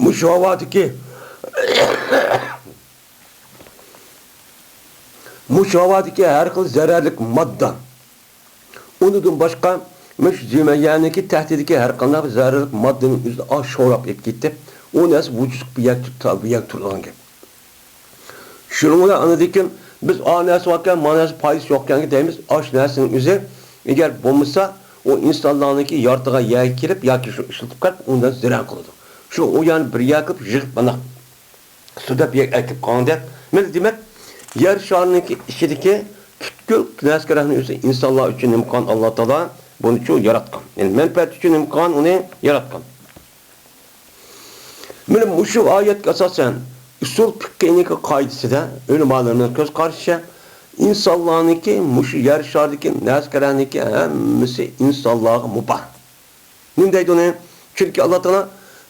مۇشۇ ھاۋادىكى، مۇشۇ ھاۋادىكى ھەر خىل زەرەرلىك ماددا، ئۇنىڭدىن باشقا مۇشۇ زېمىن يەرنىڭكى تەھتىدىكى ھەر قانداق زەرەرلىك ماددىنىڭ ئۆزىنى ئا شوراپ ئېلىپ كېتىپ، ئۇ نەرسە ۋۇجۇدقا بىيەك تۇرىدىغان گەپ. شۇنىڭ بىلەن ئاندىن كېيىن بىز ئا نەرسە باركەن، ما نەرسە پايدىسى يوقكەنگە دەيمىز، ئاشۇ نەرسىنىڭ ئۆزى ئەگەر بولمىسا، ئۇ ئىنسانلارنىڭكى يارىتىدىغان يەرگە كېلىپ ياكى شۇ ئىشلىتىپ كەپ ئۇنى زىرەن قىلىدۇ. شۇ ئۇ يەرنى بىر يەرگە كېلىپ يىغىپ مانا سۇدەپ يەرگە ئەكىپ قالغاندەك. مانا دېمەك، يەر شارىنىڭكى ئىچىدىكى پۈتكۈل نەرسە-كەرەكنىڭ ئۆزى ئىنسانلار ئۈچۈن نېمە قىلغان؟ ئاللا تائالا بۇنىچۇ ياراتقان. يەنى مەنپەئەت ئۈچۈن نېمە قىلغان؟ ئۇنى ياراتقان. مانا مۇشۇ ئايەتكە ئاساسەن، ئۇسۇل پىقھىنىڭكى قائىدىسىدە، ئۆلىمالىرىمىزنىڭ كۆز قارىشىچە، ئىنسانلارنىڭكى مۇشۇ يەر شارىدىكى نەرسە-كەرەكنىڭكى ھەممىسى ئىنسانلارغا مۇباھ. نېمە دەيدۇ ئۇنى؟ چۈنكى ئاللا تائالا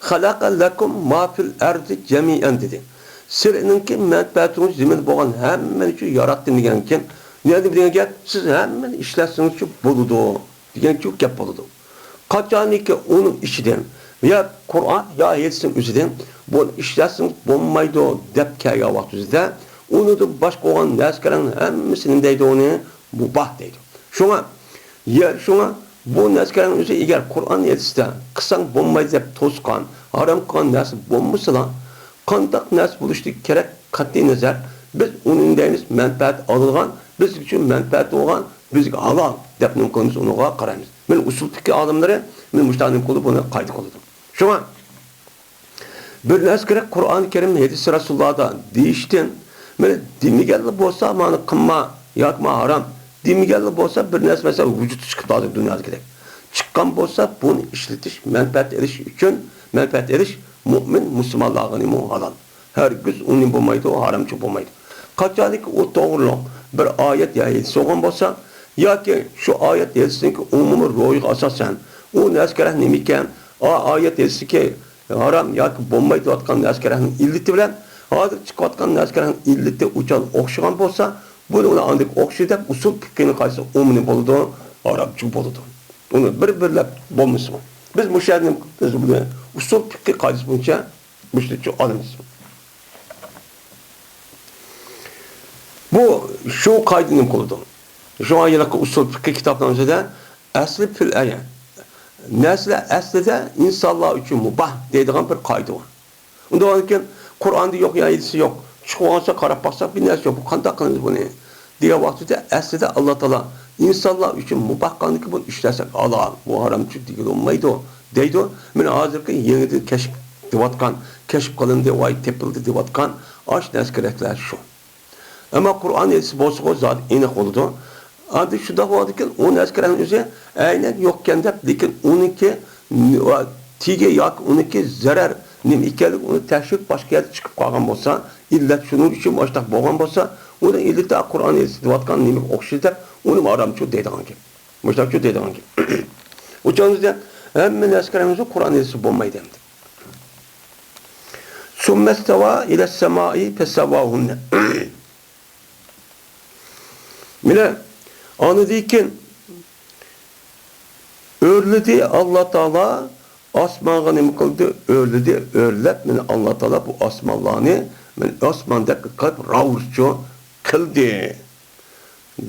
«خەلەقە لەكۇم ما فىل ئەردى جەمىئەن» دېدى. سىلىنىڭكى مەنپەئەتىڭىز زېمىندا بولغان ھەممىنى شۇ ياراتتىم دېگەنكىن، نېمە دېگەن گەپ؟ سىز ھەممىنى ئىشلەتسىڭىزچۇ بولىدۇ دېگەنچۇ گەپ بولىدۇ. قاچانكى ئۇنىڭ ئىچىدىن يا قۇرئان يا ھەدىسنىڭ ئۆزىدىن بۇنى ئىشلەتسىڭىز بولمايدۇ دەپ كەلگەن ۋاقتىمىزدا، ئۇنىڭدىن باشقا بولغان نەرسىلەرنىڭ ھەممىسى نېمە دەيدۇ ئۇنى؟ مۇباھ دەيدۇ. شۇڭا، يە، شۇڭا بۇ نەرسىلەرنىڭ ئۆزى ئەگەر قۇرئان ھەدىستە قىلساڭ بولمايدۇ دەپ توسقان، ھارام قىلغان نەرسە بولمىسىلا، قانداق نەرسە بولۇشلۇقى كېرەك، قەتئىي نەزەر، بىز ئۇنى دەيمىز مەنپەئەت ئالىدىغان، بىز ئۈچۈن مەنپەئەت بولغان، بىزگە ھالال دەپ نېمە قىلىمىز، ئۇنىڭغا قارايمىز. مانا ئۇسۇل پىقھى ئالىملىرى مانا مۇشۇنداق نېمە قىلىدۇ، بۇنى قائىدە قىلىدۇ. شۇڭا بىر نەرسە كېرەك، قۇرئان كەرىم، ھەدىس رەسۇلۇللادا دېيىشتىن، مانا دېمىگەنلا بولسا، مانا قىلما ياكى ما ھارام دېمىگەنلا بولسا، بىر نەرسە مەسىلەن ۋۇجۇدقا چىقىپ ھازىر دۇنيادىكىدەك چىققان بولسا، بۇنى ئىشلىتىش، مەنپەئەت ئېلىش ئۈچۈن، مەنپەئەت ئېلىش مۆمىن مۇسۇلمانلارغىمۇ ھالال. ھەرگىز ئۇنى بولمايدۇ، ھارامچۇ بولمايدۇ. قاچانكى ئۇ توغرۇلۇق بىر ئايەت يا ھەدىس بولغان بولسا، ياكى شۇ ئايەت ھەدىسنىڭكى ئومۇمىي روھىغا ئاساسەن، ئۇ نەرسە كېرەك نېمىكەن، ئا ئايەت ھەدىستىكى ھارام ياكى بولمايدۇ دەۋاتقان نەرسە كېرەكنىڭ ئىللىتى بىلەن ھازىر چىقىۋاتقان نەرسە كېرەكنىڭ ئىللىتى ئۇچان ئوخشىغان بولسا، بۇنى ئۇلار ئاندىن ئوخشىدى دەپ ئۇسۇل پىقھىنىڭ قايسى ئومۇمىي بولىدۇ، ھارامچۇ بولىدۇ. ئۇنى بىر-بىرلەپ بولمىسىمۇ. بىز مۇشۇ يەردىن بىز بۇنى ئۇسۇل پىقھى قائىدىسى بويىچە مۇشۇنچە ئالىمىز. بۇ شۇ قائىدىنى نېمە قىلىدۇ؟ شۇڭا ھېلىقى ئۇسۇل پىقھى كىتابنىڭ ئىچىدە ئەسلى پىل ئەيە. نەرسىلەر ئەسلىدە ئىنسانلار ئۈچۈن مۇباھ دەيدىغان بىر قائىدە بار. ئۇنداق بولغاندىكىن قۇرئاندا يوق يا ھەدىستە يوق. چۈشكە بولغانسا قاراپ باقساق بىر نەرسە يوق. بۇ قانداق قىلىمىز بۇنى؟ دېگەن ۋاقتىدا ئەسلىدە ئاللا تائالا ئىنسانلار ئۈچۈن مۇباھ قىلغاندىكىن بۇنى ئىشلەتسەك ھالال، بۇ ھارامچۇ دېگىلى بولمايدۇ دەيدۇ. مانا ھازىرقى يېڭىدىن كەشىپ دەۋاتقان، كەشىپ قىلىندى، ۋاي تېپىلدى دەۋاتقان ئاش نەرسە كېرەكلەر شۇ. ئەمما قۇرئان ھەدىس بولسىغۇ زادى ئېنىق بولىدۇ. ئاندىن شۇنداق بولىدىكەن، ئۇ نەرسە كېرەكنىڭ ئۆزى ئەينەن يوقكەن دەپ، لېكىن ئۇنىڭكى ن-، ۋە تېگى ياكى ئۇنىڭكى زەرەر نېمە ئىكەنلىكى ئۇنى تەكشۈرۈپ باشقا يەردە چىقىپ قالغان بولسا، ئىللەت شۇنىڭ ئۈچۈن ئاشۇنداق بولغان بولسا، ئۇنىڭ ئىللىتى قۇرئان ھەدىس دەۋاتقان نېمىگە ئوخشاش دەپ، ئۇنىمۇ ھارامچۇ دەيدىغان گەپ. مۇشۇنداقچۇ دەيدىغان گەپ. ئۇ چاغدا ھەممە نەرسە كېرەكنىڭ ئۆزى قۇرئان ھەدىس بولمايدۇ ئەمدى. ثم استوى إلى السماء فسواهن. مانا، ئاندىن كېيىن ئۆرلىدى ئاللا تائالا، ئاسمانغا نېمە قىلدى؟ ئۆرلىدى، ئۆرلەپ، مانا، ئاللا تائالا بۇ ئاسمانلارنى، مانا، ئاسمان دەپ قىلىپ راۋۇرۇسچۇ قىلدى.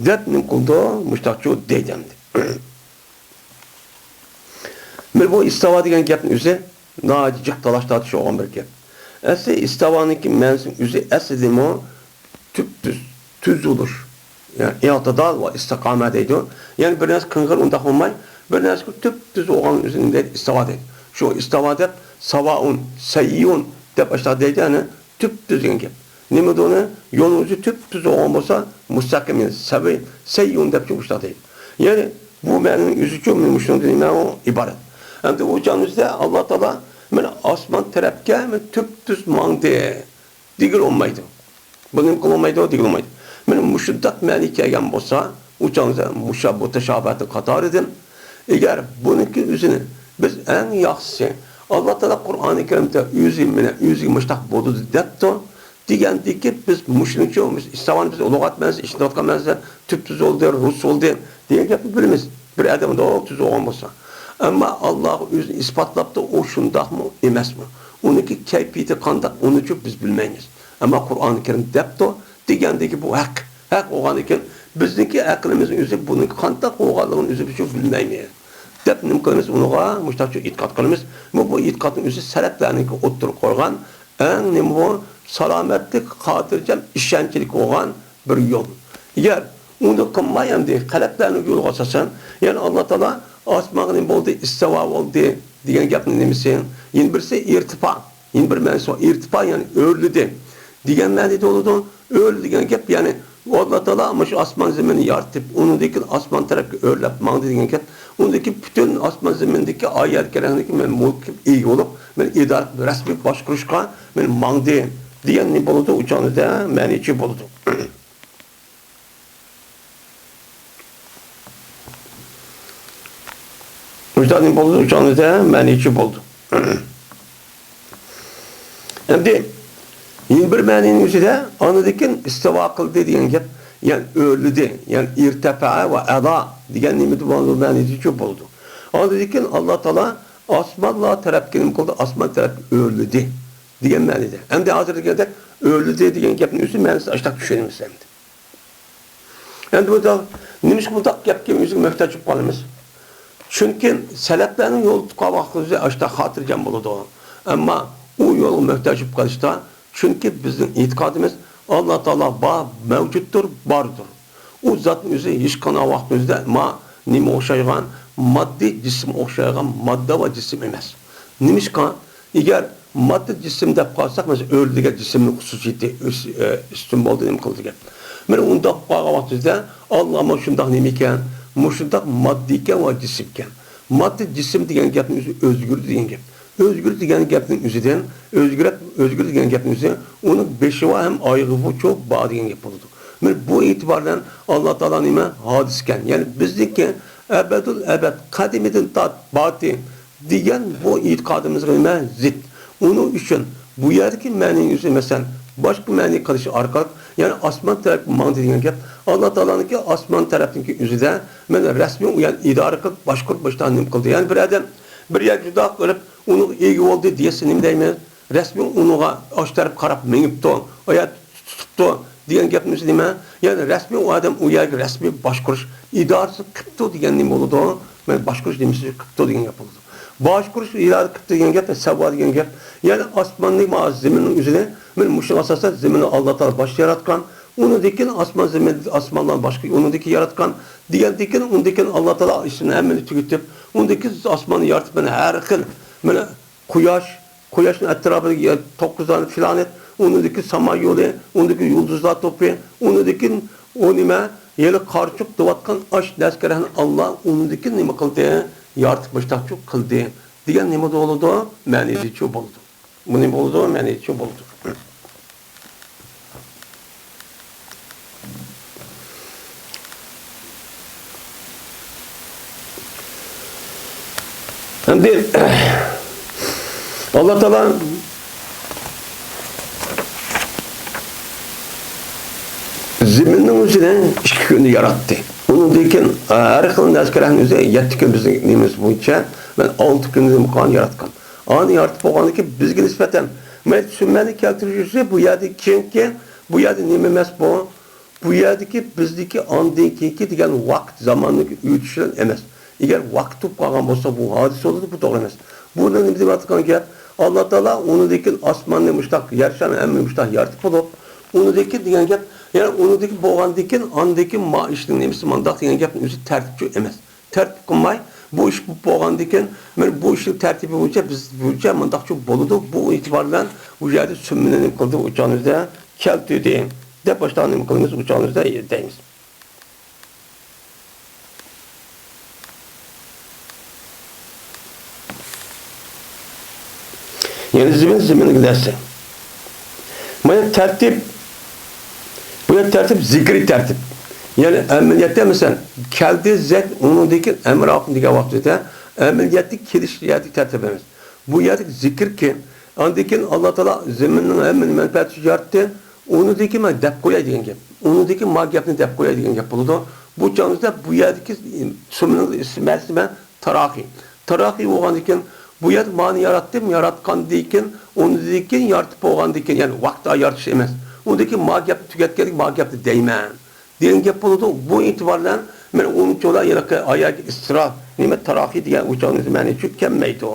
دەپ نېمە قىلدى؟ مۇشتاقچۇ دەيدۇ ئەمدى. مانا بۇ ئىستاۋا دېگەن گەپنىڭ ئۆزى ناھايىتى جىق تالاش-تارتىش بولغان بىر گەپ. ئەسلى ئىستاۋانىڭكى مەنىسىنىڭ ئۆزى ئەسلىدىمۇ تۈپتۈز، تۈز بولۇش. يەنى ئىئتىدال ۋە ئىستىقامە دەيدۇ. يەنى بىر نەرسە قىڭغىر ئۇنداق بولماي، بىر نەرسە تۈپتۈز بولغان ئۆزىنى دەيدۇ، ئىستاۋا دەيدۇ. شۇ ئىستاۋا دەپ ساۋائۇن، سەييۇن دەپ ئاشۇنداق دەيدۇ، يەنى تۈپتۈز دېگەن گەپ. نېمىدۇ ئۇنى؟ يولنىڭ ئۆزى تۈپتۈز بولغان بولسا، مۇستەقىم، يەنى سەۋى، سەييۇن دەپ مۇشۇنداق دەيدۇ. يەنى بۇ مەنىنىڭ ئۆزىچۇ مۇشۇنىڭدىن نېمە ئۇ ئىبارەت. ئەمدى ئۇ چاغىمىزدا ئاللا تائالا مانا ئاسمان تەرەپكە مانا تۈپتۈز ماڭدى دېگىلى بولمايدۇ. بۇنى نېمە قىلالمايدۇ، دېگىلى بولمايدۇ. مانا مۇشۇنداق مەنىگە كەلگەن بولسا، ئۇ چاغدا مۇشا-، مۇتەشابىھاتنىڭ قاتارىدىن، ئەگەر بۇنىڭكى ئۆزىنى بىز ئەڭ ياخشىسى، ئاللا تائالا قۇرئانى كەرىمدە ئۆزى مېنى، ئۆزىگە مۇشتاق بولدى دەپتۇ. دېگەندىكى بىز مۇشۇنىچۇ، بىز ئىستاۋانى بىز ئۇلۇغ ئەتمەيمىز، ئىشلىتىۋاتقان مەنىسى تۈپتۈز بولدى، رۇس بولدى دېگەن گەپنى بىلىمىز. بىر ئادەم ئۇنداق تۈز بولغان بولسا. ئەمما ئاللاغا ئۆزىنى ئىسپاتلاپتۇ، ئۇ شۇنداقمۇ ئەمەسمۇ؟ ئۇنىڭكى كەيپىيىتى قانداق، ئۇنىچۇ بىز بىلمەيمىز. ئەمما قۇرئانى كەرىم دەپتۇ، دېگەندىكى بۇ ھەق. ھەق بولغاندىكىن بىزنىڭكى ئەقلىمىزنىڭ ئۆزى بۇنىڭكى قانداق بولغانلىقىنى ئۆزى بىلمەيمىز. دەپ نېمە قىلىمىز؟ ئۇنىڭغا مۇشتاقچە ئېتىقاد قىلىمىز. بۇ، بۇ ئېتىقادنىڭ ئۆزى سەلەپلەرنىڭكى ئوتتۇرىغا قويغان ئەڭ نېمە بۇ؟ سالامەتلىك، خاتىرجەم، ئىشەنچلىك بولغان بىر يول. ئەگەر ئۇنى قىلماي ئەمدى خەلەپلەرنىڭ يولىغا ئاساسەن، يەنى ئاللا تائالا ئاسمانغا نېمە بولدى؟ ئىستىۋا بولدى دېگەن گەپنىڭ نېمىسى؟ يەنە بىرسى ئىرتىپا. يەنە بىر مەنىسى بار. ئىرتىپا، يەنى ئۆرلىدى دېگەن مەنىدە بولىدۇ. ئۆرلىدى دېگەن گەپ، يەنى ئاللا تائالا مۇشۇ ئاسمان زېمىننى يارىتىپ، ئۇنىڭدىن كېيىن ئاسمان تەرەپكە ئۆرلەپ ماڭدى دېگەن گەپ. ئۇنىڭدىن كېيىن پۈتۈن ئاسمان زېمىندىكى ئايەت كەرەڭلىككە مەن مۇلك ئىگە بولۇپ، مەن ئىدارە، رەسمىي باشقۇرۇشقا مەن ماڭدى دېگەن نېمە بولىدۇ؟ ئۇ چاغدا مەنىچى بولىدۇ. ۋىجدانىي بولدى، ئۇچانىدا مەنىچى بولدى. ئەمدى يەنە بىر مەنىنىڭ ئىچىدە ئاندىن كېيىن ئىستىۋا قىلدى دېگەن گەپ، يەنى ئۆرلىدى، يەنى ئىرتەپەئە ۋە ئەلا دېگەن نېمىدە بولىدۇ، مەنىدىچۇ بولىدۇ. ئاندىن كېيىن ئاللا تائالا ئاسمانلار تەرەپكە نېمە قىلدى؟ ئاسمان تەرەپكە ئۆرلىدى دېگەن مەنىدە. ئەمدى ھازىر دېگەندەك ئۆرلىدى دېگەن گەپنىڭ ئۆزى مەنىسىنى ئاشتاق چۈشىنىمىز ئەمدى. ئەمدى بۇ نېمىشقا بۇنداق گەپكە ئۆزىگە مۆھتاج بولۇپ قالىمىز؟ چۈنكى سەلەپلەرنىڭ يولىدا تۇرغان ۋاقتىمىزدا ئاشتا خاتىرجەم بولىدۇ. ئەمما ئۇ يولغا مۆھتاج بولۇپ قېلىشتا، چۈنكى بىزنىڭ ئېتىقادىمىز ئاللا تائالا بار، مەۋجۇتتۇر، باردۇر. ئۇ زاتنىڭ ئۆزى ھېچقانداق ۋاقىتنىڭ ئۆزىدە ما-، نېمە ئوخشايدىغان، ماددىي جىسىمغا ئوخشايدىغان، ماددا ۋە جىسىم ئەمەس. نېمىشقا؟ ئەگەر ماددا جىسىم دەپ قالساق، مەسىلەن، ئۆرلىگەن جىسىمنىڭ خۇسۇسىيىتى ئۈس-، ئە، ئۈستۈن بولدى، نېمە قىلدى دەپ. مانا ئۇنداق بولۇپ قالغان ۋاقتىمىزدا ئاللا مانا شۇنداق نېمە ئىكەن، مۇشۇنداق ماددا ئىكەن ۋە جىسىم ئىكەن. ماددا جىسىم دېگەن گەپنىڭ ئۆزى ئۆزگىرىدۇ دېگەن گەپ. ئۆزگىرىدۇ دېگەن گەپنىڭ ئۆزىدىن، ئۆزگىرەپ، ئۆزگىرىدۇ دېگەن گەپنىڭ ئۆزى ئۇنىڭ بېشى ۋە ھەم ئايىغى بار دېگەن گەپ بولىدۇ. مانا بۇ ئېتىبار بىلەن ئاللا تائالا نېمە؟ ھادىس ئىكەن. يەنى بىزنىڭكى ئەبەدۇل ئەبەد، قەدىمىدىن تارتىپ بارتى دېگەن بۇ ئېتىقادىمىزغا نېمە؟ زىت. ئۇنىڭ ئۈچۈن بۇ يەردىكى مەنىنى ئۆزى، مەسىلەن، باشقا مەنە قىلىش ئارقىلىق، يەنى ئاسمان تەرەپكە ماڭدى دېگەن گەپ، ئاللا تائالانىڭكى ئاسمان تەرەپنىڭكى ئۆزىدە مانا رەسمىي ئۇ يەرنى ئىدارە قىلىپ، باشقۇرۇپ، باشتا نېمە قىلدى؟ يەنى بىر ئادەم بىر يەرگە شۇنداق قىلىپ، ئۇنىڭغا ئىگە بولدى دېسە نېمە دەيمىز؟ رەسمىي ئۇنىڭغا ئاشۇ تەرەپ قاراپ مېڭىپتۇ، ئايات تۇتۇپتۇ دېگەن گەپنىڭ ئۆزى نېمە؟ يەنى رەسمىي ئۇ ئادەم ئۇ يەرگە رەسمىي باشقۇرۇش ئىدارىسى قىپتۇ دېگەن نېمە بولىدۇ؟ مانا باشقۇرۇش نېمىسى قىپتۇ دېگەن گەپ بولىدۇ. باشقۇرۇش ئىدارە قىپتۇ دېگەن گەپ، سەۋۋا دېگەن گەپ. يەنى ئاسماننى، ما-، زېمىننىڭ ئۆزىنى، مانا مۇشۇ ئاساستا زېمىننى ئاللا تائالا باشتا ياراتقان. ئۇنىڭدىن كېيىن ئاسمان، زېمىن، ئاسمانلارنى باشقا ئۇنىڭدىن كېيىن ياراتقان. دېگەندىن كېيىن، ئۇنىڭدىن كېيىن ئاللا تائالا ئىشنى ھەممىنى تۈگىتىپ، ئۇنىڭدىن كېيىن ئاسماننى يارىتىپ، مانا ھەر خىل، مانا قۇياش، قۇياشنىڭ ئەتراپىدا يە-، توققۇز دانە پلانېت، ئۇنىڭدىكى ساما يولى، ئۇنىڭدىكى يۇلدۇزلار توپى، ئۇنىڭدىكى ئۇ نېمە، ھېلى قارىچۇق دەۋاتقان ئاش نەسكەرەنى ئاللا ئۇنىڭدىكى نېمە قىلدى؟ يارىتىپ مۇشتاقچۇ قىلدى دېگەن نېمە بولىدۇ؟ مەنىدىچۇ بولىدۇ. بۇ نېمە بولىدۇ؟ مەنىدىچۇ بولىدۇ. ئەمدى ئاللا تائالا زېمىننىڭ ئۆزىنى ئىككى كۈندە ياراتتى. ئۇنىڭدىن كېيىن ھەر خىل نەسكەرەنىڭ ئۆزى يەتتە كۈن بىزنىڭ نېمىمىز بويىچە، مەن ئالتە كۈندە نېمە قىلغان ياراتقان. ئانى يارىتىپ بولغاندىن كېيىن بىزگە نىسبەتەن مەن چۈشۈنمەيدۇ كەلتۈرۈش ئۈچۈن بۇ يەردە، چۈنكى بۇ يەردە نېمە ئەمەس بۇ؟ بۇ يەردىكى بىزدىكى ئاندىن كېيىنكى دېگەن ۋاقىت زاماننىڭكى ئۆتۈشى بىلەن ئەمەس. ئەگەر ۋاقىت بولۇپ قالغان بولسا، بۇ ھادىسە بولىدۇ، بۇ توغرا ئەمەس. بۇ نېمە دەپ ئاتىغان گەپ؟ ئاللا تائالا ئۇنىڭدىن كېيىن ئاسماننى مۇشتاق، يەر شارىنى ھەممىنى مۇشتاق يارىتىپ بولۇپ، ئۇنىڭدىن كېيىن دېگەن گەپ، يەنى ئۇنىڭدىن كېيىن بولغاندىن كېيىن، ئاندىن كېيىن ما ئىشنىڭ نېمىسى مانداق دېگەن گەپنىڭ ئۆزى تەرتىپچۇ ئەمەس. تەرتىپ قىلماي، بۇ ئىش بولۇپ بولغاندىن كېيىن، مانا بۇ ئىشنىڭ تەرتىپى بويىچە، بىز بويىچە مۇنداقچۇ بولىدۇ، بۇ ئېتىبار بىلەن بۇ يەردە سۈممىنى نېمە قىلدى، ئۇچانىزدا كەلتۈردى، دەپ باشتا نېمە قىلىمىز، ئۇچانىزدا دەيمىز. يەنى زېمىن، زېمىنلىك نەرسە. مانا تەرتىپ، بۇ يەر تەرتىپ، زىكرىي تەرتىپ. يەنى ئەمەلىيەتتە، مەسىلەن، كەلدى زەيد، ئۇنىڭدىن كېيىن ئەمر ئاخۇن دېگەن ۋاقتىدا، ئەمەلىيەتتە كېلىش يەردىكى تەرتىپ ئەمەس. بۇ يەردىكى زىكىركى، ئاندىن كېيىن ئاللا تائالا زېمىننىڭ ھەممىنى مەنپەئەت ئۈچۈن ياراتتى. ئۇنىڭدىن كېيىن مەن دەپ قوياي دېگەن گەپ. ئۇنىڭدىن كېيىن ما گەپنى دەپ قوياي دېگەن گەپ بولىدۇ. بۇ چاغىمىزدا بۇ يەردىكى سۆزنىڭ مەنىسى مەن تاراخىي. تاراخىي بولغاندىن كېيىن، بۇ يەردە مانى ياراتتىم، ياراتقاندىن كېيىن، ئۇنىڭدىن كېيىن يارىتىپ بولغاندىن كېيىن، يەنى ۋاقىت يارىتىش ئەمەس. ئۇنىڭدىن كېيىن ما گەپنى تۈگەتكەندىن كېيىن ما گەپنى دەيمەن دېگەن گەپ بولىدۇ. بۇ ئېتىبار بىلەن مەن ئۇنىڭ ئۈچۈن ھېلىقى ئايەتكە ئىستىرا، نېمە، تاراخىي دېگەن ئۇ چاغنىڭ مەنىسى كەلمەيدۇ.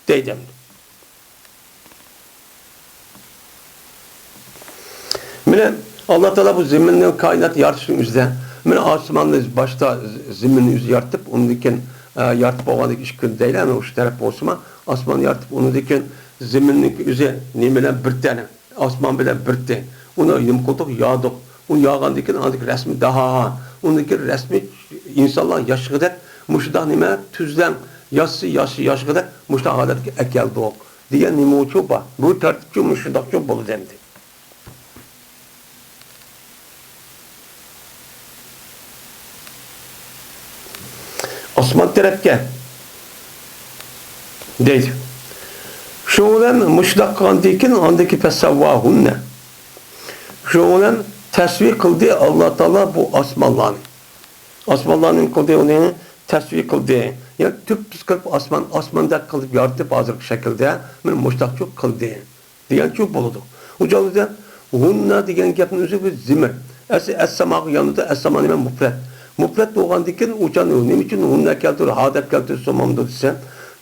دەيدۇ. مانا، ئاللا تائالا بۇ زېمىننى، كائىناتنى يارىتىشنىڭ ئۆزىدە، مانا، ئاسماننى باشتا، زېمىننى ئۆزى يارىتىپ، ئۇنىڭدىن كېيىن، ئە، يارىتىپ بولغاندىن كېيىن ئىككى كۈن دەيلى، ئەنە ئۇ ئىككى تەرەپ بولسىمۇ، ئاسماننى يارىتىپ، ئۇنىڭدىن كېيىن زېمىننىڭ ئۆزى نېمە بىلەن بىر تەنە، ئاسمان بىلەن بىر تەن. ئۇنى نېمە قىلدۇق؟ يادۇق. ئۇنى ياغاندىن كېيىن، ئاندىن كېيىن رەسمى داھاھا. ئۇندىن كېيىن رەسمى ئىنسانلار ياشىغۇدەك مۇشۇنداق نېمە، تۈزلەڭ، ياشىسا ياشا-، ياشىغۇدەك مۇشۇنداق ھالەتكە ئەكەلدۇق. دېگەن نېمە ئۈچۈن بار؟ بۇ تەرتىپچۇ، مۇشۇنداقچۇ بولىدۇ ئەمدى. ئاسمان تەرەپكە دەيدۇ. شۇنىڭ بىلەن مۇشۇنداق قىلغاندىن كېيىن، ئاندىن كېيىن فەسەۋۋاھۇننە. شۇنىڭ بىلەن تەسۋى قىلدى ئاللا تائالا بۇ ئاسمانلارنى. ئاسمانلارنى نېمە قىلدى؟ ئۇنى تەسۋى قىلدى. يەنى تۈپتۈز قىلىپ ئاسمان، ئاسماندەك قىلىپ يارىتىپ، ھازىرقى شەكىلدە مانا مۇشۇنداقچۇ قىلدى. دېگەنچۇ بولىدۇ. ئۇ جايدا ھۇننا دېگەن گەپنىڭ ئۆزى بىر زېمىر. ئەسلى ئەسساماغا يانىدۇ. ئەسساما نېمە؟ مۇپرەت. مۇپرەت بولغاندىن كېيىن ئۇ جايدا نېمە ئۈچۈن ھۇننا كەلتۈردى، ھا دەپ كەلتۈردى سومامدۇ دېسە،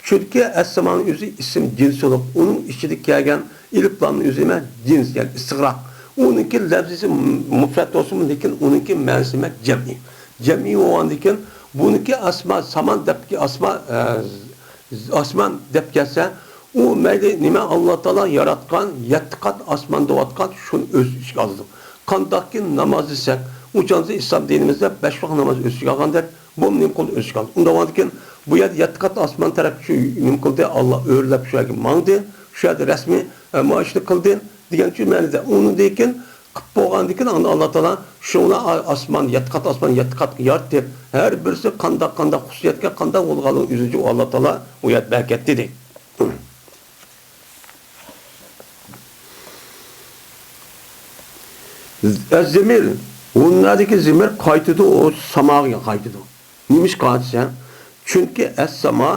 چۈنكى ئەسسامانىڭ ئۆزى ئىسىم جىنسى بولۇپ، ئۇنىڭ ئىچىدە كەلگەن ئېلىپلامنىڭ ئۆزى نېمە؟ جىنس، يەنى ئىستىغراق. ئۇنىڭكى لەپزىسى مۇپرەت بولسىمۇ، لېكىن ئۇنىڭكى مەنىسى نېمە؟ جەمئىي. جەمئىي بولغاندىن كېيىن بۇنىڭكى ئاسما، سامان دەپ، ئاسما، ئە، ئاسمان دەپ كەلسە، ئۇ مەيلى نېمە، ئاللا تائالا ياراتقان يەتتە قات ئاسمان دەۋاتقان شۇنى ئۆز ئىچىگە ئالىدۇ. قانداقكى ناماز دېسەك، ئۇ چاغدا ئىسلام دىنىمىزدە بەش ۋاق ناماز ئۆز ئىچىگە ئالغاندەك، بۇ نېمە قىلدى؟ ئۆز ئىچىگە ئالدى. ئۇنداق بولغاندىكىن، بۇ يەردە يەتتە قات ئاسمان تەرەپكە شۇ نېمە قىلدى؟ ئاللا ئۆرلەپ شۇ يەرگە ماڭدى. شۇ يەردە رەسمىي، ئە، مۇئاشىنى قىلدى دېگەن شۇ مەنىدە. ئۇنىڭدىن كېيىن قىلىپ بولغاندىن كېيىن ئاندىن ئاللا تائالا شۇڭا ئاسمان، يەتتە قات ئاسمان يەتتە قاتقا يارىتىپ، ھەر بىرسى قانداق، قانداق خۇسۇسىيەتكە قانداق بولغانلىقىنى ئۆزىچە ئاللا تائالا ئۇ يەردە بەركەت دېدى. ئەز-زېمىر، ھۇننادىكى زېمىر قايتىدۇ، ئۇ ساماغا قايتىدۇ. نېمىشقا دېسە، چۈنكى ئەسساما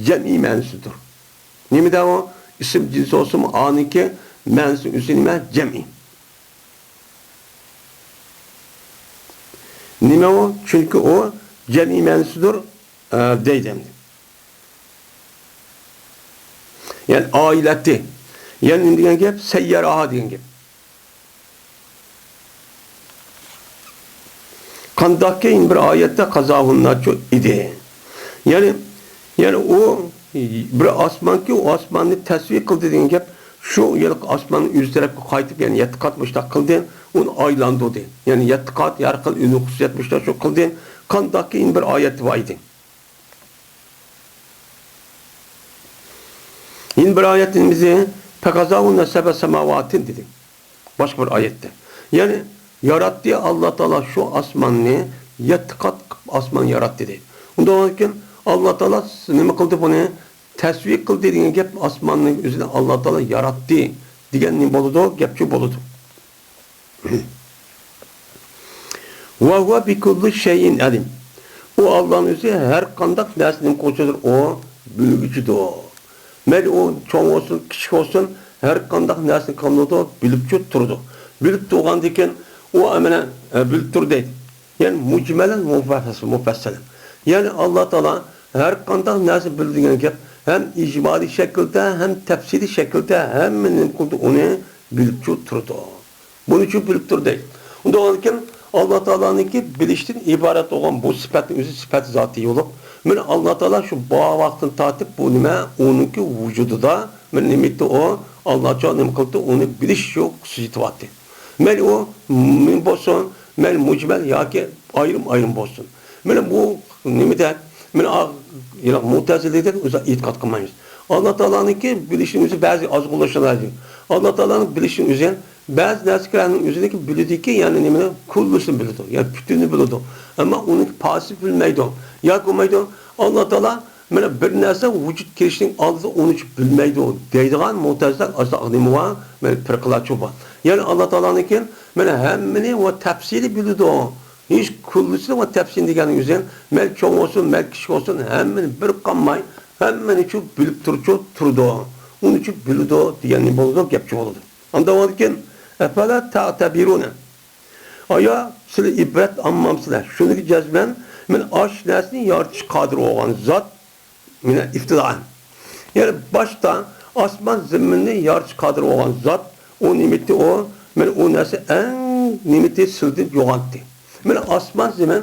جەمئىي مەنىسىدۇر. نېمىدە ئۇ؟ ئىسىم جىنسى بولسىمۇ، ئانىڭكى مەنىسى ئۆزى نېمە؟ جەمئىي. نېمە ئۇ؟ چۈنكى ئۇ جەمئىي مەنىسىدۇر، ئە، دەيدۇ ئەمدى. يەنى ئائىلەتى. يەنى نېمە دېگەن گەپ؟ سەييەرەھا دېگەن گەپ. قانداقكى يەنە بىر ئايەتتە قازاھۇنناچۇ ئىدى. يەنى، يەنى ئۇ بىر ئاسمانكى، ئۇ ئاسماننى تەسۋى قىلدى دېگەن گەپ، شۇ ھېلىقى ئاسماننىڭ ئۆزى تەرەپكە قايتىپ، يەنى يەتتە قات مۇشۇنداق قىلدى، ئۇنى ئايلاندۇردى. يەنى يەتتە قات ھەر خىل ئۈنۈم خۇسۇسىيەت مۇشۇنداق شۇ قىلدى. قانداقكى يەنە بىر ئايەتتە بار ئىدى. يەنە بىر ئايەتتە نېمە دېدى؟ فەقەزاھۇننە سەبە سەماۋاتىن دېدى. باشقا بىر ئايەتتە. يەنى ياراتتى ئاللا تائالا شۇ ئاسماننى يەتتە قات قىلىپ ئاسمان ياراتتى دەيدۇ. ئۇنداق بولغاندىكىن ئاللا تائالا نېمە قىلدى بۇنى؟ تەسۋى قىلدى دېگەن گەپ ئاسماننىڭ ئۆزىنى ئاللا تائالا ياراتتى دېگەن نېمە بولىدۇ؟ گەپچۇ بولىدۇ. ۋە ھۇۋە بىكۇللى شەيئىن ئەلىم. ئۇ ئاللانىڭ ئۆزى ھەر قانداق نەرسىنى نېمە قىلغۇچىدۇر، ئۇ بىلگۈچىدۇر. مەيلى ئۇ چوڭ بولسۇن، كىچىك بولسۇن، ھەر قانداق نەرسىنى قىلىدۇ، بىلىپچۇ تۇرىدۇ. بىلىپ تۇرغاندىن كېيىن ئۇ ئەمەنە، ئە، بىلىپ تۇر دەيدۇ. يەنى مۇجمەلەن مۇپەسسەل-، مۇپەسسەلەن. يەنى ئاللا تائالا ھەر قانداق نەرسە بىلىدۇ دېگەن گەپ ھەم ئىجمالىي شەكىلدە، ھەم تەپسىلىي شەكىلدە ھەممىنى نېمە قىلدى، ئۇنى بىلىپچۇ تۇرىدۇ. بۇنى چۈشىنىپ بىلىپ تۇر دەيدۇ. ئۇنداق بولغاندىكىن، ئاللا تائالانىڭكى بىلىشتىن ئىبارەت بولغان بۇ سۈپەتنىڭ ئۆزى سۈپەت زاتىي بولۇپ، مانا ئاللا تائالا شۇ بار ۋاقىتتىن تارتىپ بۇ نېمە؟ ئۇنىڭكى ۋۇجۇدىدا مانا نېمە ئىدى ئۇ؟ ئاللاچۇ نېمە قىلدى؟ ئۇنى بىلىش شۇ خۇسۇسىيىتى بار ئىدى. مەيلى ئۇ مۇئمىن بولسۇن، مەيلى مۇجمەل ياكى ئايرىم-ئايرىم بولسۇن. مانا بۇ نېمىدە؟ مانا ئا-، يەنى مۇتەزىلىدەك ئۆزى ئېتىقاد قىلمايمىز. ئاللا تائالانىڭكى بىلىشىنىڭ ئۆزى بەزى ئازغۇنلىشىدۇ. ئاللا تائالانىڭ بىلىشىنىڭ ئۆزى بەزى نەرسىلەرنىڭ ئۆزىنىڭكى بىلىدۇكى، يەنى نېمىنى، كۇللىسىنى بىلىدۇ، يەنى پۈتۈنىنى بىلىدۇ. ئەمما ئۇنىڭكى پاسى بىلمەيدۇ. ياكى بولمايدۇ. ئاللا تائالا مانا بىر نەرسە ۋۇجۇد كېلىشنىڭ ئالدىدا ئۇنى بىلمەيدۇ دەيدىغان مۇتەزىلە ئاشۇنداق نېمە بار، مانا پىرقىلارچۇ بار. يەنى ئاللا تائالانىڭكى مانا ھەممىنى ۋە تەپسىلىي بىلىدۇ. ھېچ كۈللىسىنى ۋە تەپسىلىي دېگەننىڭ ئۆزى، مەن چوڭ بولسۇن، مەن كىچىك بولسۇن، ھەممىنى بىر قالماي، ھەممىنى شۇ بىلىپ تۇرۇچۇ تۇرىدۇ. ئۇنى شۇ بىلىدۇ دېگەن نېمە بولىدۇ؟ گەپچە بولىدۇ. ئاندىن كېيىن، ئەفەلا تەئتەبىرۇنە. ئايا، سىلەر ئىبرەت ئالمامسىلەر؟ شۇنىڭكى جەزمەن، مانا ئاشۇ نەرسىنى يارىتىشقا قادىر بولغان زات، مانا ئىپتىدائەن. يەنى باشتا ئاسمان زېمىننى يارىتىشقا قادىر بولغان زات، ئۇ نېمىتى ئۇ؟ مانا ئۇ نەرسە ئەڭ نېمىتى سىلىدىن يوغانتى. مانا ئاسمان زېمىن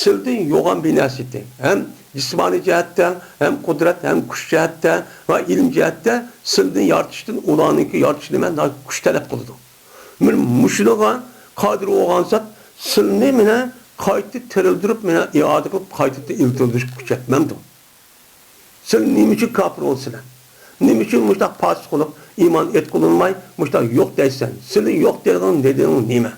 سىلىدىن يوغان بىر نەرسە ئىدى. ھەم جىسمانىي جەھەتتە، ھەم قۇدرەت، ھەم كۈچ جەھەتتە ۋە ئىلىم جەھەتتە سىلىدىن يارىتىشتىن ئۇلارنىڭكى يارىتىش نېمە، ناھايىتى كۈچ تەلەپ قىلىدۇ. مانا مۇشۇنىڭغا قادىر بولغان زات سىلىنى مانا قايتا تىرىلدۈرۈپ، مانا ئىئادە قىلىپ، قايتا تىرىلدۈرۈشكە كۈچەتمەمدۇ؟ سىلى نېمە ئۈچۈن كاپىر بولىسىلەر؟ نېمە ئۈچۈن مۇشۇنداق پاسىق بولۇپ، ئىمان ئېتىقلانماي، مۇشۇنداق يوق دەيسەن؟ سىلى يوق دەيدىغان دەلىلىڭ نېمە؟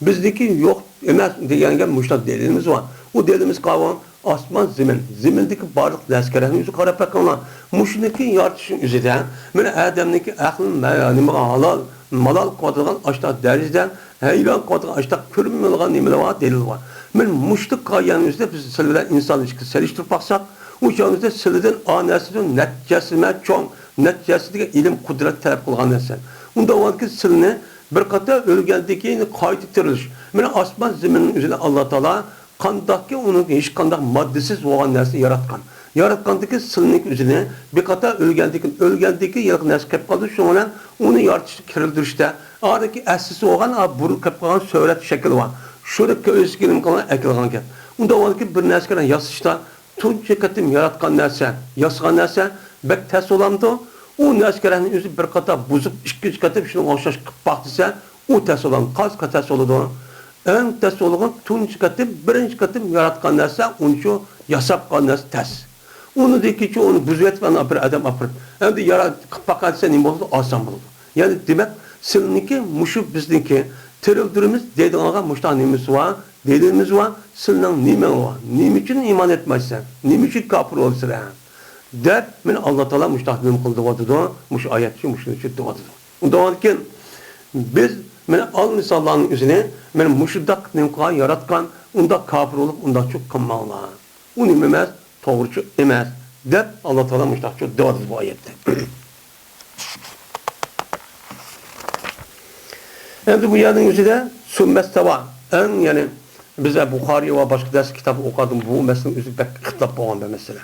بىزنىڭكى يوق ئەمەس دېگەن گەپ، مۇشۇنداق دەلىلىمىز بار. ئۇ دەلىلىمىز قاۋۇ ئاسمان، زېمىن، زېمىندىكى بارلىق نەرسە-كەرەكنىڭ ئۆزىگە قاراپ بېقىڭلار. مۇشۇنىڭكى يارىتىشنىڭ ئۆزىدە، مانا ئادەمنىڭكى ئەقلى مە-، نېمىغا ھالال، مالال قىلىۋاتىدىغان ئاشۇنداق دەرىجىدە ھەيران قالىدىغان ئاشۇنداق كۆرۈنمەيدىغان نېمىلەر بار، دەلىل بار. مانا مۇشۇنداق قالغان ئۆزىدە بىز سىلى بىلەن ئىنساننى ئىككىسىنى سېلىشتۇرۇپ باقساق، ئۇ چاغدا سىلىدىن ئا نەرسىدىن نەچچە ھەسسە چوڭ، نەچچە ھەسسە دېگەن ئىلىم، قۇدرەت تەلەپ قىلغان نەرسە. ئۇنداق بولغاندىكىن سىلىنى بىر قېتىم ئۆلگەندىن كېيىن قايتا تىرىلىش. مانا ئاسمان زېمىننىڭ ئۆزىنى ئاللا تائالا قانداقكى ئۇنىڭ ھېچقانداق ماددىسىز بولغان نەرسىنى ياراتقان. ياراتقاندىكى سىلىنىڭ ئۆزىنى بىر قېتىم ئۆلگەندىن كېيىن، ئۆلگەندىن كېيىن يەنە نەرسە كېلىپ قالىدۇ، شۇنىڭ بىلەن ئۇنى يارىتىشتا، تىرىلدۈرۈشتە ئارىدىكى ئەسلىسى بولغان، ئا، بۇرۇن كېلىپ قالغان سۈرەت شەكلى بار. شۇنى كۆزگە ئىلىم قىلغان، ئەكېلىدىغان گەپ. ئۇنداق بولغاندىكىن بىر نەرسىگە ياسىشتا تۇنجى قېتىم ياراتقان نەرسە، ياسىغان نەرسە بەك تەس بولامدۇ؟ ئۇ نەرسىگە ئۆزى بىر قېتىم بۇزۇپ، ئىككىنچى قېتىم شۇنىڭغا ئوخشاش قىلىپ باق دېسە، ئۇ تەس بولامدۇ؟ قانچە تەس بولىدۇ؟ ئەڭ تەس بولىدىغان تۇنجى قېتىم، بىرىنچى قېتىم ياراتقان نەرسە، ئۇنچۇ ياساپ قالغان نەرسە تەس. ئۇنىڭدىن كېيىن ئۇنى بۇزۇۋېتىپ، ئاندىن بىر ئادەم ئاپىرىپ، ئەمدى يارا-، قىلىپ باقاي دېسە نېمە بولىدۇ؟ ئاسان بولىدۇ. يەنى دېمەك، سىلىنىڭكى مۇشۇ بىزنىڭكى تىرىلدۈرىمىز دەيدىغانغا مۇشۇنداق نېمىسى بار، دەلىلىمىز بار، سىلىنىڭ نېمەڭ بار؟ نېمە ئۈچۈن ئىمان ئېيتمايسەن؟ نېمە ئۈچۈن كاپىر بولىسىلەر؟ دەپ، مانا ئاللا تائالا مۇشۇنداق نېمە قىلدى دەۋاتىدۇ، مۇشۇ ئايەت ئۈچۈن مۇشۇنى ئېيتىپ دەۋاتىدۇ. ئۇنداقكەن، بىز مانا ئاللا ئىنسانلارنىڭ ئۆزىنى مانا مۇشۇنداق نېمە قىلغان، ياراتقان، ئۇنداق كاپىر بولۇپ، ئۇنداقچۇ قىلماڭلار. ئۇ نېمە ئەمەس؟ توغرىچۇ ئەمەس، دەپ ئاللا تائالا مۇشۇنداقچۇ دەۋاتىدۇ بۇ ئايەتتە. ئەمدى بۇ يەرنىڭ ئۆزىدە سۇممەستاۋا، ئەڭ، يەنى بىز بۇخارىي ۋە باشقا دەرس كىتاب ئوقۇغاندا بۇ مەسىلىنىڭ ئۆزى بەك ئىختىلاپ بولغان بىر مەسىلە.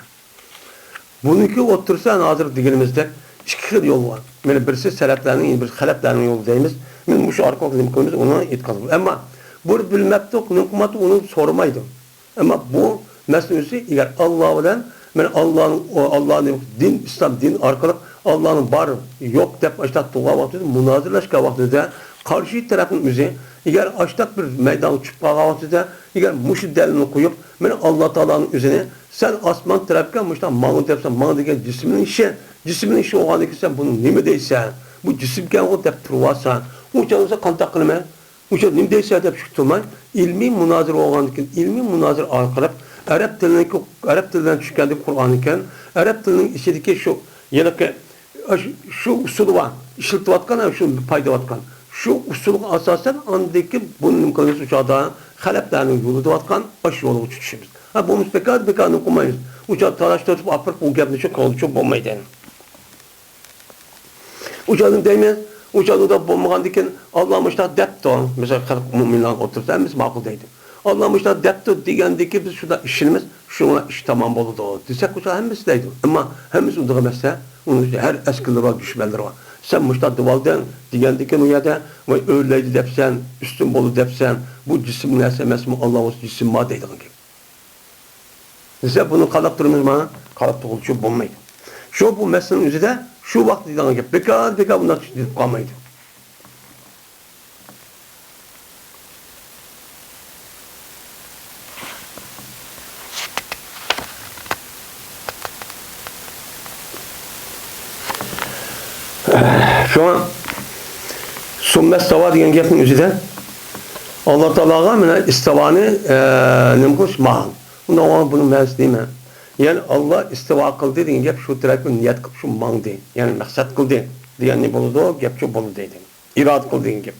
بۇنىڭكى ئوتتۇرىسى ھازىر دېگىنىمىزدەك ئىككى خىل يول بار. مانا بىرسى سەلەپلەرنىڭ، بىرسى خەلەپلەرنىڭ يولى دەيمىز. مانا مۇشۇ ئارقىلىق نېمە قىلىمىز؟ ئۇنى ئېتىقاد قىلىمىز. ئەمما بۇنى بىلمەپتۇ، نېمە قىلماپتۇ، ئۇنى سورىمايدۇ. ئەمما بۇ مەسىلىنىڭ ئۆزى، ئەگەر ئاللا بىلەن، مانا ئاللانىڭ، ئاللانىڭ دىن، ئىسلام دىنى ئارقىلىق ئاللانىڭ بار، يوق دەپ ئاشتاق تۇرغان ۋاقتىدا، مۇنازىرىلەشكەن ۋاقتىدا قارشى تەرەپنىڭ ئۆزى، ئەگەر ئاشتاق بىر مەيدانغا چۈشۈپ قالغان ۋاقتىدا، ئەگەر مۇشۇ دەلىلنى قويۇپ، مانا ئاللا تائالانىڭ ئۆزىنى سەن ئاسمان تەرەپكە مۇشۇنداق ماڭا دەپسەن، ماڭا دېگەن جىسىمنىڭ ئىشى، جىسىمنىڭ ئىشى بولغاندىن كېيىن سەن بۇنى نېمە دەيسەن؟ بۇ جىسىمكەنغۇ دەپ تۇرۇۋالساڭ، ئۇ چاغدا قانداق قىلىمەن؟ ئۇ چاغدا نېمە دەيسەن دەپ شۇ تۇرماي، ئىلمىي مۇنازىرە بولغاندىن كېيىن، ئىلمىي مۇنازىرە ئارقىلىق ئەرەب تىلىنىڭكى، ئەرەب تىلىدىن چۈشكەندىكى قۇرئانىكەن، ئەرەب تىلىنىڭ ئىچىدىكى شۇ ھېلىقى، شۇ، شۇ ئۇسۇلى بار، ئىشلىتىۋاتقان، شۇ پايدىۋاتقان. شۇ ئۇسۇلغا ئاساسەن ئاندىن كېيىن بۇنى نېمە قىلىمىز؟ ئۇ چاغدا خەلەپلەرنىڭ يولىدا ئۇ ئاشۇ يولغا چۈشىمىز. ھە، بولمىسا بىكار، بىكار نېمە قىلمايمىز. ئۇ چاغدا تالاش تارتىپ ئاپىرىپ، ئۇ گەپنى شۇ قىلغۇچۇ بولمايدۇ. ئۇ چاغدا دەيمىز، ئۇ چاغدا بولمىغاندىن كېيىن، ئاللا مۇشۇنداق دەپتۇ. مەسىلەن، خەلق مۇئمىنلارنىڭ ئوتتۇرىسىدا ھەممىسى ماقۇل دەيدۇ. ئاللا مۇشۇنداق دەپتۇ دېگەندىن كېيىن بىز شۇنداق ئىشىنىمىز، شۇنىڭ بىلەن ئىش تامام بولىدۇ دېسەك، ئۇ چاغدا ھەممىسى دەيدۇ. ئەمما ھەممىسى ئۇنداق ئەمەس-دە، ئۇنىڭ ھەر ئەسكىلىرى بار، دۈشمەنلىرى بار. سەن مۇشۇنداق دېۋالدىڭ دېگەندىن كېيىن ئۇ يەردە، ۋاي، ئۆرلەيدۇ دەپسەن، ئۈستۈن بولىدۇ دەپسەن، بۇ جىسىم نەرسە ئەمەسمۇ، ئاللا بولسا جىسىم بار دەيدىغان گەپ. دېسە، بۇنى قانداق تۇرىمىز؟ مانا قاراپ تۇرغىلى بولمايدۇ. شۇ بۇ مەسىلىنىڭ ئۆزىدە شۇ ۋاقىت دېگەن گەپ بىكار، بىكار بۇنداق دېيىلىپ قالمايدۇ. شۇڭا سۇممەستاۋا دېگەن گەپنىڭ ئۆزىدە ئاللا تائالاغا مانا ئىستاۋانى، ئە، نېمە قىلىش ماھال. ئۇنداق بولغاندا بۇنىڭ مەنىسى نېمە؟ يەنى ئاللا ئىستىۋا قىلدى دېگەن گەپ شۇ تەرەپكە نىيەت قىلىپ شۇ ماڭدى، يەنى مەقسەت قىلدى دېگەن نېمە بولىدۇ؟ گەپ شۇ بولىدۇ دېدى. ئىرادە قىلدى دېگەن گەپ.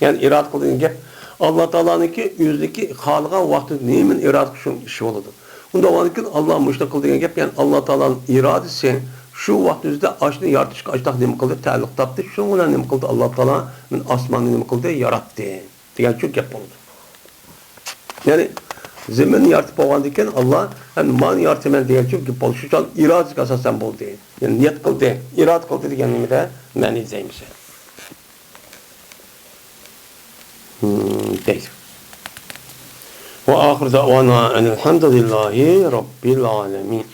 يەنى ئىرادە قىلدى دېگەن گەپ ئاللا تائالانىڭكى ئۆزىنىڭكى خالىغان ۋاقتىدا نېمىنى ئىرادە قىلىشى شۇ بولىدۇ. ئۇنداق بولغاندىن كېيىن ئاللا مۇشۇنداق قىلدى دېگەن گەپ، يەنى ئاللا تائالانىڭ ئىرادىسى شۇ ۋاقىت ئۆزىدە ئاشۇنى يارىتىشقا ئاشۇنداق نېمە قىلدى؟ تەئەللۇق تاپتى. شۇنىڭ بىلەن نېمە قىلدى؟ ئاللا تائالا مەن ئاسماننى نېمە قىلدى؟ ياراتتى. دېگەن شۇ گەپ بولىدۇ. يەنى زېمىننى يارىتىپ بولغاندىن كېيىن ئاللا، مەن مانى يارىتىمەن دېگەن شۇ گەپ بولدى. شۇ چاغ ئىرادىسىگە ئاساسەن بولدى. يەنى نىيەت قىلدى. ئىرادە قىلدى دېگەن نېمىدە مەنى دەيمىز. دەيدۇ. وآخر دعوانا أن الحمد لله رب العالمين.